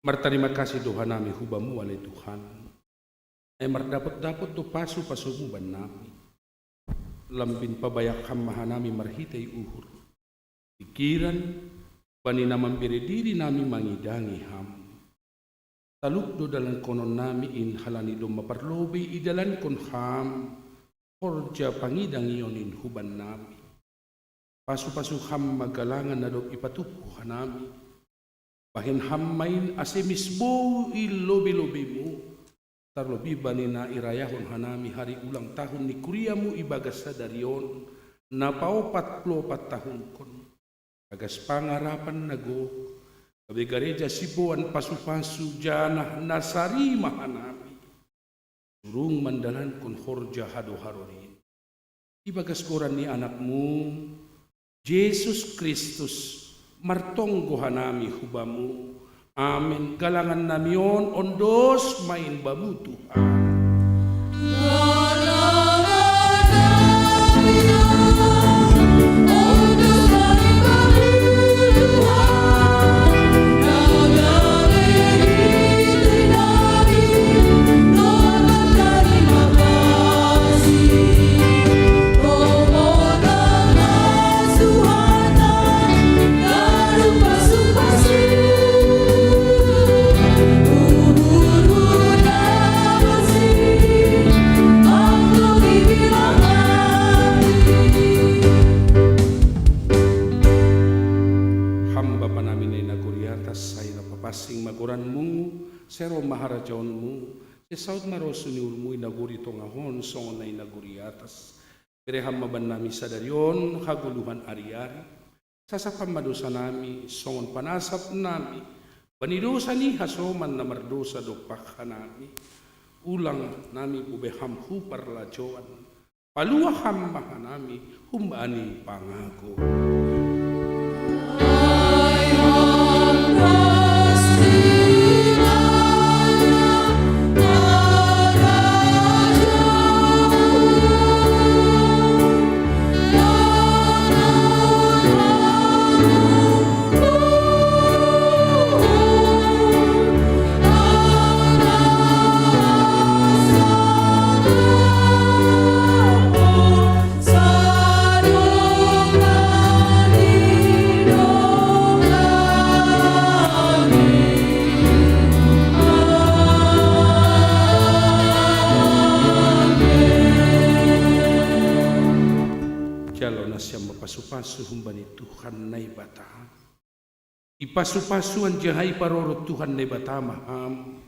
Martarima kasih do hanami hu Bamu ale Tuhan, ai mardapot-dapot do pasu-pasuMu bannami. Lambin pabayak Ham ma hanami marhitei uhur, pikiran, bani na mambere diri nami mangidangi Ham. Talup do dalankononnami in, halani domma parlobei idalankon Ham horja pangidangion in hubannami. Pasu-pasu Ham ma galangan na dob ipatumpu hanami. Bahen Ham ma in ase misbou i lobi-lobiMu, tarlobi bani na irayahon hanami hari ulang tahun ni kuriaMu ibagas sadari on, na paopat pulu opat tahunkon. Bagas pangarapan na gok, gabe gareja siboan pasu-pasu janah na sari ma hanami, surung mandalankon horja hadoharonin. Ibagas goran ni AnakMu, Jesus Kristus, martonggo hanami hu Bamu. Amen. Galangan nami on, ondos ma in Bamu Tuhan. Ham Bapa nami na i nagori atas, sai na papansing ma goranMu, sai ro ma harajaonMu, sai saut ma rosu ni uhurMu i nagori tongah on songon na i nagori atas. Bere Ham ma bannami sadari on hagoluhan ari-ari. Sasap Ham ma dosanami songon panasap nami bani dosa ni hasoman na mardosa dompak hanami. Ulang nami bube Ham hu parlajouan. Paluah Ham ma hanami humbani pangago. Jalo nasiam ma pasu-pasu humbani Tuhan Naibata. Ipasu-pasu anjaha iparorot Tuhan Naibata ma ham.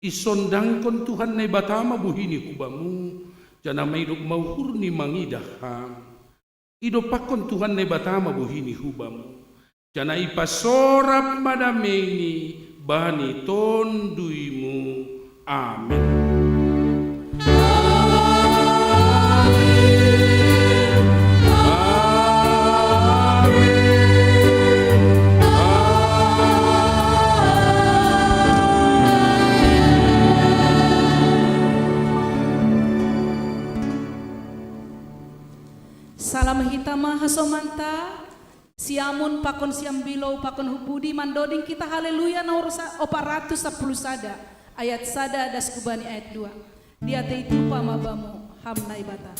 Isondangkon Tuhan Naibata ma bohi-Ni hu bamu, janah maidop ma uhur-Ni mangidah ham. Idompakkon Tuhan Naibata ma bohi-Ni hu bamu, janah ipasorap ma damei-Ni bani tonduymu. Amen. Salam hita ma hasomanta. Siamun pakon siambilou pakon hu pudi mandoding kita Haleluya nomor sa-, opat ratus sapuluh sada, ayat sada das kubani ayat dua. Diatei tupa ma bamu, ham Naibata.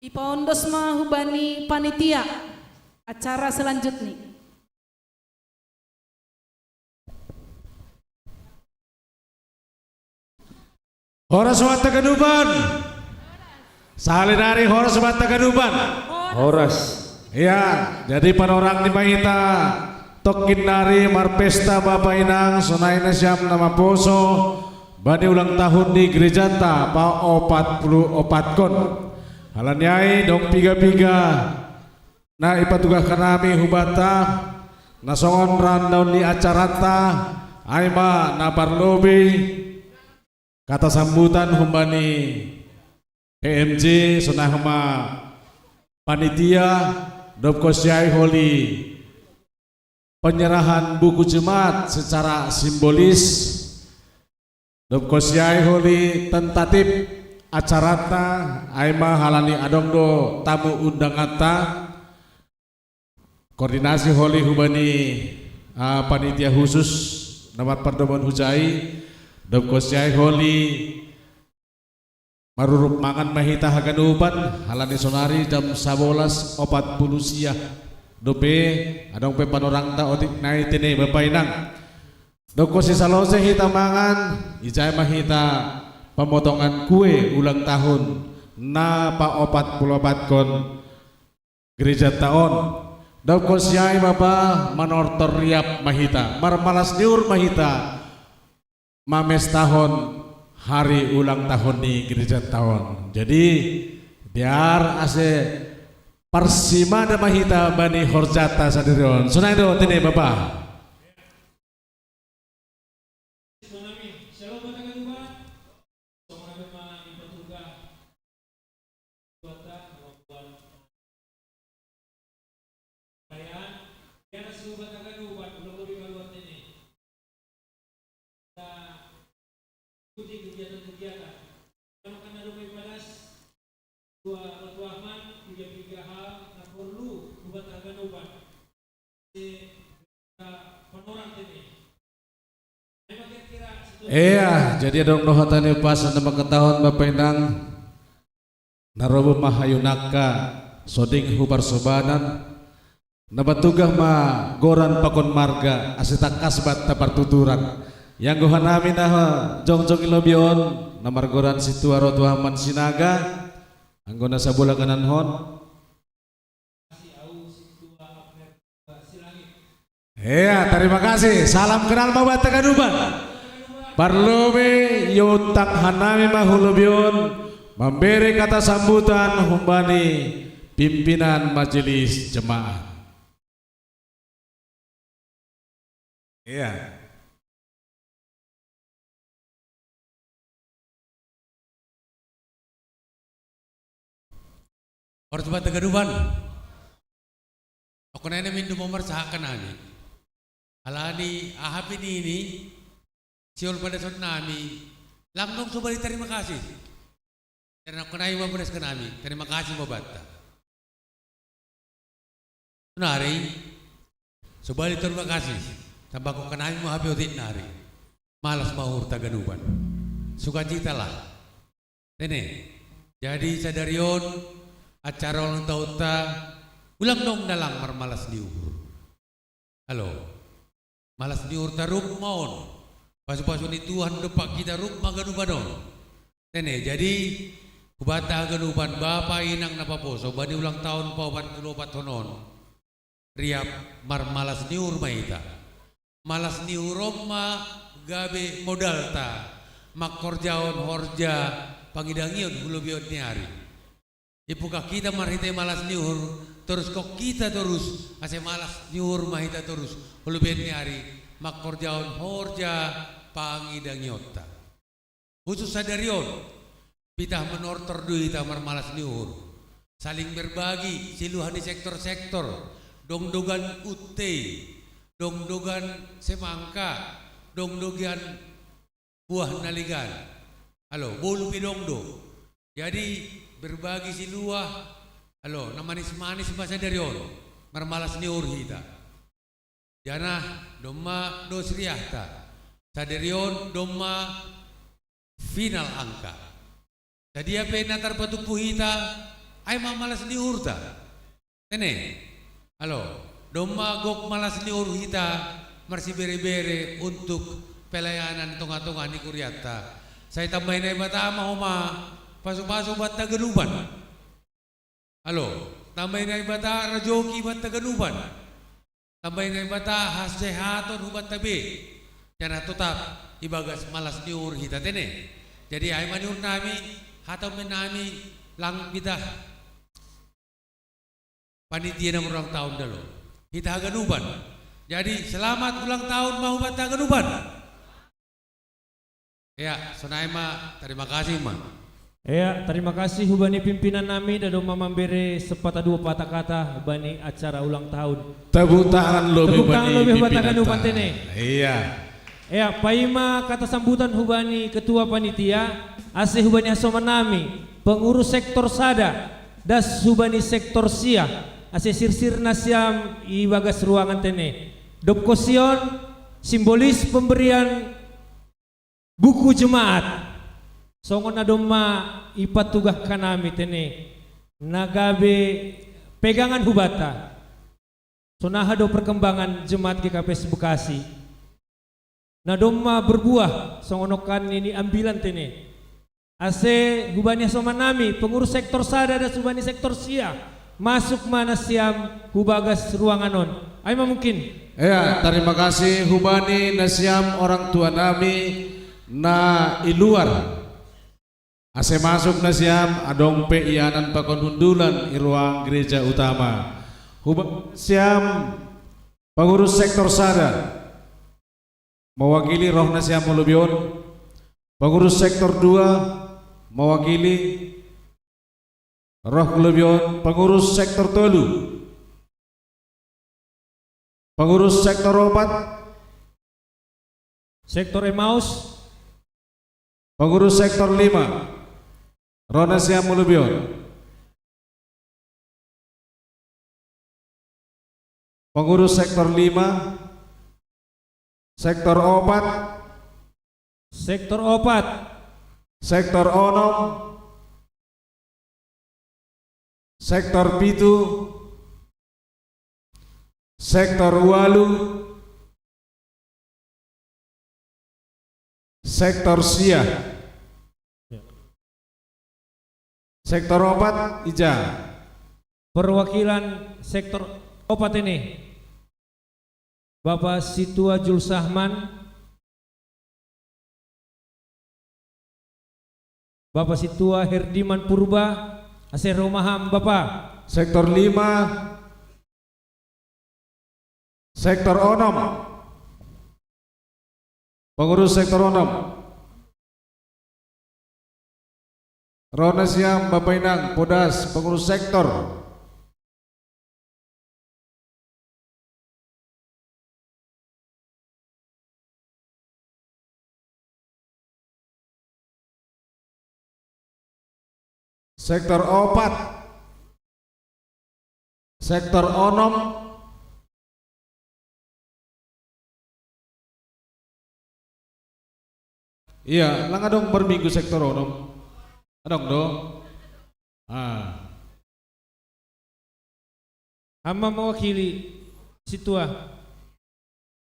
Ipaondos ma hubani panitia acara selanjutnya. Horas Sobat Taganuban. Sahalinari horas Sobat Taganuban. Horas. Ya, jadi panorang ni mahita tokkinnari marpesta bapa inang sonai na siam na maposo bani ulang tahun ni gerejanta paopat puluh opatkon. Halani ai dong piga-piga na ipatugah hanami hubanta na songon rundown ni acaranta, ai ma na parlobei kata sambutan humbani P M J, sonai homa panitia, dob konsi ai holi penyerahan buku jemaat secara simbolis, dob konsi ai holi tentatif acaranta, ai ma halani adong do tamu undanganta, koordinasi holi hubani ah, panitia khusus na marpardomuan hujai, dob konsi ai holi marurup mangan ma hita haganupan, halani sonari jam sabolas opat puluh sia dope, adong pe panorangta otik nai tene bapa inang. Dob konsi salose hita mangan, ijai ma hita pamotongan kue ulang tahun na paopat puluh opatkon gerejanta on. Dob konsi ai bapa manortor riap ma hita, marmalas ni uhur ma hita mamestahon hari ulang tahun ni gerejanta on. Jadi biar ase parsimada ma hita bani horjanta sadari on. Sonai do tene bapa. Ikuti kegiatan-kegiatan. Yang akan ada main panas, dua batu aman, tiga tiga hal, na porlu buat haganupan. Panorang tene. Ia, jadi adong do hata ni upasan na mangkatahon bapa inang. Na roboh ma hayu nangka, soding hu parsobanan, na patugah ma goran pakon marga, ase tangkas banta partuturan. Ianggo hanami na jongjong i lobei on, na margoran Sintua Rotua Amman Sinaga, anggo na sabola kanan hon. Ia, tarima kasih. Salam kenal ma banta haganupan. Parlobei iontang hanami ma hu lobei on mambere kata sambutan humbani pimpinan majelis jemaat. Ia. Horas banta haganupan. Anggo na i na mindo ma marsahat hanami. Alani aha pe nini, sihol padason nami, lang dong sobali tarima kasih. Karena anggo na i ma padason nami, tarima kasih ma banta. Nari, sobali tarima kasih, tambahkon hanami ma hape otik nari. Malas ma uhurta haganupan. Sukacitalah. Tene. Jadi sadari on, acara ulang tahunta, ulang dong dalang marmalas ni uhur. Halo. Malas ni uhurta rup ma on. Pasu-pasu ni Tuhan dompak hita rup ma haganupan on. Tene, jadi, hubanta haganupan bapa inang na paposo, bani ulang tahun paopat puluh opatkon on. Riap marmalas ni uhur ma hita. Malas ni uhur on ma gabe modalta, mangkorjahon horja pangidangion hu lobei on ni ari. Ipungkah hita marhite malas ni uhur, toruskon hita torus, ase malas ni uhur ma hita torus, hu lobei on ni ari, mangkorjahon horja pangidangionta. Khusus sadari on, pitah manortor do hita marmalas ni uhur. Saling berbagi, siluah ni sektor-sektor, dong dogan untei, dong dogan semangka, dong dogan buah na legan. Halo, bolu pe dong do. Jadi, berbagi siluah, halo, na manis-manis ma sadari on, marmalas ni uhur hita. Janah domma dos riahta. Sadari on domma final angka. Sadia pe na tarpatumpu hita, Ai ma malas ni uhurta. Tene. Alo, domma gok malas ni uhur hita marsibere-bere untuk pelayanan tonga-tonga ni kuriatta. Sai tambai Naibata ma homa pasu-pasu batta ganupan. Alo, tambai Naibata rajoki batta ganupan. Tambai Naibata hasehaton hubatta be. Janah totap ibagas malas ni uhur hita tene. Jadi ai ma ni uhur nami, hatau me nami lang pitah panitia na ulang tahun dalo. Hita haganupan. Jadi selamat ulang tahun ma hubatta haganupan. Ya, sonai ma, terima kasih ma. Ya, terima kasih hubani pimpinan nami, da domma mambere sepatah dua patah kata hubani acara ulang tahun. Tepuk tangan lobi. Tepuk tangan hubani lobi hubata pimpinan kanupan ta. Tene. Iya. Ya, paima kata sambutan hubani ketua panitia, ase hubani hasoman nami, pengurus sektor sada, das hubani sektor sia, ase sirsir nasiam ibagas ruangan tene. Dob kosion, simbolis pemberian buku jemaat. Songon na domma ipatugah kanami tene, na gabe pegangan hubata. Sonaha do perkembangan jemaat G K P S Bekasi. Na domma berbuah songon ongkan ni ambilan tene. Ase hubani hasoman nami, pengurus sektor sada das hubani sektor sia, masuk ma nasiam hubagas ruangan on. Ai ma mungkin. Ya, terima kasih hubani nasiam orang tua nami na i luar. Ase masuk nasiam adong pe ianan pakon hundulan i ruang gereja utama. Hubani nasiam pengurus sektor sada. Mewakili roh nasiam molobion, pengurus sektor dua, mewakili roh molobion, pengurus sektor tolu, pengurus sektor opat, sektor Emmaus, pengurus sektor lima, roh nasiam molobion. Pengurus sektor lima, sektor opat, sektor opat, sektor onom, sektor pitu, sektor ualu, sektor sia. Ya. Sektor opat, ija? Perwakilan sektor opat ini. Bapak Situa Jul Sahman, Bapak Situa Herdiman Purba, ase ro ma ham Bapak. Sektor lima, sektor onom. Pengurus sektor onom. Ro nasiam Bapak Inang Podas, pengurus sektor. Sektor opat. Sektor onom. Iya, lang adong per minggu sektor onom. Adong do. Ah. Ama mewakili situa.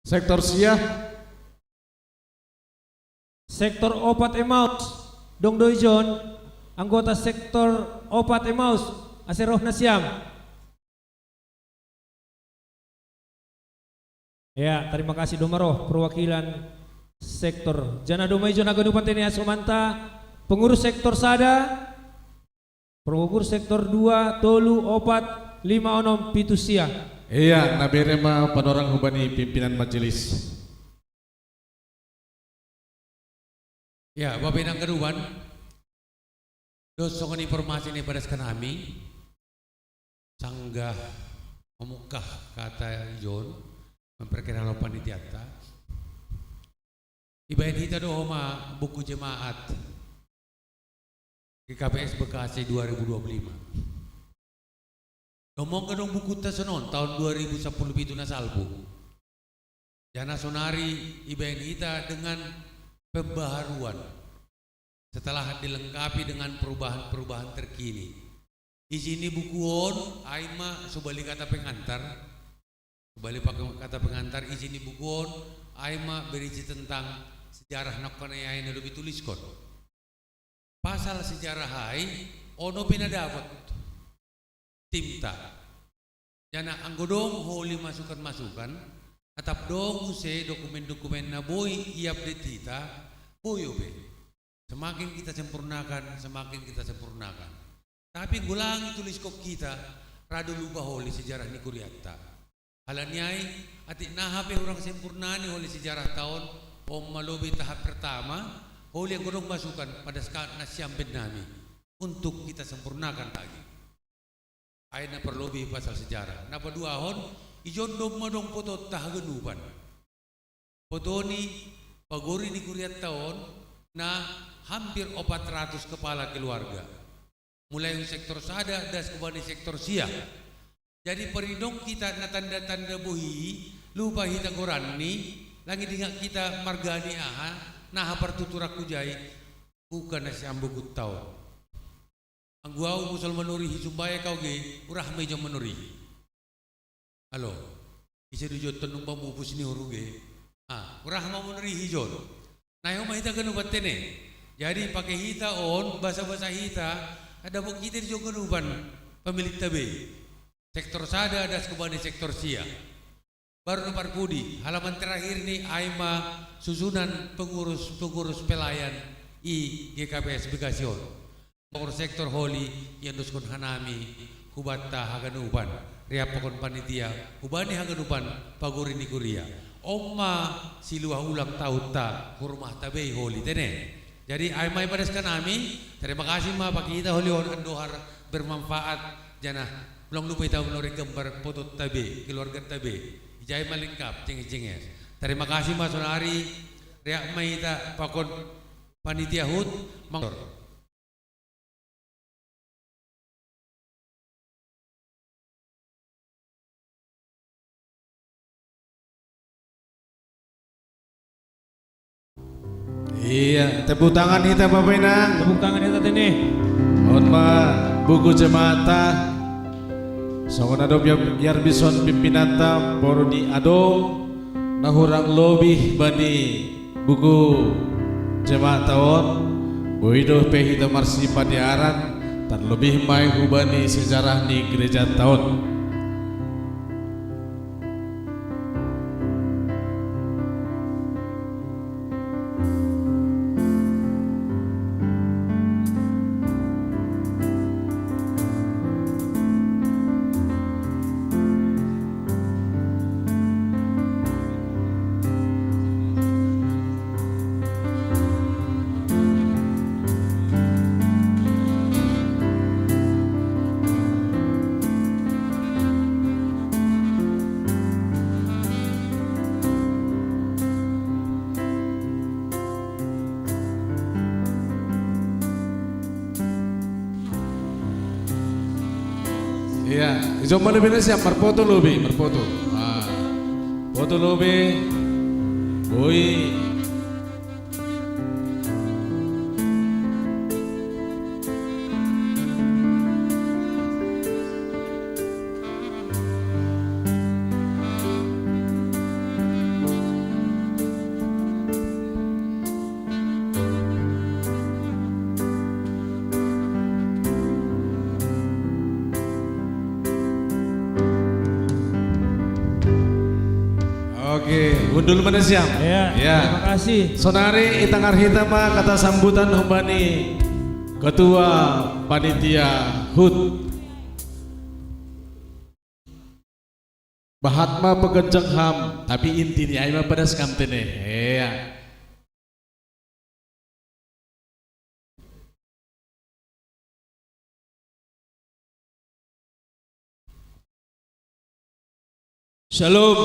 Sektor sia. Sektor opat Emmaus. Dong do ijon anggota sektor opat Emmaus. Ase roh nasiam. Ya, terima kasih do ma roh perwakilan sektor. Janah do ma ijon haganupan tene hasomanta, pengurus sektor sada, pengurus sektor dua, tolu, opat, lima, onom, pitu, sia. Iya, na bere ma panorang hubani pimpinan majelis. Ya, Bapak Inang ganupan, dohot songon informasi na ipadaskan hami, sanggah mamungkah kata ijon, memperkenalkan panitianta. Ibaen hita do homa buku jemaat G K P S Bekasi dua ribu dua puluh lima. Domongka dong bukunta sonon tahun dua ribu sepuluh pitu na salpu. Janah sonari ibaen hita dengan pembaharuan setelah dilengkapi dengan perubahan-perubahan terkini. Isi ni buku on, ai ma sobali kata pengantar. Sobali pak-, kata pengantar, isi ni buku on, ai ma berisi tentang sejarah nangkaningan na lobi tuliskon. Pasal sejarah ai, ono pe na dapat timta. Jana anggo dong holi masukan-masukan, atap dong muse dokumen-dokumen na boi i-update hita, boi ope. Semakin kita sempurnakan, semakin kita sempurnakan. Tapi anggo lang ituliskon hita, ra do lupa holi sejarah ni kurianta. Alani ai, atik naha pe hurang sempurna ni holi sejarahta on, on ma lobi tahap pertama, holi anggo dong masukan, padaskan nasiam bennami, untuk kita sempurnakan lagi. Ai na parlobi pasal sejarah. Na paduahon, ijon do ma dong fotonta haganupan. Foto ni pagori ni kurianta on na hampir opat ratus kepala keluarga. Mulai sektor sada, das hubani sektor sia. Jadi parinondong hita na tanda-tanda bohi, lupa hita goranni, lang didingat hita margani aha, naha partuturanku jai, bukan na siambukunta on. Anggo au muse manurihi sumbaya kau ge, urah ma ijon manurihi. Alo, ise do ijon tondung pamupus ni uhurhu ge. Ah, urah ma manurihi ijon. Na i homa hita ganupan tene. Jadi pake hita on, basa-basa hita, dapot hita ijon ganupan pamilihta be. Sektor sada, das hubani sektor sia. Baru na parpudi, halaman terakhir ni ai ma susunan pengurus-pengurus pelayan i G K P S Bekasi on. Sektor-sektor holi ianduskon hanami hubanta haganupan, riap pakon panitia hubani haganupan pagori ni kuria. On ma siluah ulang tahunta hu rumahta be i holi tene. Jadi ai ma ipadaskan hami, terima kasih ma pake hita holi on, andohar bermanfaat, janah lang lupa hita manorek gambar fotonta be, keluarganta be. Ijai ma lengkap, jenges-jenges. Terima kasih ma sonari, riap ma hita pakon panitia hut, mangtor. Iya, tepuk tangan hita Bapak Inang. Tepuk tangan hita tene. On ma buku jemaatta. Songon na dob iar-, iarbison pimpinanta boru ni Adong, na hurang lobi bani buku jemaatta on, boi dope hita marsipadearan, tarlobi ma i hubani sejarah ni gerejanta on. Iya, ijon ma lobi na siap, marfoto lobi, marfoto. Ah, foto lobi. Boi. Oke, hundul ma na siam. Ya, ya. Terima kasih. Sonari itangar hita ma kata sambutan hubani Ketua Panitia hut. Bahat ma paganjang ham, tapi inti ni ai ma padas kam tene. Iya. Shalom.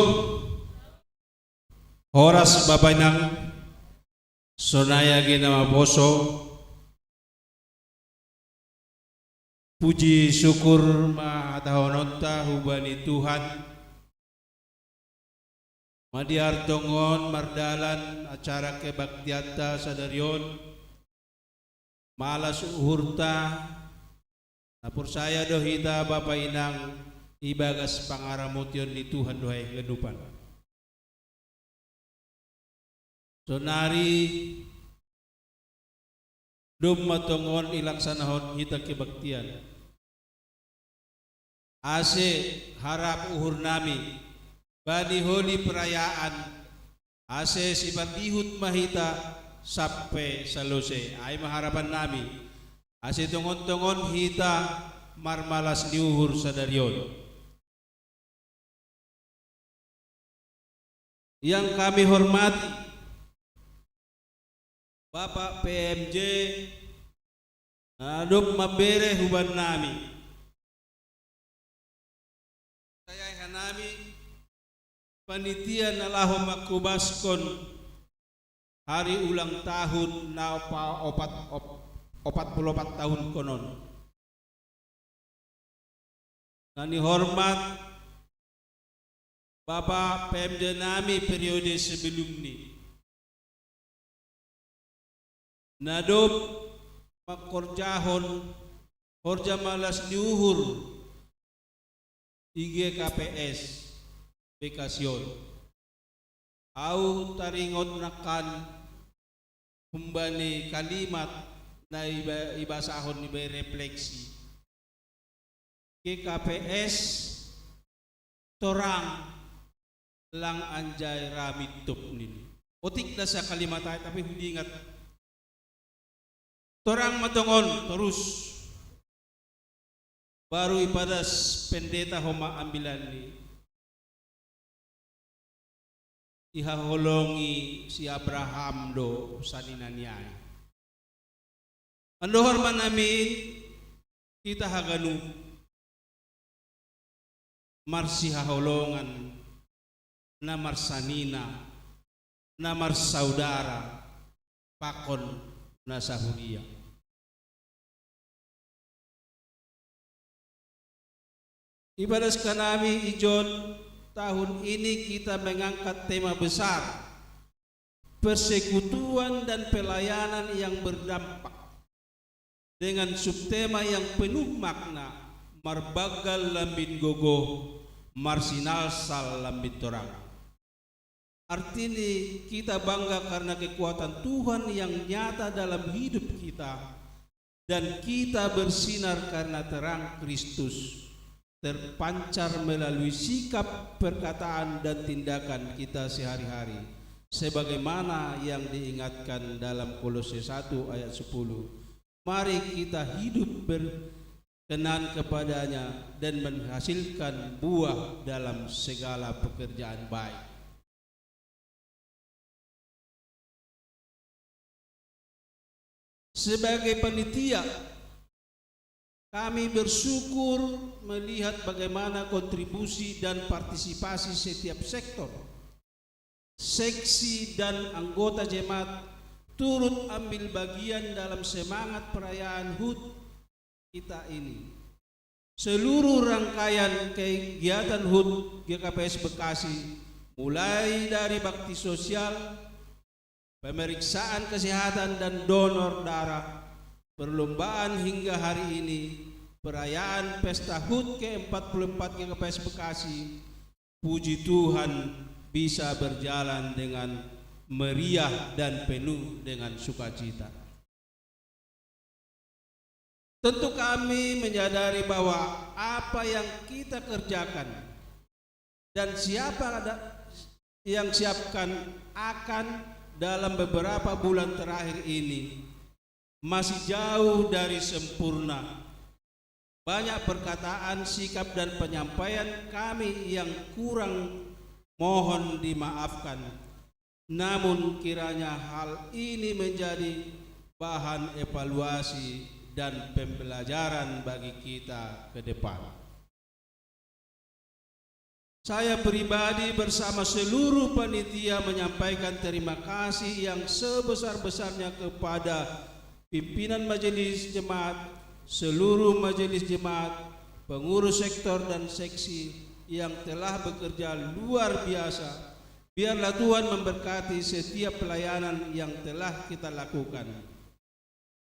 Horas Bapak Inang. Sonai age na maposo. Puji syukur ma hatahononta hubani Tuhan. Madiar tongon mardalan acara kebaktianta sadari on. Malas uhurta, Na porsaya do hita, Bapa, Inang, ibagas pangaramotion ni Tuhan do haganupan. Sonari domma tongon ilaksanahon hita kebaktian. Ase harap uhur nami bani holi perayaan, ase sipardihut ma hita sampe salose. Ai ma harapan nami, ase tongon-tongon hita marmalas ni uhur sadari on. Yang kami hormati Bapak P M J, na dob mambere huban nami. Saya hanami panitia na laho mangkobaskon hari ulang tahun na opa-, opat, op-, opat puluh opat tahun konon. Na nihormat Bapa P M J nami periode sebelumni. Na dob mangkorjahon horja malas ni uhur i G K P S Bekasi on. Ahu taringot nangkan humbani kalimat na iba-, ibasahon iba i refleksi. G K P S torang lang anjai ra mintop nini. Otik da sa kalimat ai, tapi hudingat. Torang ma tongon torus. Baru ipadas pendeta homa ambilanni. Ihaholongi si Abraham do sanina ni ai. Andohor ma namin hita haganup marsihaholongan, na marsanina, na marsaudara, pakon na sahuria. Ibadas hanami ijon, tahun ini kita mengangkat tema besar, persekutuan dan pelayanan yang berdampak, dengan subtema yang penuh makna, marbanggal lambin gogoh, marsinalsal lambin torang. Artini, kita bangga karena kekuatan Tuhan yang nyata dalam hidup kita, dan kita bersinar karena terang Kristus terpancar melalui sikap, perkataan, dan tindakan kita sehari-hari, sebagaimana yang diingatkan dalam Kolose satu ayat sepuluh. Mari kita hidup berkenan kepada-Nya dan menghasilkan buah dalam segala pekerjaan baik. Sebagai panitia, kami bersyukur melihat bagaimana kontribusi dan partisipasi setiap sektor, seksi, dan anggota jemaat turut ambil bagian dalam semangat perayaan hut kita ini. Seluruh rangkaian kegiatan hut G K P S Bekasi, mulai dari bakti sosial, pemeriksaan kesehatan dan donor darah, perlombaan hingga hari ini, perayaan pesta hut ke empat puluh empat G K P S Bekasi, puji Tuhan, bisa berjalan dengan meriah dan penuh dengan sukacita. Tentu kami menyadari bahwa apa yang kita kerjakan dan siapa ada yang siapkan akan dalam beberapa bulan terakhir ini masih jauh dari sempurna. Banyak perkataan, sikap, dan penyampaian kami yang kurang mohon dimaafkan. Namun kiranya hal ini menjadi bahan evaluasi dan pembelajaran bagi kita ke depan. Saya pribadi bersama seluruh panitia menyampaikan terima kasih yang sebesar-besarnya kepada pimpinan majelis jemaat, seluruh majelis jemaat, pengurus sektor dan seksi yang telah bekerja luar biasa. Biarlah Tuhan memberkati setiap pelayanan yang telah kita lakukan.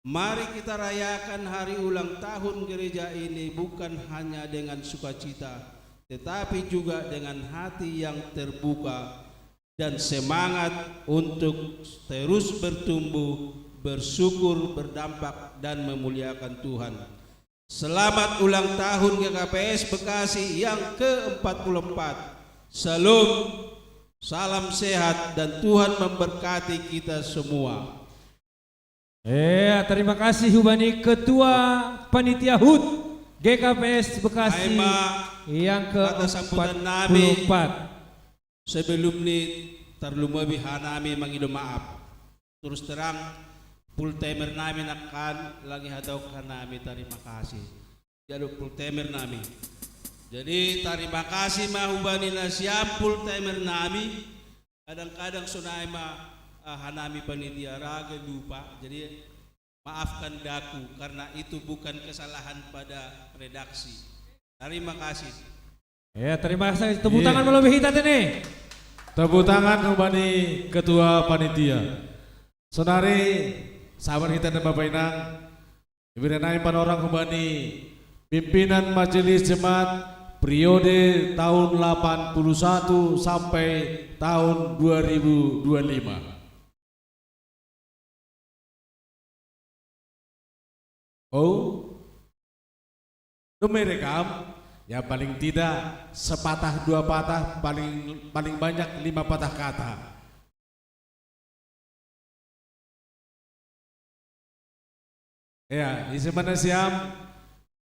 Mari kita rayakan hari ulang tahun gereja ini bukan hanya dengan sukacita, tetapi juga dengan hati yang terbuka dan semangat untuk terus bertumbuh, bersyukur, berdampak, dan memuliakan Tuhan. Selamat ulang tahun G K P S Bekasi yang keempat puluh empat. Shalom, salam sehat, dan Tuhan memberkati kita semua. Eh, terima kasih hubani Ketua Panitia HUT G K P S Bekasi Aima, yang kata sambutan ke-empat puluh nami. empat. Sebelum ni terlebih hanami mangido maaf. Terus terang, full timer nami nakkan lagi hatau hanami terima kasih. Jadi full timer nami. Jadi terima kasih ma hubani nasiam full timer nami. Kadang-kadang sonai ma ah, hanami panitia rage lupa. Jadi maafkan daku karena itu bukan kesalahan pada redaksi. Terima kasih. Ya, terima kasih. Tepuk Iya. Tangan melebihi hita tene. Tepuk tangan hubani Ketua Panitia. Sonari, sahabat kita dan Bapak Inang, iberikan panorang hubani pimpinan Majelis Jemaat periode tahun delapan puluh satu sampai tahun dua ribu dua puluh lima. Oh, demi rekam, ya paling tidak sepatah dua patah, paling paling banyak lima patah kata. Ya, isi mana siam?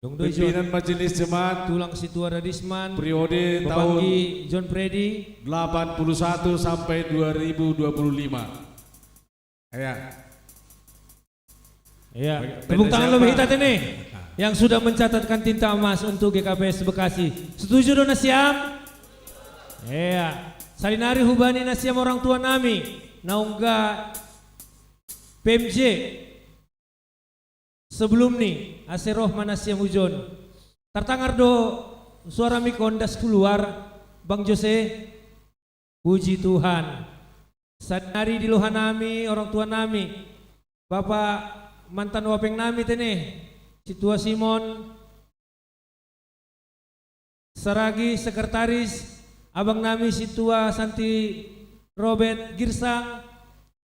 Dong doi John. Pimpinan Majelis Jemaat Tulang Situa Radisman. Periode tahun Papanggi John Freddy. delapan puluh satu sampai dua ribu dua puluh lima. Ya. Ya, Baik, tepuk P T tangan siapa? Lebih Hita tene yang sudah mencatatkan tinta emas untuk G K P S Bekasi. Setuju dong nasiam? Ya. Salinari hubani nasiam orang tua nami naungga P M J. Sebelum ni ase roh ma nasiam hujon. Tertangar do suara mikon das keluar, Bang Jose. Puji Tuhan. Sadari di loha nami, orang tua nami, Bapak mantan wapeng nami tene, Situa Simon Saragi, sekretaris, abang nami Situa Santi Robert Girsang,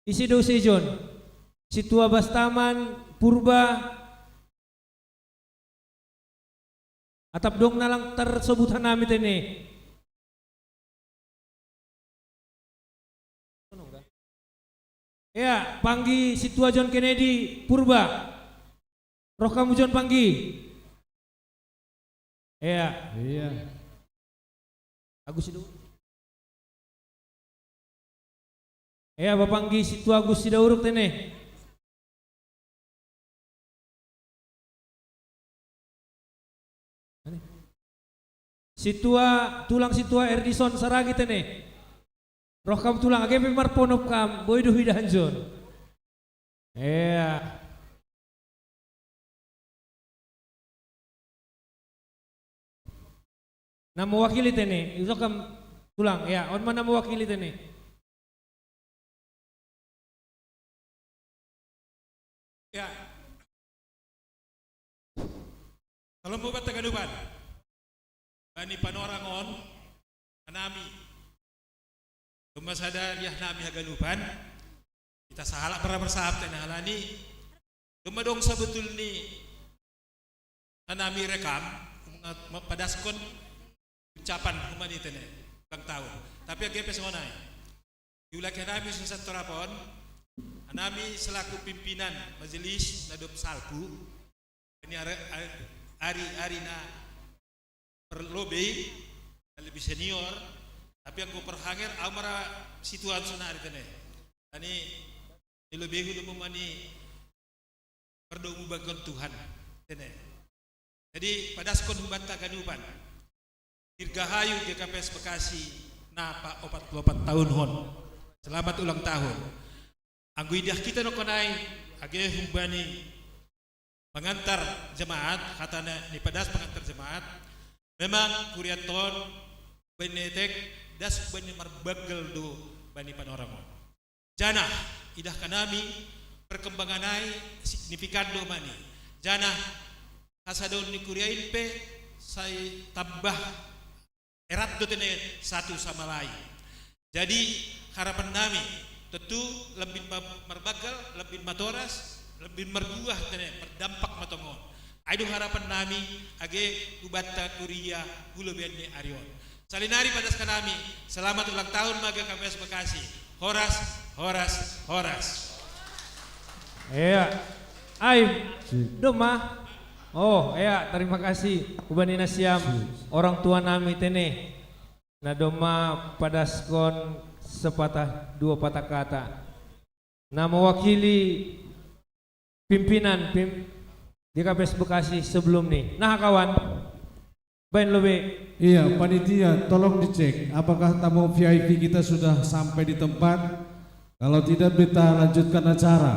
isi do sejon, Situa Bastaman Purba, atap dong nalang tersobut hanami tene. Ya, panggi Situa John Kennedy Purba. Roh kamu John panggi. Ya. Iya. Agus itu. Ya, bapanggi Situa Agus Sidauruk tene. Situa, tulang Situa Erdison Saragi tene. Roh kam tulang age pe marponop kam, boy do hidahan John. Ea. Na mewakili tene, iso kam tulang, ya, on ma na mewakili tene. Ya. Kalau mau batta ganuban, bani panorang on, anami. Cuma sada liah nami haganuban, kita sahala para bersahab tena halani. Cuma dong sabetul ni anami rekam, mapadaskon ucapan humani tene ulang tahun. Tapi age pe sonai. Diulaki anami susa torapon, anami selaku pimpinan majelis na dop salpu, ini ari, ari, ari na perlobei, na lebih senior, tapi anggo perhanger, au mara situan sonari tene. Ani, ni lobeihu do mani perdomu bagon Tuhan. Tene. Jadi, padaskon hubanta ganuban. Dirgahayu G K P S Bekasi napa opat puluh opat tahun hon. Selamat ulang tahun. Anggo idah kita no konai, age hubani pengantar jemaat, hatana ni padas pengantar jemaat, memang kuriaton benetek das bani marbagel do bani panorang on. Janah, idah kanami, perkembangan ai signifikan do mani. Janah hasadon ni kuria in pe sai tambah erat do tene satu sama lain. Jadi harapan nami tentu lebih ma-, marbanggal, lebih matoras, lebih marbuah tene, berdampak ma tongon. Ai do harapan nami age hubanta kuria hu lobeian ni ari on. Salinari padas hanami, selamat ulang tahun ma G K P S Bekasi. Horas, horas, horas. Ea. Ai, domma. Oh, ea, terima kasih. Hubani nasiam, orang tua nami tene. Na domma padaskon sepatah dua patah kata. Na mewakili pimpinan pim-, G K P S Bekasi sebelum ni. Nah, kawan. Bain lobe. Iya, panitia, tolong dicek apakah tamu V I P kita sudah sampai di tempat. Kalau tidak, kita lanjutkan acara.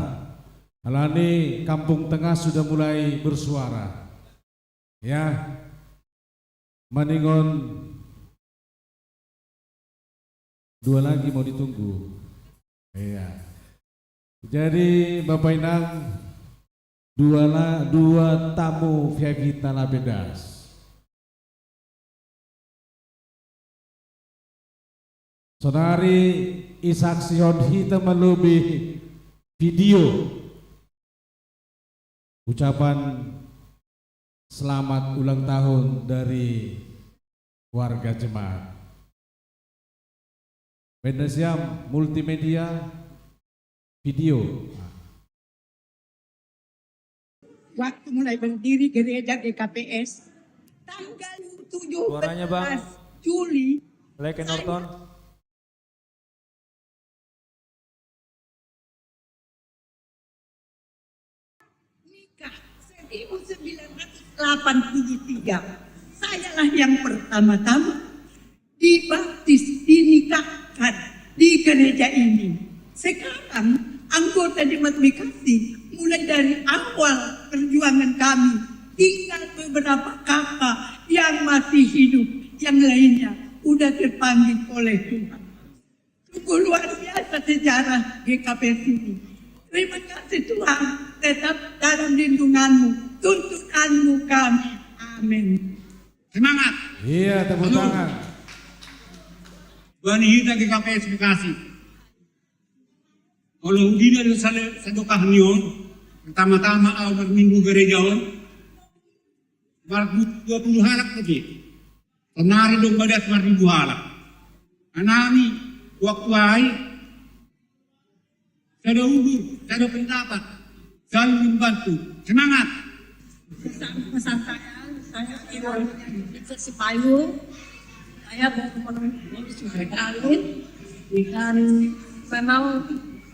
Alani Kampung Tengah sudah mulai bersuara. Ya. Maningon dua lagi mau ditunggu. Iya. Jadi, Bapak Inang, dua la-, dua tamu V I P ta lape das. Saonari isaksihon hita ma lobei video ucapan selamat ulang tahun dari warga jemaat. Baen nasiam multimedia video. Waktu mulai berdiri gereja G K P S, tanggal tujuh belas Suaranya, Bang. Juli, Leke saya Norton. Nikah seribu sembilan ratus delapan puluh tiga. Sayalah yang pertama-tama dibaptis, dinikahkan di gereja ini. Sekarang anggota jemaat Bekasi, mulai dari awal perjuangan kami, tinggal beberapa kakak yang masih hidup, yang lainnya udah terpanggil oleh Tuhan. Sungguh luar biasa sejarah G K P S ini. Terima kasih Tuhan, tetap dalam lindunganmu, tuntunanmu kami. Amin. Semangat. Iya, tepuk tangan. Bani hita G K P S Bekasi. Olo hudina do sale-, sadokah ni on, pertama-tama au marminggu gereja on, marminggu dua puluh halak tadi. Kemari dong badas marminggu halak. Anami, waktu ai, sada udur, sada pendapat, saling membantu. Semangat. Pesan, pesan saya, saya tidak bisa Sipayu, saya mau menunggu sebagai kawin, dan memang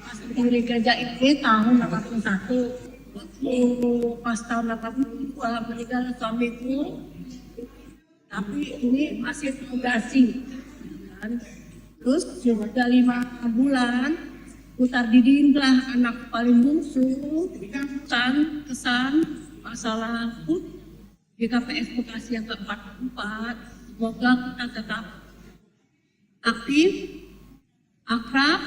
pas di gereja ini tahun delapan puluh satu, waktu pas tahun delapan puluh dua meninggal suamiku, tapi ini masih fondasi, kan? Terus sudah lima bulan, putar didin lah anak paling bungsu, pesan, pesan masalah G K P S Bekasi yang keempat empat. Semoga kita tetap aktif, akrab,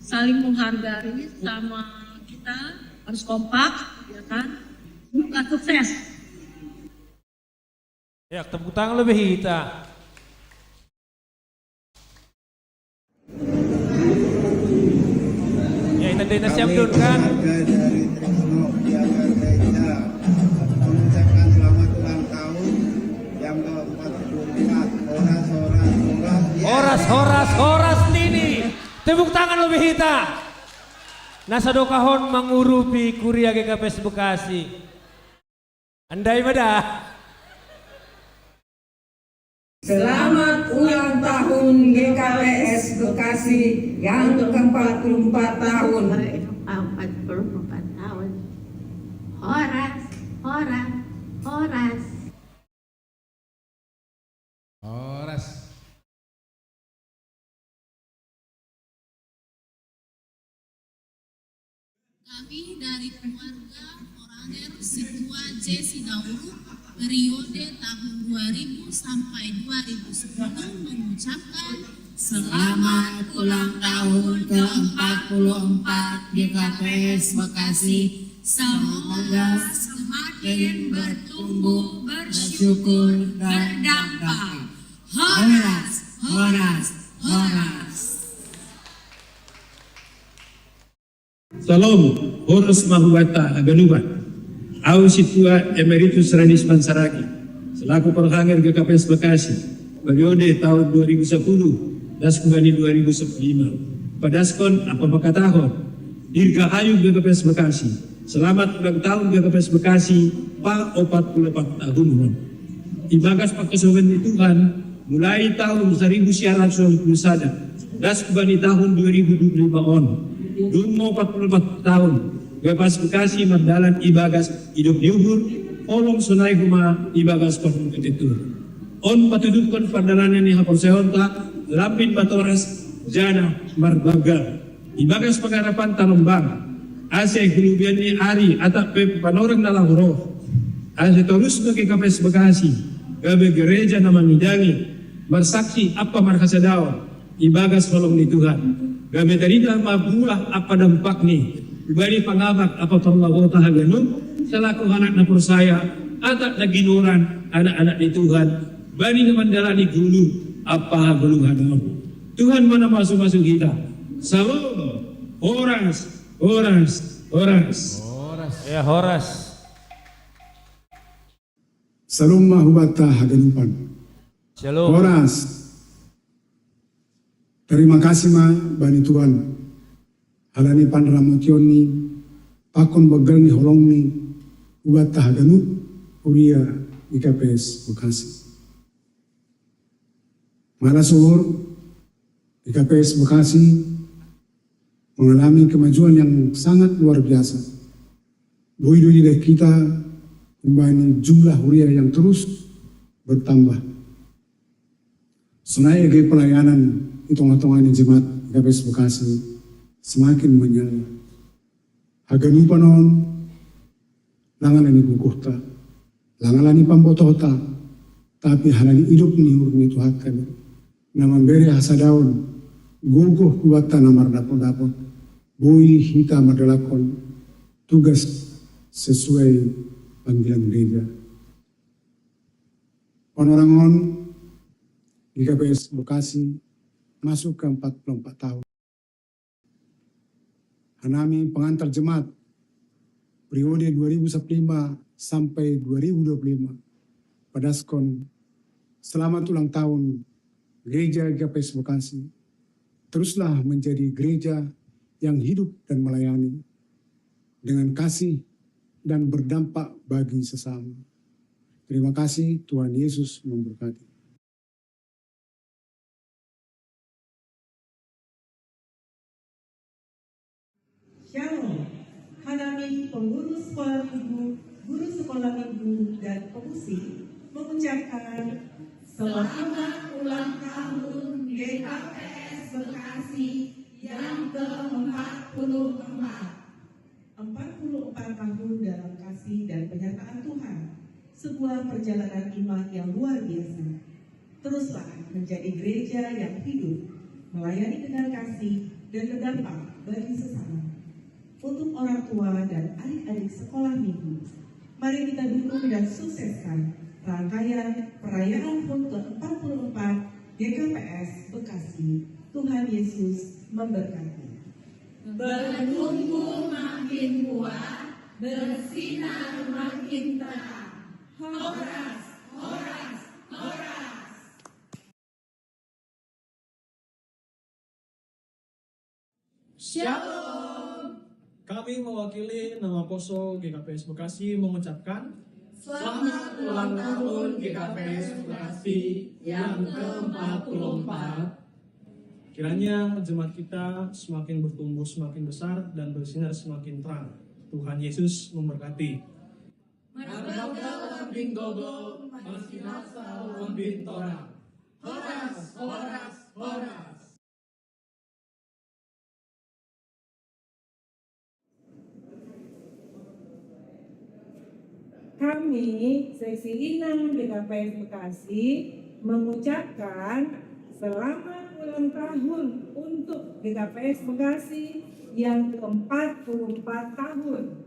saling menghargai, sama kita harus kompak, ya kan? Semoga sukses. Ya, tepuk tangan lebih kita. Ya, ita dena siap dun kan? Keluarga dari Trisno Piala Gereja mengucapkan selamat ulang tahun yang keempat puluh empat. Horas, horas, horas. Ya. Horas, horas, horas, Nini. Tepuk tangan lebih kita. Nah, sadokahon mangurupi kuria G K P S Bekasi. Andai ma da. Selamat ulang tahun G K P S Bekasi yang keempat puluh empat tahun. Empat puluh empat tahun. Horas, horas, horas. Horas. Kami dari keluarga Foraner Situa J Sidauruk, periode tahun dua ribu sampai dua ribu sepuluh, mengucapkan Selamat ulang tahun ke empat puluh empat G K P S Bekasi. Semoga semakin bertumbuh, bersyukur, berdampak. Horas, horas, horas. Salom, horas mahubata haganupan. Au si Tua Emeritus Renis Mansaragi, selaku Parhangir G K P S Bekasi, periode tahun dua ribu sepuluh, das kubani dua ribu sepuluh lima. Padaskon apa makatahon, dirgahayu G K P S Bekasi. Selamat ulang tahun G K P S Bekasi, pa opat puluh empat tahun. Ibagas pakasoben ni Tuhan, mulai tahun seribu sembilan ratus sembilan puluh sada, das kubani tahun dua ribu dua puluh lima on. Dung opat puluh empat tahun, G K P S Bekasi mardalan ibagas idop ni uhur, holong sonai homa ibagas parhundut ni Tuhan. On patuduhkon pardalanan ni haporseaonta, lambin matoras, jana marbangga. Ibagas pangarapanta lombang, ase hulubian ni ari atap pe panorang na laho roh. Ase torus ma G K P S Bekasi gabe gereja na mangidangi, marsaksi ampa marhasadaon ibagas holong ni Tuhan. Gabe tarida ma buah ampa dampakni, hubani pangabak ampa parlabota haganup, selaku halak na porsaya, atap na ginoran anak-anak ni Tuhan, bani na mandalani goluh ampa hagoluhan on. Tuhan ma na masu-masu hita. Salom. Horas, horas, horas. Ya, horas. Salom ma hubata haganupan. Shalom. Horas. Terima kasih ma bani Tuhan. Halani panramotionni, pakon banggalni holongni, hubata haganup huria G K P S Bekasi. Mala suhur, G K P S Bekasi mengalami kemajuan yang sangat luar biasa. Boi do didok hita humbani jumlah huria yang terus bertambah. Sonai ege pelayanan di tengah-tengah ni jemaat G K P S Bekasi semakin menyala. Haganupan on, lang halani gogohta, lang halani pambotohta, tapi halani idop ni uhur ni Tuhanta do, na mambere hasadaon gogoh hubanta na mardapot-dapot, boi hita mardalankon tugas sesuai panggilan gereja. Panorang on, G K P S Bekasi masuk ke empat puluh empat tahun. Hanami pengantar jemaat periode dua ribu sepuluh lima sampai dua ribu dua puluh lima, padaskon selamat ulang tahun Gereja G K P S Bekasi. Teruslah menjadi gereja yang hidup dan melayani dengan kasih dan berdampak bagi sesama. Terima kasih, Tuhan Yesus memberkati. Shalom. Hanami pengurus sekolah minggu, guru sekolah minggu, dan pemusik mengucapkan selamat ulang tahun G K P S Bekasi yang ke empat puluh empat. Empat puluh empat tahun dalam kasih dan penyertaan Tuhan, sebuah perjalanan iman yang luar biasa. Teruslah menjadi gereja yang hidup, melayani dengan kasih, dan berdampak bagi sesama. Untuk orang tua dan adik-adik sekolah minggu, mari kita dukung dan sukseskan rangkaian perayaan hut ke empat puluh empat G K P S Bekasi. Tuhan Yesus memberkati. Bertumbuh makin kuat, bersinar makin terang. Horas, horas, horas. Shalom. Kami mewakili nama Poso G K P S Bekasi mengucapkan Selamat ulang tahun G K P S Bekasi yang ke empat puluh empat. Kiranya jemaat kita semakin bertumbuh, semakin besar, dan bersinar semakin terang. Tuhan Yesus memberkati. Marbangga lambin gogo, marsinarsa lambin torang. Horas, horas, horas. Kami, Seksi Inang G K P S Bekasi, mengucapkan selamat Ulang tahun untuk G K P S Bekasi yang keempat puluh empat tahun.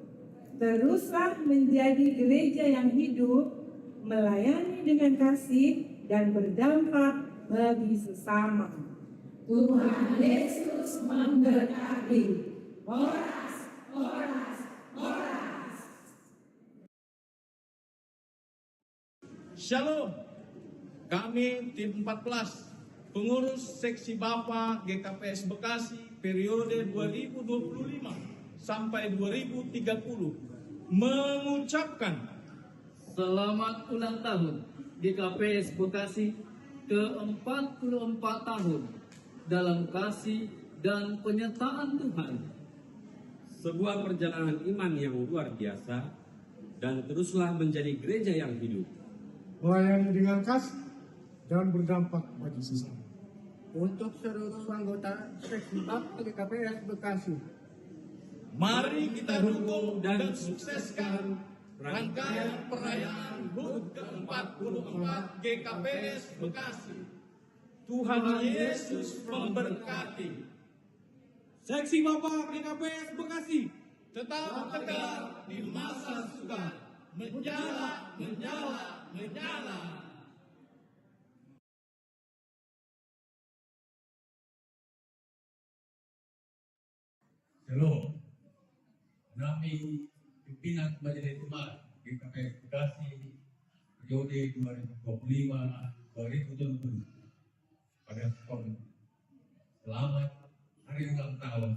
Teruslah menjadi gereja yang hidup, melayani dengan kasih, dan berdampak bagi sesama. Tuhan Yesus memberkati. Horas, horas, horas. Shalom. Kami tim empat belas, pengurus seksi Bapa G K P S Bekasi periode dua ribu dua puluh lima sampai dua ribu tiga puluh, mengucapkan selamat ulang tahun G K P S Bekasi ke empat puluh empat tahun dalam kasih dan penyertaan Tuhan. Sebuah perjalanan iman yang luar biasa, dan teruslah menjadi gereja yang hidup. Melayani dengan kasih dan berdampak bagi sesama. Untuk seluruh anggota seksi Bapa G K P S Bekasi. Mari kita dukung dan sukseskan rangkaian perayaan hut ke empat puluh empat G K P S Bekasi. Tuhan Yesus memberkati. Seksi Bapa G K P S Bekasi, tetap tegar di masa sukar. Menyala, menyala, menyala. Shalom. Nami pimpinan Majelis Jemaat G K P S Bekasi periode dua ribu dua puluh lima dua ribu dua puluh pada skor selamat hari ulang tahun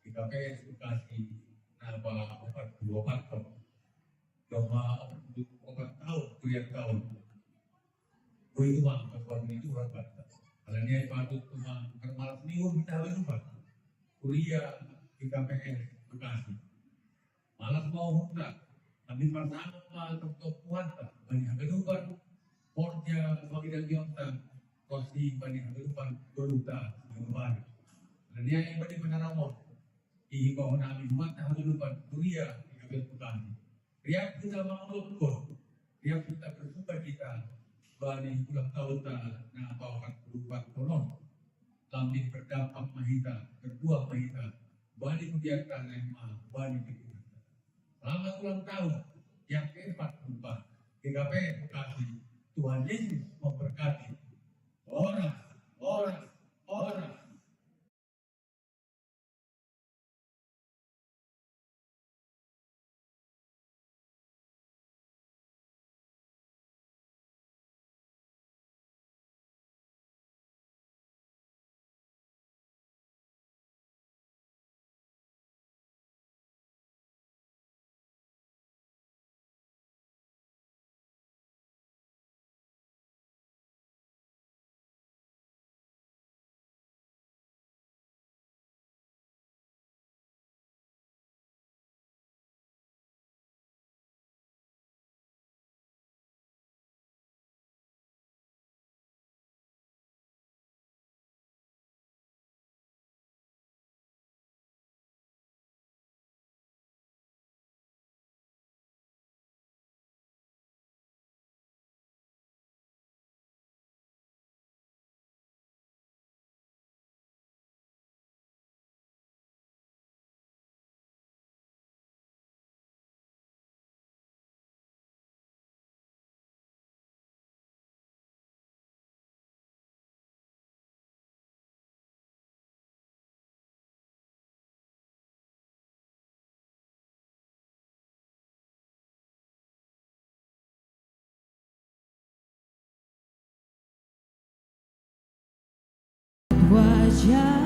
G K P S Bekasi naba opat puluh opat tahun. Doa opat tahun kuliah tahun. Kuliah uang performa itu rapat. Alania patut cuma kermal seminggu kita lupa. Kuliah G K P S Bekasi. Malas mau hukum, tapi pertama untuk kuat bani hagadupan. Porja bagi dan jonta kosti bani hagadupan beruta hagadupan. Alania yang bani penaramon. Ihi bahwa nami umat hagadupan kuliah G K P S Bekasi. Riap kita mangolokko, riap kita bersuka cita bani ulang tahun ta na paopat puluh empat konon. Lambing berdampak mahita, berbuah mahita bani kudiata na ima bani pikiran. Selamat ulang tahun yang keempat puluh empat G K P S Bekasi. Tuhan Yesus memberkati. Horas, horas, horas. Wajah